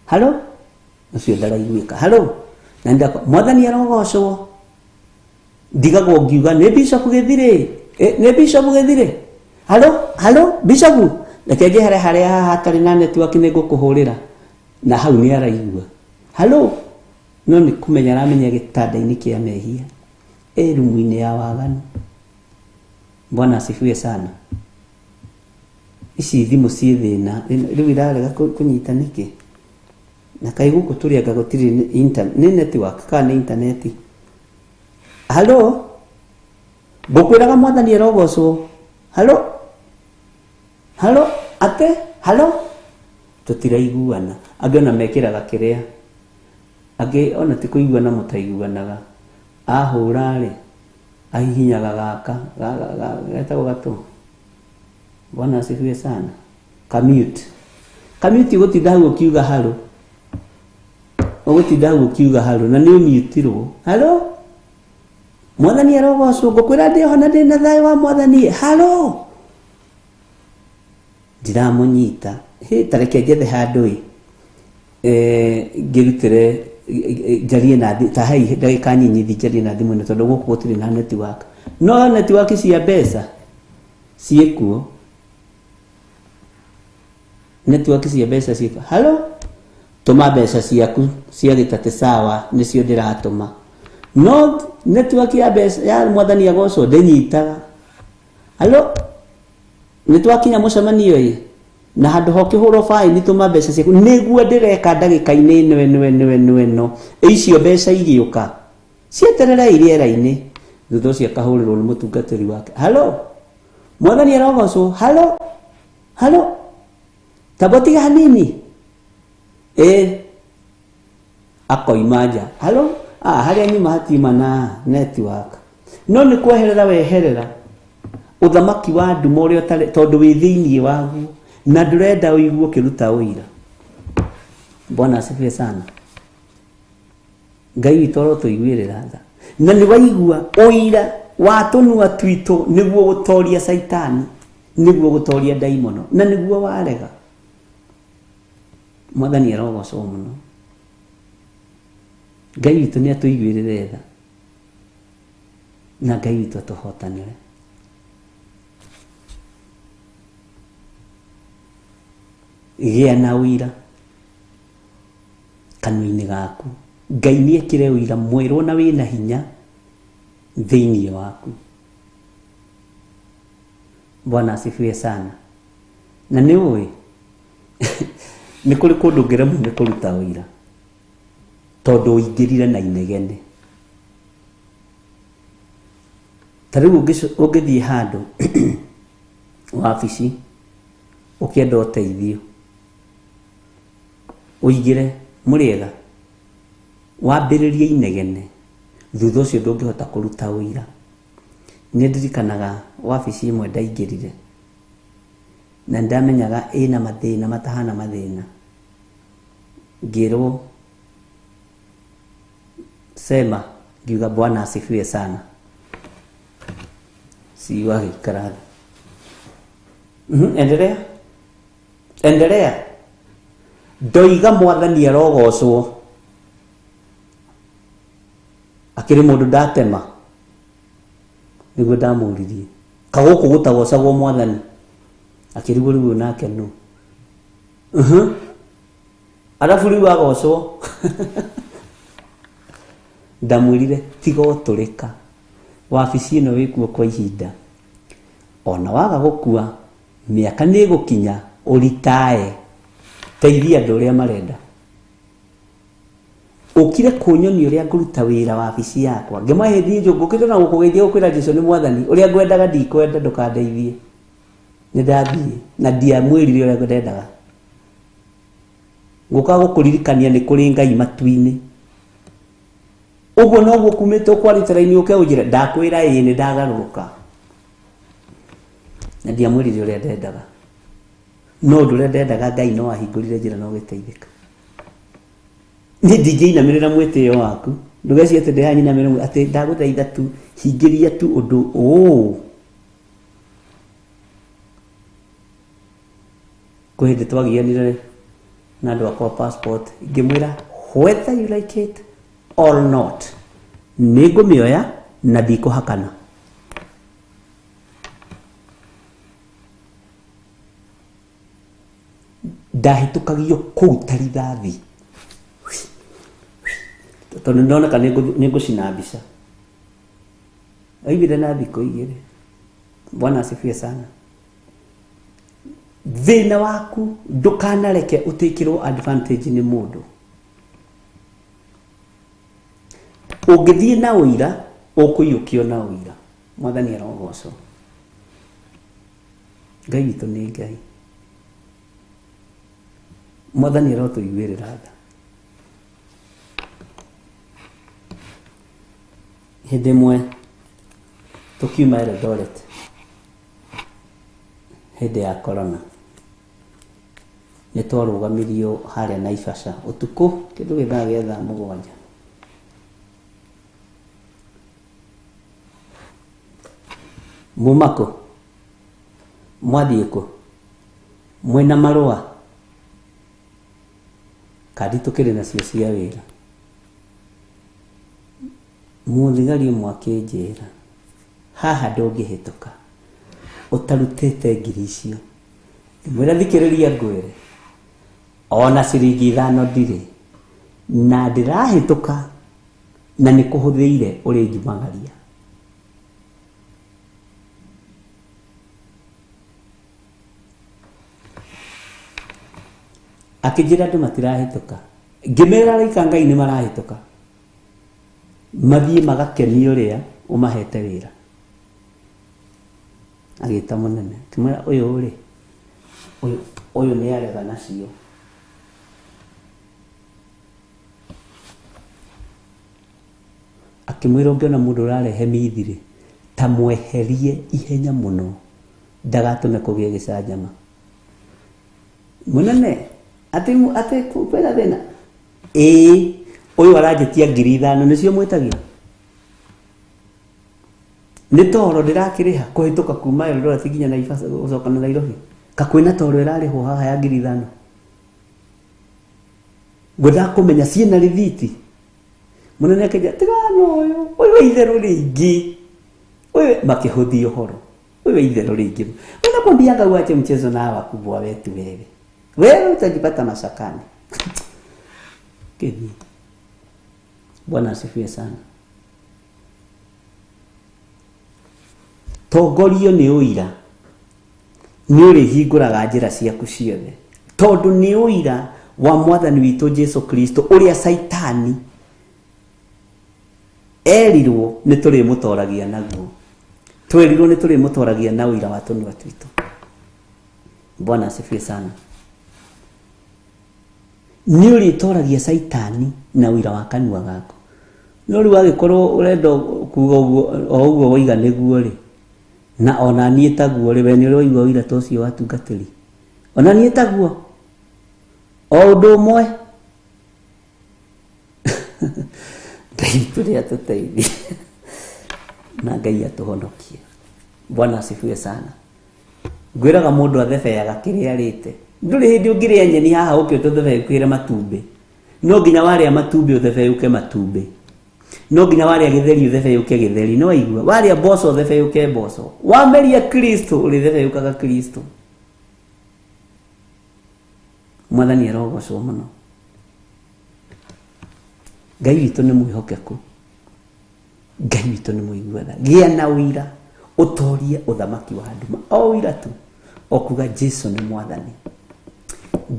halo, ũcio ndaraiguĩka. Halo, na ndakwa mwathani arogocwo. Ndigagwo ngiuga nĩ bishop Gĩthirĩ, nĩ bishop Gĩthirĩ. Halo, halo, bishop, reke njehere harĩa haha hatarĩ na network nĩ ngũkũhũrĩra. Na hau nĩ araigua. Halo, no nĩ kũmenya aramenya gĩtanda-inĩ kĩa mehia, rumu-inĩ ya waganu. Bwana asifiwe sana. Ici thimũ ciĩ thĩna rĩu irarega kũnyita nĩkĩ? Na kaĩ gũkũ tũrĩ anga gũtirĩ nĩ network kana nĩ intaneti? Halo, ngũkwĩraga mwathani arogocwo. Halo, halo, ate, halo, tũtiraiguana. Angĩ ona mekĩraga kĩrĩa, angĩ ona ti kũiguana mũtaiguanaga. Ahũra rĩ, ahihinyaga gaka getagwo gatũ. Bwana asifiwe sana. Commute, commute ũgũtinda hau ũkiuga halo, ũgũtinda hau ũkiuga halo na nĩ ũmiutirwo. Halo, mwathani arogocwo, ngũkwĩra ndĩ ho na ndĩ na thayũ wa mwathani. Halo, ndiramũnyita. Hĩ, ta reke njethe handũ ĩ, ngĩrutĩre njarie na ta hei ndagĩka nyinyi thi njarie na thimũ ĩno tondũ gũkũ gũtirĩ na network. No network cia mbeca ciĩkuo, network cia mbeca ciĩkuo. Halo, tũma mbeca ciaku cia gĩtatĩ sawa, nĩcio ndĩratũma. No network ya mbeca ya mwathani agocwo ndĩnyitaga. Halo, nĩ twakinya mũcemanio ĩ, na handũ ha ũkĩhũrwo baini tũma mbeca ciaku, nĩguo ndĩreka ndagĩka-inĩ ĩno ĩno ĩno ĩno ĩno. Icio mbeca igĩũka cietererei rĩera-inĩ. Thutha ũcio akahũrĩrwo nĩ mũtungatĩri wake. Halo, mwathani arogocwo. Halo, halo, tamba tiga hanini. Akoima nja. Halo, harĩa nyuma hatiuma na network. No nĩ kweherera weherera ũthamaki wa nduma ũrĩa ũtarĩ, tondũ wĩ thĩinĩ waguo na ndũrenda ũigue ũkĩruta ũira. Bwana asifiwe sana. Ngai witũ arotũiguĩrĩra tha. Na nĩ waigua ũira wa tũnua twitũ nĩguo gũtoria caitani, nĩguo gũtoria ndaimono, na nĩguo warega. Mwathani arogocwo mũno. Ngai witũ nĩ atũiguĩrĩre tha na Ngai witũ atũhotanĩre. Gĩa na ũira kanua-inĩ gaku. Ngai nĩ ekĩre ũira mwerũ na wĩna hinya thĩinĩ waku. Bwana asifiwe sana. Na nĩ ũĩ nĩ kũrĩ kũndũ ũngĩremwo nĩ kũruta ũira. Tondũ ũingĩrire na inegene. Ta rĩu ũngĩthiĩ handũ wabici ũkĩenda ũteithio, ũingĩre mũrĩega, wambĩrĩrie inegene, thutha ũcio ndũngĩhota kũruta ũira. Nĩ ndirikanaga wabici ĩmwe ndaingĩrire na nĩndamenyaga ĩna mathĩna matahana mathĩna, ngĩrwo sema, ngiuga Bwana asifiwe sana. CEO agĩikara thĩ. Endelea, endelea. Ndoiga mwathani arogocwo, akĩrĩ mũndũ ndatema, nĩguo ndamũririe kagũkũ gũtagocagwo mwathani, akĩrigwo rĩu nake nũ. Arabu rĩu agocwo. Ndamwĩrire tiga ũtũrĩka, wabici ĩno wĩkuo kwa ihinda, ona waga gũkua mĩaka nĩ ĩgũkinya ũritae, teithia andũ ũrĩa marenda. Ũkire kũnyonia ũrĩa ngũruta wĩra wabici yakwa, ngĩmahe thiĩ njũngũkĩte na gũkũgeithia gũkwĩra Jesũ nĩ mwathani, ũrĩa ngwendaga ndikwenda ndũkandeithie. Nĩ ndathiĩ na ndiamwĩrire ũrĩa ndendaga. Ngũka gũkũririkania nĩ kũrĩ Ngai matu-inĩ. Ũguo noguo kumĩte ũkwarĩte raini ũke ũnjĩre ndakwĩra ĩĩ nĩ ndagarũrũka. Na ndiamwĩrire ũrĩa ndendaga. No ũndũ ũrĩa ndendaga Ngai no ahingũrire njĩra na ũgĩteithĩka. Niĩ ndingĩinamĩrĩra mwĩtĩo waku. Ndũgecirie atĩ ndĩranyinamĩrĩra atĩ ndagũthaitha tu hingĩria tu ũndũ ũũ. Kwĩ hĩndĩ twagianire na andũ akwa passport, ngĩmwĩra whether you like it or not, nĩ ngũmĩoya na ndikũhakana. Ndahĩtũkagio kũu ta rithathi tondũ nĩndoneka nĩ ngũcina mbica. Aiguire na thikũ igĩrĩ. Bwana asifiwe sana. Thĩna waku ndũkanareke ũtĩkĩrwo advantage nĩ mũndũ. Ũngĩthiĩ na ũira ũkũiyũkio na ũira. Mwathani arogocwo. Ngai witũ nĩ Ngai. Mwathani arotũiguĩrĩra tha. Hĩndĩ ĩmwe tũkiuma Eldoret hĩndĩ ya corona, nĩ twarũgamirio harĩa Naivasha ũtukũ kĩndũ gĩthaa gĩa thaa 7. Muma kũ? Mwathiĩ kũ? Mwĩna marũa? Kandi tũkĩrĩ nacio cia wĩra. Mũthigari ũmwe akĩnjĩra haha ndũngĩhĩtũka ũtarutĩte ngiri icio. Ngĩmwĩra thikĩrĩria ngwĩre, ona ciringi 5 ndirĩ na ndĩrahĩtũka na nĩ kũhũthĩire ũrĩ njumagaria. Akĩnjĩra andũ matirahĩtũka, ngĩmera araika Ngai nĩ marahĩtũka, mathiĩ magakenie ũrĩa ũmahete wĩra. Agĩta mũnene akĩmwĩra ũyũ rĩ, ũyũ nĩ arega nacio. Akĩmwĩra ũngĩona mũndũ ũrarehe mithirĩ ta mweherie ihenya mũno ndagatũme kũgĩe gĩcanjama. Mũnene atĩ kwĩna thĩna? Ĩĩ, ũyũ aranjĩtia ngiri 5 nĩcio mwĩtagia. Nĩ toro ndĩrakĩrĩha kũhĩtũka kuma Eldoret nginya Naivasha gũcoka na Nairobi. Ka kwĩna toro ĩrarĩhwo haha ya ngiri 5. Ngwendaga kũmenya ciĩna rĩthiti. Mũnene akĩnjĩra tigana ũyũ, ũyũ wa itherũ rĩingĩ. Ũyũ makĩhũthia ũhoro. Ũyũ wa itherũ rĩingĩ. Wewe nakwambianga uache mchezo na hawa wakubwa wetu wewe. Wewe utajipata mashakani. Kedi. Bwana asifiwe sana. Tongorio nĩ ũira. Nĩ ũrĩhingũraga njĩra ciaku ciothe. Tondũ nĩ ũira wa mwathani witũ Jesu Kristo ũrĩa Caitani Erirwo nĩ tũrĩmũtoragia naguo. Twerirwo nĩ tũrĩmũtoragia na ũira wa tũnua twitũ. Bwana asifiwe sana. Nĩ ũrĩtoragia Caitani na ũira wa kanua gaku. No rĩu angĩkorwo ũrenda kuga ũguo o ũguo woiga nĩguo rĩ, na ona niĩ taguo rĩ, we nĩ ũrĩ waigua ũira ta ũcio wa atungatĩri? Ona niĩ taguo o ũndũ ũmwe. Ngai witũ nĩ atũteithie na Ngai atũhonokie. Bwana asifiwe sana. Ngwĩraga mũndũ athebeaga kĩrĩa arĩte. Ndũrĩ hĩndĩ ũngĩrĩa nyeni haha ũke ũtũthebeũkĩre matumbĩ. No nginya warĩa matumbĩ ũthebeũke matumbĩ. No nginya warĩa gĩtheri ũthebeũke gĩtheri. Nĩ waigua? Warĩa mboco ũthebeũke mboco. Wameria Kristo ũrĩthebeũkaga Kristo. Mwathani arogocwo mũno. Ngai witũ nĩ mwĩhokeku. Ngai witũ nĩ mũigua tha. Gĩa na ũira ũtorie ũthamaki wa nduma. O ũira tu. O kuga Jesu nĩ mwathani.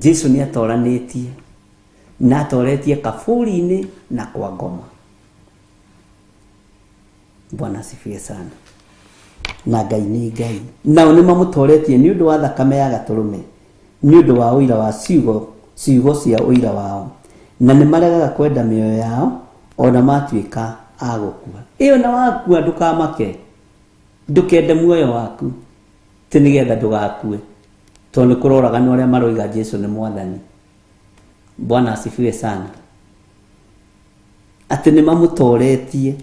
Jesu nĩ atoranĩtie na atoretie kaburi-inĩ na kwa ngoma. Bwana asifiwe sana. Na Ngai nĩ Ngai. Nao nĩ mamũtoretie nĩ ũndũ wa thakame ya gatũrũme, nĩ ũndũ wa ũira wa ciugo cia ũira wao, na nĩ maregaga kwenda mĩoyo yao ona matuĩka a gũkua. Ĩyo na wakua ndũkamake, ndũkende muoyo waku ti nĩgetha ndũgakue, tondũ nĩ kũroraganwo arĩa maroiga Jesu nĩ mwathani. Bwana asifiwe sana. Atĩ nĩ mamũtoretie.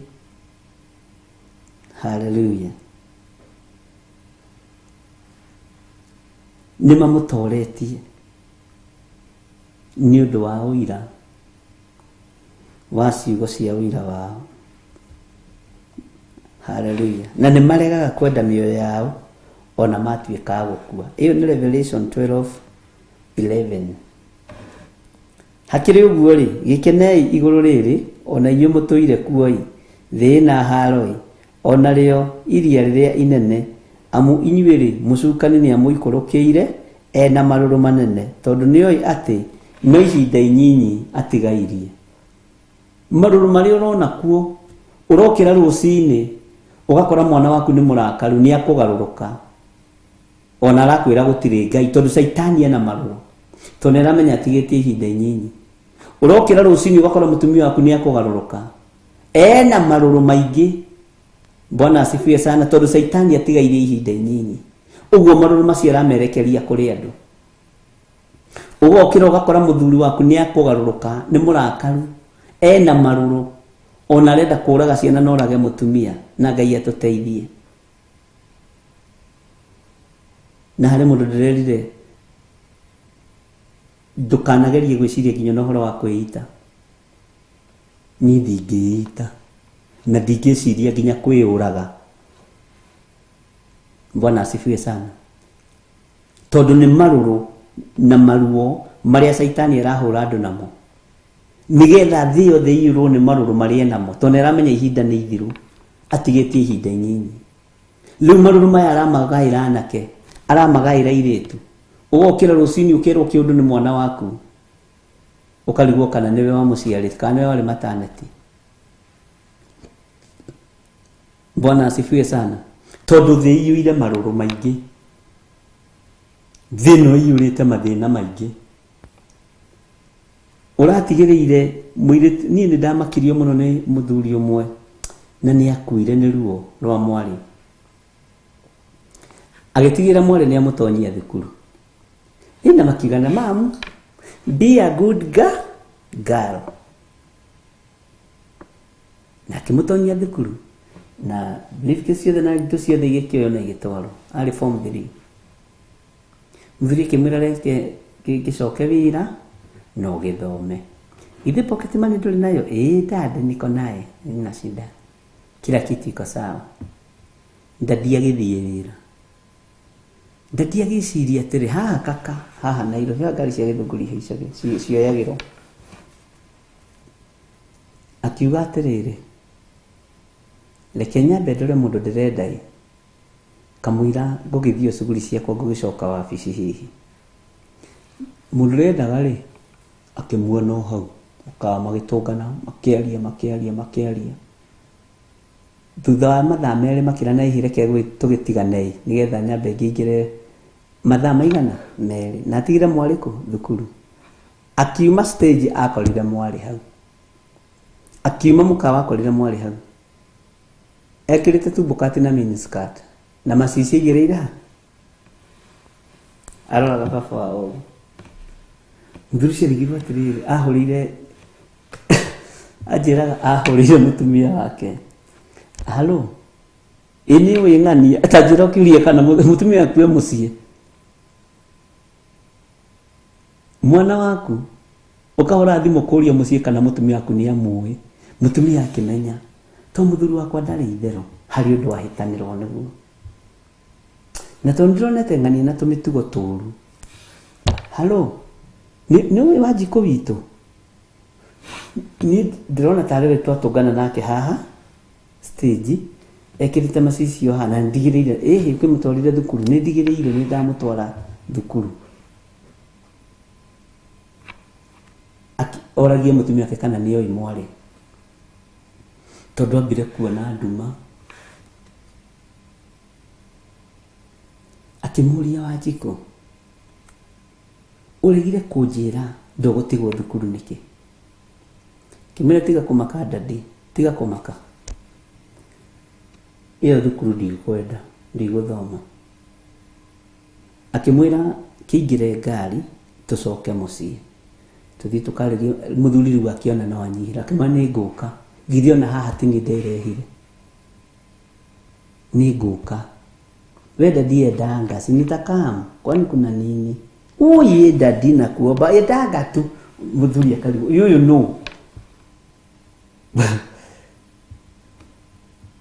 Hallelujah. Nĩ mamũtoretie nĩ ũndũ wa ũira wa ciugo cia ũira wao. Hallelujah. Na nĩ maregaga kwenda mĩoyo yao ona matuĩka a gũkua. Ĩyo nĩ Revelation 12:11. Hakĩrĩ ũguo rĩ, gĩkenei igũrũ rĩrĩ ona inyuĩ mũtũire kuo-ĩ, thĩ ĩna haro-ĩ, ona rĩo iria rĩrĩa inene, amu inyuĩ rĩ, mũcukani nĩamũikũrũkĩire ena marũrũ manene, tondũ nĩoĩ atĩ no ihinda inyinyi atigairie. Marũrũ marĩa ũrona kuo, ũrokĩra rũcinĩ ũgakora mwana waku nĩ mũrakaru, nĩ akũgarũrũka, ona arakwĩra gũtirĩ Ngai, tondũ Caitani ena marũrũ, tondũ nĩ aramenya atigĩtie ihinda inyinyi. Ũrokĩra rũcinĩ ũgakora mũtumia waku nĩ akũgarũrũka, ena marũrũ maingĩ. Bwana asifiwe sana, tondũ Caitani atigairie ihinda inyinyi. Ũguo marũrũ macio aramerekeria kũrĩ andũ. Ũgokĩra ũgakora mũthuri waku nĩ akũgarũrũka, nĩ mũrakaru, ena marũrũ, ona arenda kũraga ciana na orage mũtumia, na Ngai atũteithie. Na harĩ mũndũ ndĩrerire ndũkanagerie gwĩciria nginya na ũhoro wa kwĩita. Niĩ ndingĩita na ndingĩciria nginya kwĩyũraga. Bwana asifiwe sana. Tondũ nĩ marũrũ na maruo marĩa Caitani arahũra andũ namo, nĩgetha thĩ yothe ĩiyũrwo nĩ marũrũ marĩa enamo, tondũ nĩ aramenya ihinda nĩ ithiru, atigĩtie ihinda inyinyi. Rĩu marũrũ maya aramagaĩra anake, aramagaĩra airĩtu. Ũgokĩra rũcinĩ ũkerwo kĩũndũ nĩ mwana waku, ũkarigwo kana nĩwe wamũciarĩte kana nĩwe warĩ maternity. Bwana asifiwe sana. Tondũ thĩ ĩiyũire marũrũ maingĩ, thĩ ĩno ĩiyũrĩte mathĩna maingĩ. Ũratigĩrĩire mũirĩtu, niĩ nĩ ndamakirio mũno nĩ mũthuri ũmwe, na nĩ akuire nĩ ruo rwa mwarĩ. Agĩtigĩra mwarĩ nĩ amũtonyia thukuru. Ĩna makigana, mam, be a good girl. Na akĩmũtonyia thukuru, na briefcase ciothe na indo ciothe igĩkĩoywo na igĩtwarwo. Arĩ form 3. Mũthuri akĩmwĩra reke ngĩcoke wĩra na ũgĩthome. Ithe pocket money ndũrĩ nayo? Ĩĩ dad, niko naye, nina shida. Kila kitu iko sawa. Ndadi agĩthiĩ wĩra. Ndadi agĩciria atĩrĩ, haha kaka, haha Nairobi, haha ngari cia Gĩthũngũri cioyagĩrwo. Akiuga atĩrĩrĩ, reke nyambe ndore mũndũ ndĩrenda ĩ, kamũira ngũgĩthiĩ cuguri ciakwa ngũgĩcoka wabici hihi. Mũndũ ũrendaga rĩ, akĩmuona o hau, mũkawa magĩtũngana, makĩaria, makĩaria, makĩaria. Thutha wa mathaa merĩ makĩra na hihi reke tũgĩtigane nĩgetha nyambe ngĩingĩre mathaa maigana merĩ na atigire mwarĩ kũ thukuru. Akiuma stage akorire mwarĩ hau, akiuma mũkawa akorire mwarĩ hau ekĩrĩte tumbũkati na miniskirt na macici aigĩrĩire ha aroraga baba wao ũguo. Mũthuri ũcio arigirwo atĩrĩrĩ, ahũrĩire anjĩraga ahũrĩire mũtumia wake, halo, ĩ nĩ ũĩ ng'ania ta njĩra ũkĩũrie kana mũtumia waku e mũciĩ, mwana waku ũkahũra thimũ kũria mũciĩ kana mũtumia waku nĩ amũĩ. Mũtumia akĩmenya to mũthuri wakwa ndarĩ itherũ harĩ ũndũ wahĩtanĩrwo nĩguo, na tondũ ndĩronete ng'ania na tũmĩtugo tũru. Halo, nĩ ũĩ Wanjikũ witũ, niĩ ndĩrona tarĩ we twatũngana nake haha stage ekĩrĩte macicio haha na ndigĩrĩire ĩhĩ kwĩmũtwarire thukuru, nĩ ndigĩrĩire nĩ ndamũtwara thukuru. Oragie mũtumia wake kana nĩ oĩ mwarĩ, tondũ ambire kuona nduma. Akĩmũria Wanjikũ, ũregire kũnjĩra ndũgũtigwo thukuru nĩkĩ? Kĩmwĩra tiga kũmaka daddy, tiga kũmaka, ĩyo thukuru ndikwenda, ndigũthoma. Akĩmwĩra kĩingĩre ngari tũcoke mũciĩ tũthiĩ tũkarĩrie. Mũthuri rĩu akĩona no anyihĩra, akĩmwĩra nĩ ngũka, githĩ ona haha ti niĩ nderehire, nĩ ngũka. We daddy endanga si nitakam, kwani kuna nini? Uye daddy na kuomba endanga tu. Mũthuri akarigwo ũyũ no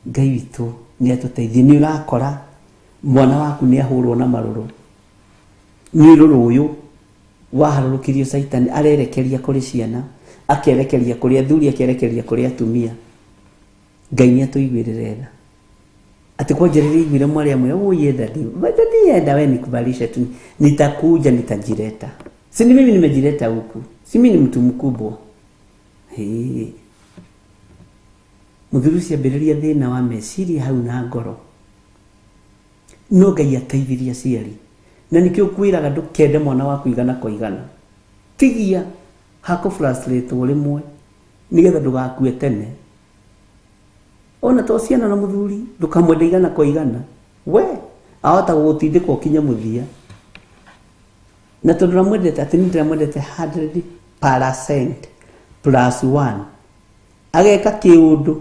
Ngai witũ nĩ atũteithie. Nĩ ũrakora mwana waku nĩ ahũrwo na marũrũ, nĩ rũrũ ũyũ waharũrũkirio Caitani arerekeria kũrĩ ciana, akerekeria kũrĩ athuri, akerekeria kũrĩ atumia. Ngai nĩ atũiguĩrĩre tha atĩ kwanjĩrĩria iguire mwarĩ amwe, uye daddy, daddy enda we nikuvalishe tu, nitakuja nitajileta, si ni mimi nimejileta huku, si mimi ni mtu mkubwa. Hii mũthuri ũcio ambĩrĩria thĩna wa meciria hau na ngoro. No Ngai ateithirie aciari, na nĩkĩo kwĩraga ndũkende mwana waku igana kwa igana, tigia hakũ frustrate rĩmwe nĩgetha ndũgakue tene. Ona to ciana na mũthuri ndũkamwende igana kwa igana, we ahota gũgũtindĩka ũkinye mũthia. Na tondũ ndĩramwendete atĩ niĩ ndĩramwendete 100% plus 1, ageka kĩũndũ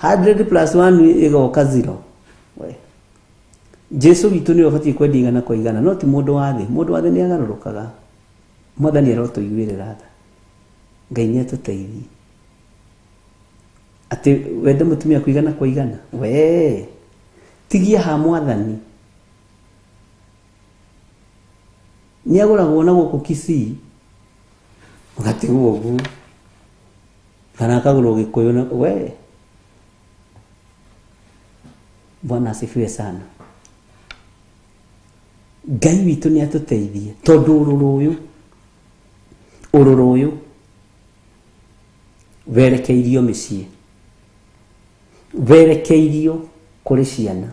100 plus 1 ĩgoka 0. We Jesu witũ nĩwe ũbatiĩ kwendia igana kwa igana, no ti mũndũ wa thĩ. Mũndũ wa thĩ nĩ agarũrũkaga. Mwathani arotũiguĩrĩra tha, Ngai nĩ atũteithie atĩ wende mũtumia waku igana kwa igana. We tigia ha mwathani nĩ agũragwo na gũkũ Kisii ũgatigwo ũguo, kana akagũrwo Gĩkũyũ na we. Bwana asifiwe sana. Ngai witũ nĩ atũteithie, tondũ ũrũrũ ũyũ werekeirio mĩciĩ, werekeirio kũrĩ ciana,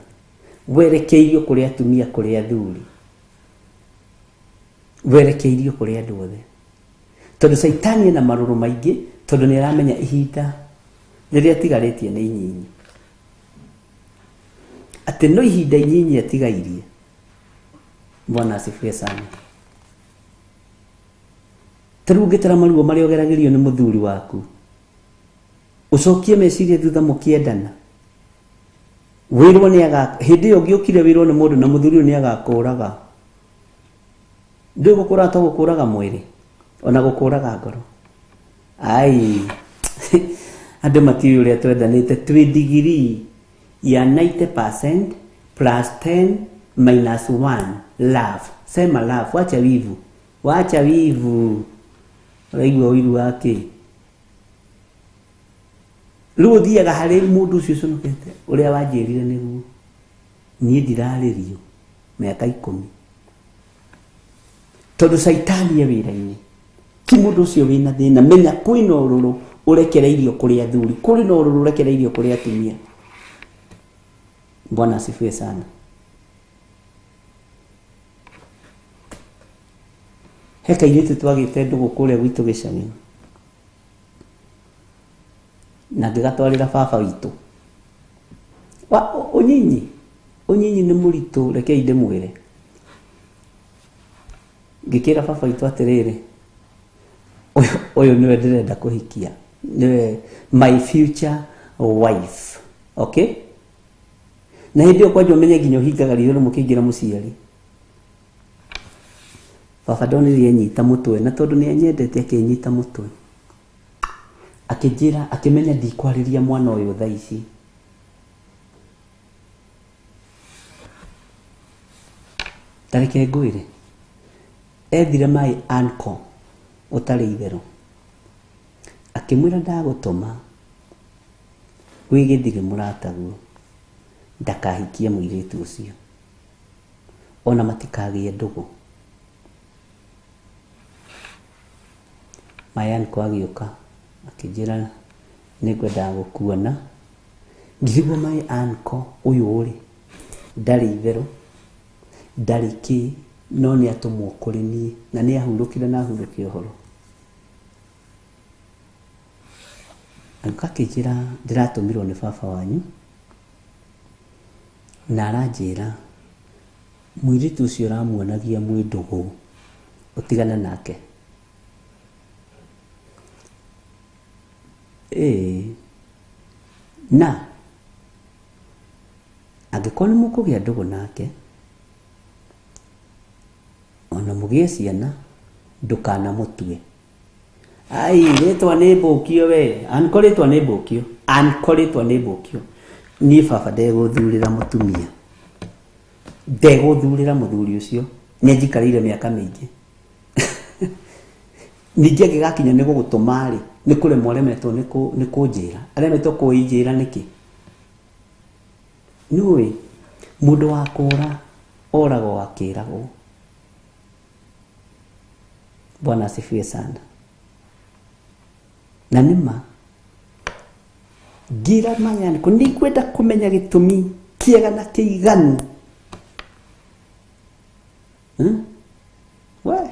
werekeirio kũrĩ atumia, kũrĩ athuri, werekeirio kũrĩ andũ othe. Tondũ Caitani ena marũrũ maingĩ, tondũ nĩ aramenya ihinda rĩrĩa atigarĩtie nĩ inyinyi, atĩ no ihinda inyinyi atigairie. Bwana asifiwe sana. Ta rĩu ũngĩtara maruo marĩa ũgeragĩrio nĩ mũthuri waku, ũcokie meciria thutha mũkĩendana, wĩrwo nĩ aga hĩndĩ ĩyo ũngĩũkire wĩrwo nĩ mũndũ na mũthuri ũyũ nĩ agakũraga, ndũĩ gũkũraga to gũkũraga mwĩrĩ, ona gũkũraga ngoro. Ai andũ matiũĩ ũrĩa twendanĩte, twĩ degree ya 90% plus 10 minus 1 love. Sema love, wacha wivu, wacha wivu. Ũraigua ũiru wa kĩ? Rĩu ũthiaga harĩ mũndũ ũcio ũconokete, ũrĩa wanjĩrire nĩguo niĩ ndirarĩrio mĩaka 10, tondũ Caitani e wĩra-inĩ. Ti mũndũ ũcio wĩna thĩna, menya kwĩna ũrũrũ Ũrekereirio kũrĩ athuri, kũrĩ na ũrũrũ ũrekereirio kũrĩ atumia. Bwana asifiwe sana. He kairĩtu twagĩte ndũgũ kũrĩa gwitũ gĩcagi, na ngĩgatwarĩra baba witũ. Ũnyinyi, ũnyinyi nĩ mũritũ, rekei ndĩmwĩre. Ngĩkĩra baba witũ atĩrĩrĩ, ũyũ nĩwe ndĩrenda kũhikia, nĩwe my future wife. Okay? Na hĩndĩ ĩyo kwanja ũmenye nginya ũhingaga ritho rĩmwe ũkĩingĩra mũciari. Baba ndonire anyita mũtwe, na tondũ nĩ anyendete akĩnyita mũtwe. Akĩnjĩra, akĩmenya ndikwarĩria mwana ũyũ thaa ici. Ta reke ngwĩre, ethire my uncle ũtarĩ itherũ. Akĩmwĩra ndagũtũma gwĩ gĩthirĩ mũrataguo, ndakahikie mũirĩtu ũcio, ona matikagĩe ndũgũ. My uncle agĩũka akĩnjĩra nĩngwendaga gũkuona. Ngĩrigwo my uncle ũyũ rĩ, ndarĩ itherũ, ndarĩ kĩ, no nĩ atũmwo kũrĩ niĩ, na nĩ ahurũkire na ahurũkia ũhoro. Agĩũka akĩnjĩra ndĩratũmirwo nĩ baba wanyu, na aranjĩra mũirĩtu ũcio ũramuonagia mwĩ ndũgũ, ũtigane nake. Na angĩkorwo nĩ mũkũgĩa ndũgũ nake, ona mũgĩe ciana, ndũkanamũtue. Ai, rĩtwa nĩ mbũkio we, anko rĩtwa nĩ mbũkio, anko rĩtwa nĩ mbũkio. Niĩ baba ndegũthurĩra mũtumia, ndegũthurĩra mũthuri ũcio, nĩ anjikarĩire mĩaka mĩingĩ. Ningĩ angĩgakinya nĩ gũgũtũma rĩ, nĩ kũremwo aremetwo nĩ kũnjĩra, aremetwo kũnjĩra nĩkĩ? Nĩũĩ mũndũ wa kũra oragwo akĩragwo. Bwana asifiwe sana. Na nĩma ngira mayani ko nĩngwenda kũmenya gĩtũmi kĩega na kĩiganu. We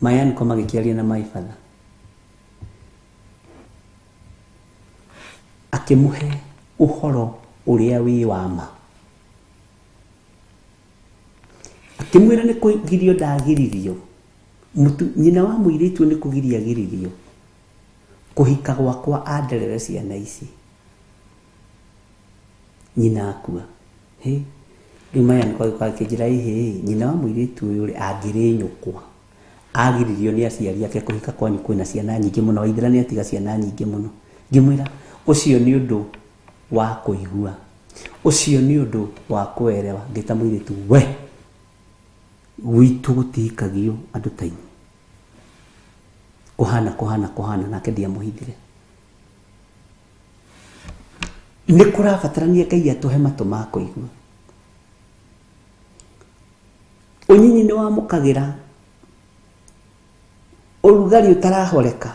mayani ko magĩkĩaria na my father, akĩmũhe ũhoro ũrĩa wĩ wa ma. Akĩmwĩra nĩ kũgirio ndagiririo, nyina wa mũirĩtu nĩ kũgiria agiririo kũhika gwakwa anderere ciana ici. Nyina akua. Hĩ, rĩu mayani ko agĩũka akĩnjĩra, ĩhĩ, nyina wa mũirĩtu ũyũ rĩ, angĩrĩ nyũkwa, agiririo nĩ aciari ake kũhika kwanyu kwĩna ciana nyingĩ mũno, waithĩra nĩ atiga ciana nyingĩ mũno. Ngĩmwĩra ũcio nĩ ũndũ wa kũigua, ũcio nĩ ũndũ wa kũerewa. Ngĩta mũirĩtu, we gwitũ gũtihikagio andũ ta inyuĩ, kũhana kũhana kũhana. Nake ndiamũhithire. Nĩ kũrabatarania Ngai atũhe matũ ma kũigua. Ũnyinyi nĩ wamũkagĩra ũrugarĩ ũtarahoreka,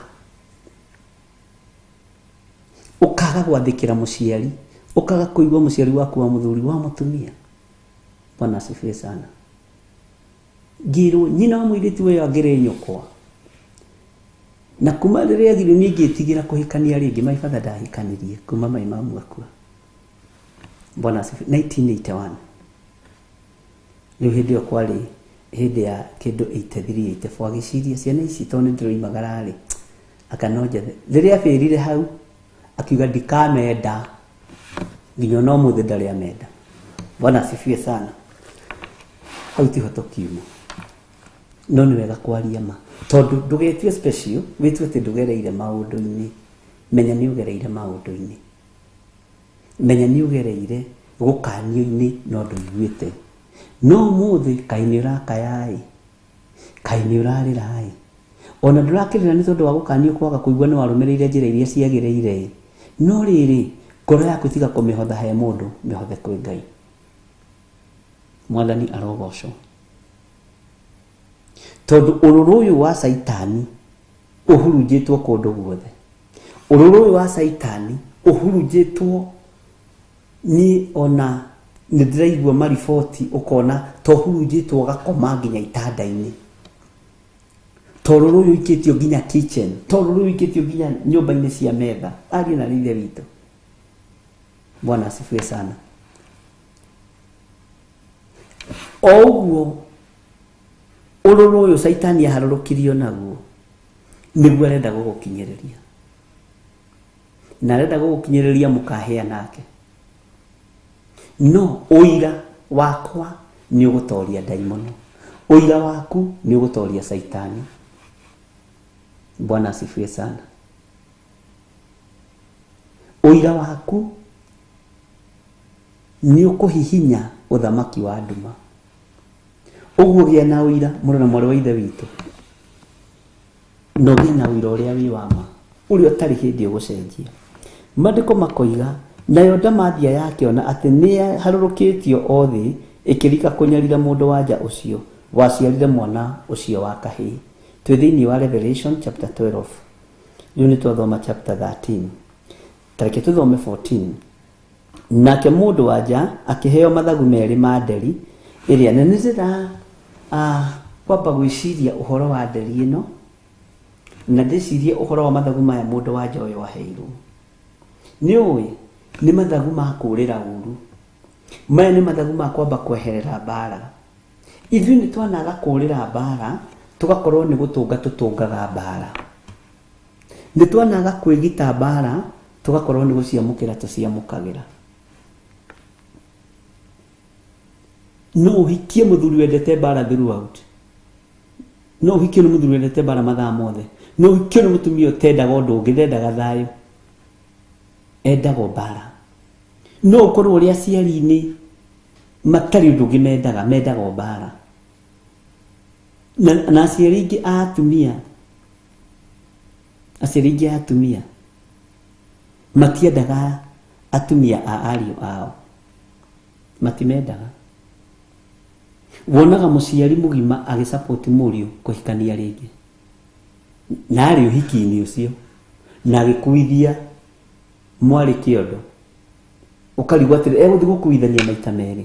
ũkaga gwathĩkĩra mũciari, ũkaga kũigua mũciari waku wa mũthuri wa mũtumia. Bwana asifiwe sana. Ngĩrwo nyina wa mũirĩtu ũyũ angĩrĩ nyũkwa, na kuma rĩrĩa agiririo niĩ ngĩtigĩra kũhikania rĩngĩ. My father ndahikanirie kuma my mamu akua. Bwana asifiwe. 1981 rĩu hĩndĩ ĩyo kwarĩ hĩndĩ ya kĩndũ 83 84, agĩciria ciana ici tondũ nĩ ndĩroimagara rĩ, aka no njethe. Rĩrĩa abĩrire hau akiuga ndikamenda, nginya ona ũmũthĩ ndarĩ amenda. Bwana asifiwe sana. Hau tiho tũkiuma. No nĩ wega kwaria ma, tondũ ndũgetue special, wĩtue atĩ ndũgereire maũndũ-inĩ. Menya nĩ ũgereire maũndũ-inĩ, menya nĩ ũgereire gũkanio-inĩ no ndũiguĩte. No ũmũthĩ kaĩ nĩ ũrakaya-ĩ, kaĩ nĩ ũrarĩra-ĩ, ona ndũrakĩrĩra nĩ tondũ wa gũkanio kwaga kũigua nĩ warũmĩrĩire njĩra iria ciagĩrĩire. No rĩrĩ, ngoro yaku tiga kũmĩhotha he mũndũ, mĩhothe kwĩ Ngai. Mwathani arogocwo. Tondũ ũrũrũ ũyũ wa Caitani ũhurunjĩtwo kũndũ guothe. Ũrũrũ ũyũ wa Caitani ũhurunjĩtwo niĩ ona nĩ ndĩraigua mariboti ũkona to ũhurunjĩtwo ũgakoma nginya itanda-inĩ. To ũrũrũ ũyũ ũikĩtio nginya kitchen, to ũrũrũ ũyũ ũikĩtio nginya nyũmba-inĩ cia metha. Ariũ na ithe witũ. Bwana asifiwe sana. O ũguo ũrũrũ ũyũ Caitani aharũrũkirio naguo nĩguo arenda gũgũkinyĩrĩria. Na arenda gũgũkinyĩrĩria mũkahĩa nake. No ũira wakwa nĩ ũgũtoria ndaimono. Ũira waku nĩ ũgũtoria Caitani. Bwana asifiwe sana. Ũira waku nĩ ũkũhihinya ũthamaki wa nduma. Ũguo gĩa na ũira mũrũ na mwarĩ wa ithe witũ. Na ũgĩe na ũira ũrĩa wĩ wa ma, ũrĩa ũtarĩ hĩndĩ ũgũcenjia. Maandĩko makoiga nayo ndamathia yakĩona atĩ nĩyaharũrũkĩtio o thĩ ĩkĩrika kũnyarira mũndũ wanja ũcio waciarire mwana ũcio wa kahĩĩ. Twĩ thĩinĩ wa Revelation chapter 12. Rĩu nĩ twathoma chapter 13. Ta reke tũthome 14. Nake mũndũ wanja akĩheo mathagu merĩ ma nderi ĩrĩa nene. Ndĩra kwamba gwĩciria ũhoro wa nderi ĩno na ndĩcirie ũhoro wa mathagu maya mũndũ wanja ũyũ aheirwo. Nĩ ũĩ nĩ mathagu ma kũũrĩra ũru. Maya nĩ mathagu ma kwamba kweherera mbara. Ithuĩ nĩ twanaga kũũrĩra mbara tũgakorwo nĩ gũtũnga tũtũngaga mbara. Nĩ twanaga kwĩgita mbara tũgakorwo nĩ gũciamũkĩra tũciamũkagĩra. No ũhikie mũthuri wendete mbara throughout. No ũhikio nĩ mũthuri wendete mbara mathaa mothe. No ũhikio nĩ mũtumia ũtendaga ũndũ ũngĩ, ndendaga thayũ. Endaga mbara. No ũkorwo ũrĩ aciari-inĩ matarĩ ũndũ ũngĩ mendaga, mendaga mbara. Na aciari aingĩ a atumia, aciari aingĩ a atumia matiendaga atumia a ariũ ao. Matimendaga. Wonaga mũciari mũgima agĩsupport mũriũ kũhikania rĩngĩ. Na arĩ ũhiki-inĩ ũcio na agĩkuithia mwarĩ kĩondo. Ũkarigwo atĩrĩ egũthiĩ gũkuithania maita merĩ.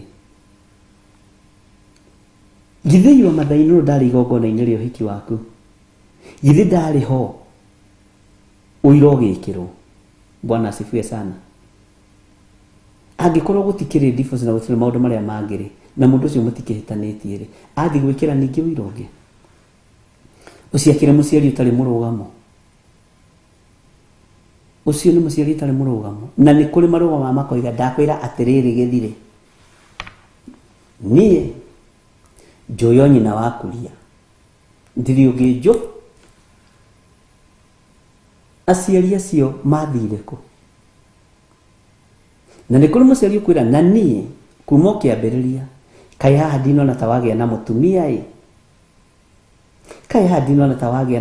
Githĩ yua mathainũ ndarĩ igongona-inĩ rĩa ũhiki waku. Githĩ ndarĩ ho ũira ũgĩkĩrwo. Bwana asifiwe sana. Angĩkorwo gũtikĩrĩ divorce na gũtirĩ maũndũ marĩa mangĩ rĩ, na mũndũ ũcio mũtikĩhĩtanĩtie rĩ, athiĩ gwĩkĩra ningĩ ũira ũngĩ. Ũcio akĩrĩ mũciari ũtarĩ mũrũgamo. Ũcio nĩ mũciari ũtarĩ mũrũgamo. Na nĩ kũrĩ marũgamaga makoiga ndakwĩra atĩrĩrĩ gĩthire. Niĩ njũĩ o nyina wa kuria. Ndirĩ ũngĩ njũ. Aciari acio mathire kũ? Na nĩ kũrĩ mũciari ũkwĩra na niĩ kuma ũkĩambĩrĩria kaĩ haha ndinona ta wagĩa na mũtumia ĩ. Kaĩ haha ndinona ta wagĩa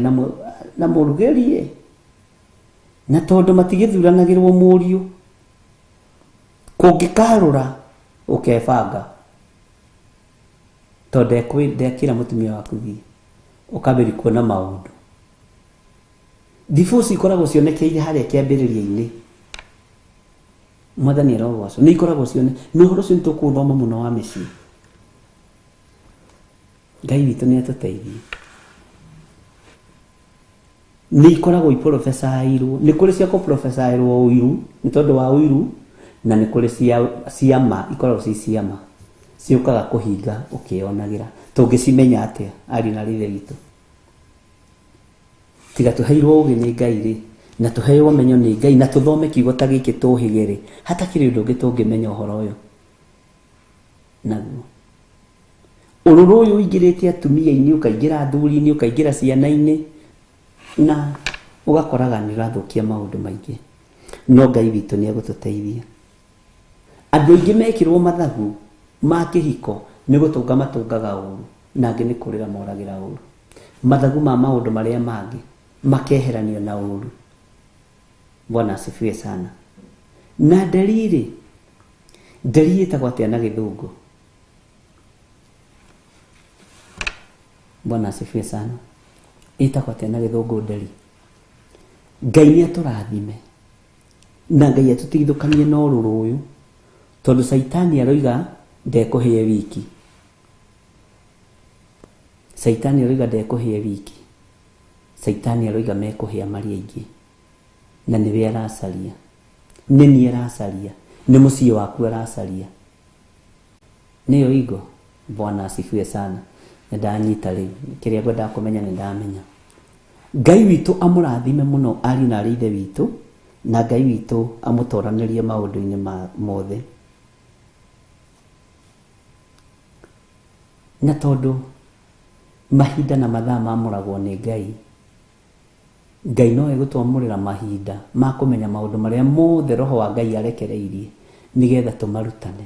na mũrugĩri ĩ. Na tondũ matigĩthuranagĩrwo mũriũ kũngĩkarũra ũkebanga. Tondũ ndekĩra mũtumia waku thiĩ ũkambĩrĩria kuona maũndũ. Divorce ikoragwo cionekeire harĩa kĩambĩrĩria-inĩ. Mwathani arogocwo. Nĩ ikoragwo cione na ũhoro ũcio nĩ tũkũũthoma mũno wa mĩciĩ. Ngai witũ nĩ atũteithie. Nĩ ikoragwo iprobecairwo. Nĩ kũrĩ cia kũprobecairwo ũiru nĩ tondũ wa ũiru na nĩ kũrĩ ciama ikoragwo ci ciama ciũkaga kũhinga ũkĩyonagĩra. Tũngĩcimenya atĩa ariũ na ithe witũ? Tiga tũheirwo ũũgĩ nĩ Ngai rĩ, na tũheo ũmenyo nĩ Ngai na tũthome kiugo ta gĩkĩ tũhĩge rĩ, hatakĩrĩ ũndũ ũngĩ tũngĩmenya ũhoro ũyũ naguo. Ũrũrũ ũyũ ũingĩrĩte atumia-inĩ, ũkaingĩra athuri-inĩ, ũkaingĩra ciana-inĩ na ũgakoraga nĩ ũrathũkia maũndũ maingĩ. No Ngai witũ nĩ egũtũteithia. Andũ aingĩ mekĩrwo mathagu ma kĩhiko nĩ gũtũnga matũngaga ũru na angĩ nĩ kũrĩra moragĩra ũru. Mathagu ma maũndũ marĩa mangĩ makeheranio na ũru. Bwana asifiwe sana. Na nderi rĩ, nderi ĩtagwo atĩa na gĩthũngũ? Bwana asifiwe sana. Ĩtagwo atĩa na gĩthũngũ nderi? Ngai nĩ atũrathime na Ngai atũtigithũkanie na ũrũrũ ũyũ, tondũ Caitani aroiga ndekũhĩe wiki. Caitani aroiga ndekũhĩe wiki. Caitani aroiga mekũhĩa marĩ aingĩ, na nĩwe aracaria, nĩ niĩ aracaria, nĩ mũciĩ waku aracaria. Nĩyo igo. Bwana asifiwe sana. Nĩ ndanyita rĩu kĩrĩa ngwendaga kũmenya, nĩ ndamenya. Ngai witũ amũrathime mũno ariũ na arĩ ithe witũ, na Ngai witũ amũtoranĩrie maũndũ-inĩ mothe. Na tondũ mahinda na mathaa mamũragwo nĩ Ngai, Ngai no egũtwamũrĩra mahinda ma kũmenya maũndũ marĩa mothe Roho wa Ngai arekereirie, nĩgetha tũmarutane,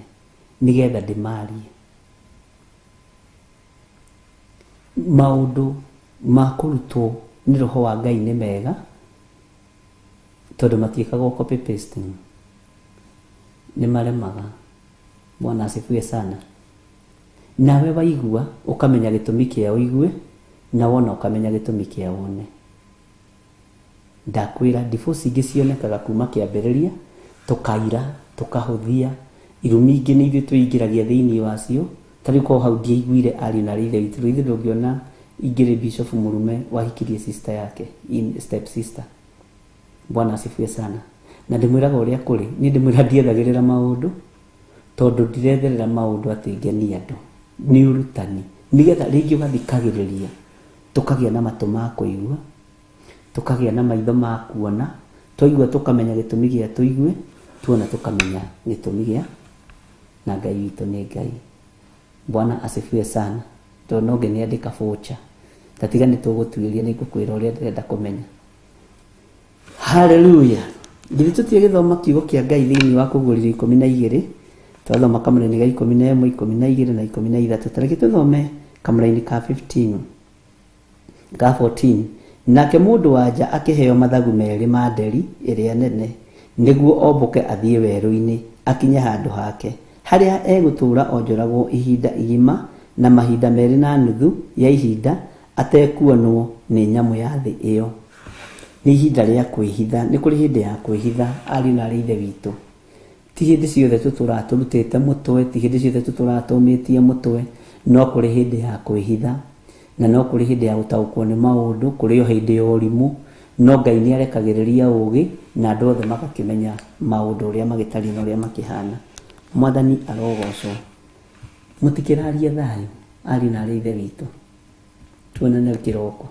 nĩgetha ndĩmarie. Maũndũ ma kũrutwo nĩ Roho wa Ngai nĩ mega, tondũ matiĩkagwo copy pasting, nĩ maremaga. Bwana asifiwe sana. Nawe waigua ũkamenya gĩtũmi kĩa ũigue, na wona ũkamenya gĩtũmi kĩa wone. Ndakwĩra divorce ingĩ cionekaga kuma kĩambĩrĩria, tũkaira, tũkahũthia, irumi ingĩ nĩ ithuĩ twĩingĩragia thĩinĩ wacio. Ta rĩu korwo hau ndiaiguire ariũ na arĩ ithe witũ, rĩu ithuĩ ndũngĩona ingĩrĩ bishop mũrume wahikirie sister yake, in step sister. Bwana asifiwe sana. Na ndĩmwĩraga ũrĩa kũrĩ, niĩ ndĩmwĩra ndiethagĩrĩra maũndũ, tondũ ndiretherera maũndũ atĩ ngenie andũ. Nĩ ũrutani, nĩgetha rĩngĩ ũgathikagĩrĩria, tũkagĩa na matũ ma kũigua, tũkagĩa na maitho ma kuona, twaigua tũkamenya gĩtũmi gĩa tũigue, tuona tũkamenya gĩtũmi gĩa, na Ngai witũ nĩ Ngai. Bwana asifiwe sana. Tondũ no ngĩnĩandĩka voucher, ta tiga nĩ tũgũtuĩria, nĩ ngũkwĩra ũrĩa ndĩrenda kũmenya. Haleluya. Githĩ tũtiagĩthoma kiugo kĩa Ngai thĩinĩ wa Kũguũrĩrio 12, twathoma kamũrainĩ ga 11, 12 na 13. Ta reke tũthome kamũrainĩ ka 15 ka 14. Nake mũndũ wa nja akĩheo mathagu merĩ ma nderi ĩrĩa nene, nĩguo ombũke athiĩ werũ-inĩ akinye handũ hake, harĩa egũtũũra onjoragwo ihinda igima na mahinda 2.5 ya ihinda, atekuonwo nĩ nyamũ ya thĩ ĩyo. Nĩ ihinda rĩa kwĩhitha, nĩ kũrĩ hĩndĩ ya kwĩhitha ariũ na arĩ ithe witũ. Ti hĩndĩ ciothe tũtũraga tũrutĩte mũtwe, ti hĩndĩ ciothe tũtũraga tũmĩtie mũtwe, no kũrĩ hĩndĩ ya kwĩhitha, na no kũrĩ hĩndĩ ya gũtaũkwo nĩ maũndũ, kũrĩ o hĩndĩ ya ũrimũ, no Ngai nĩ arekagĩrĩria ũgĩ, na andũ othe magakĩmenya maũndũ ũrĩa magĩtariĩ na ũrĩa makĩhana. Mwathani arogocwo. Mũtikĩrarie thayũ ariũ na arĩ ithe witũ. Tuonane kĩroko.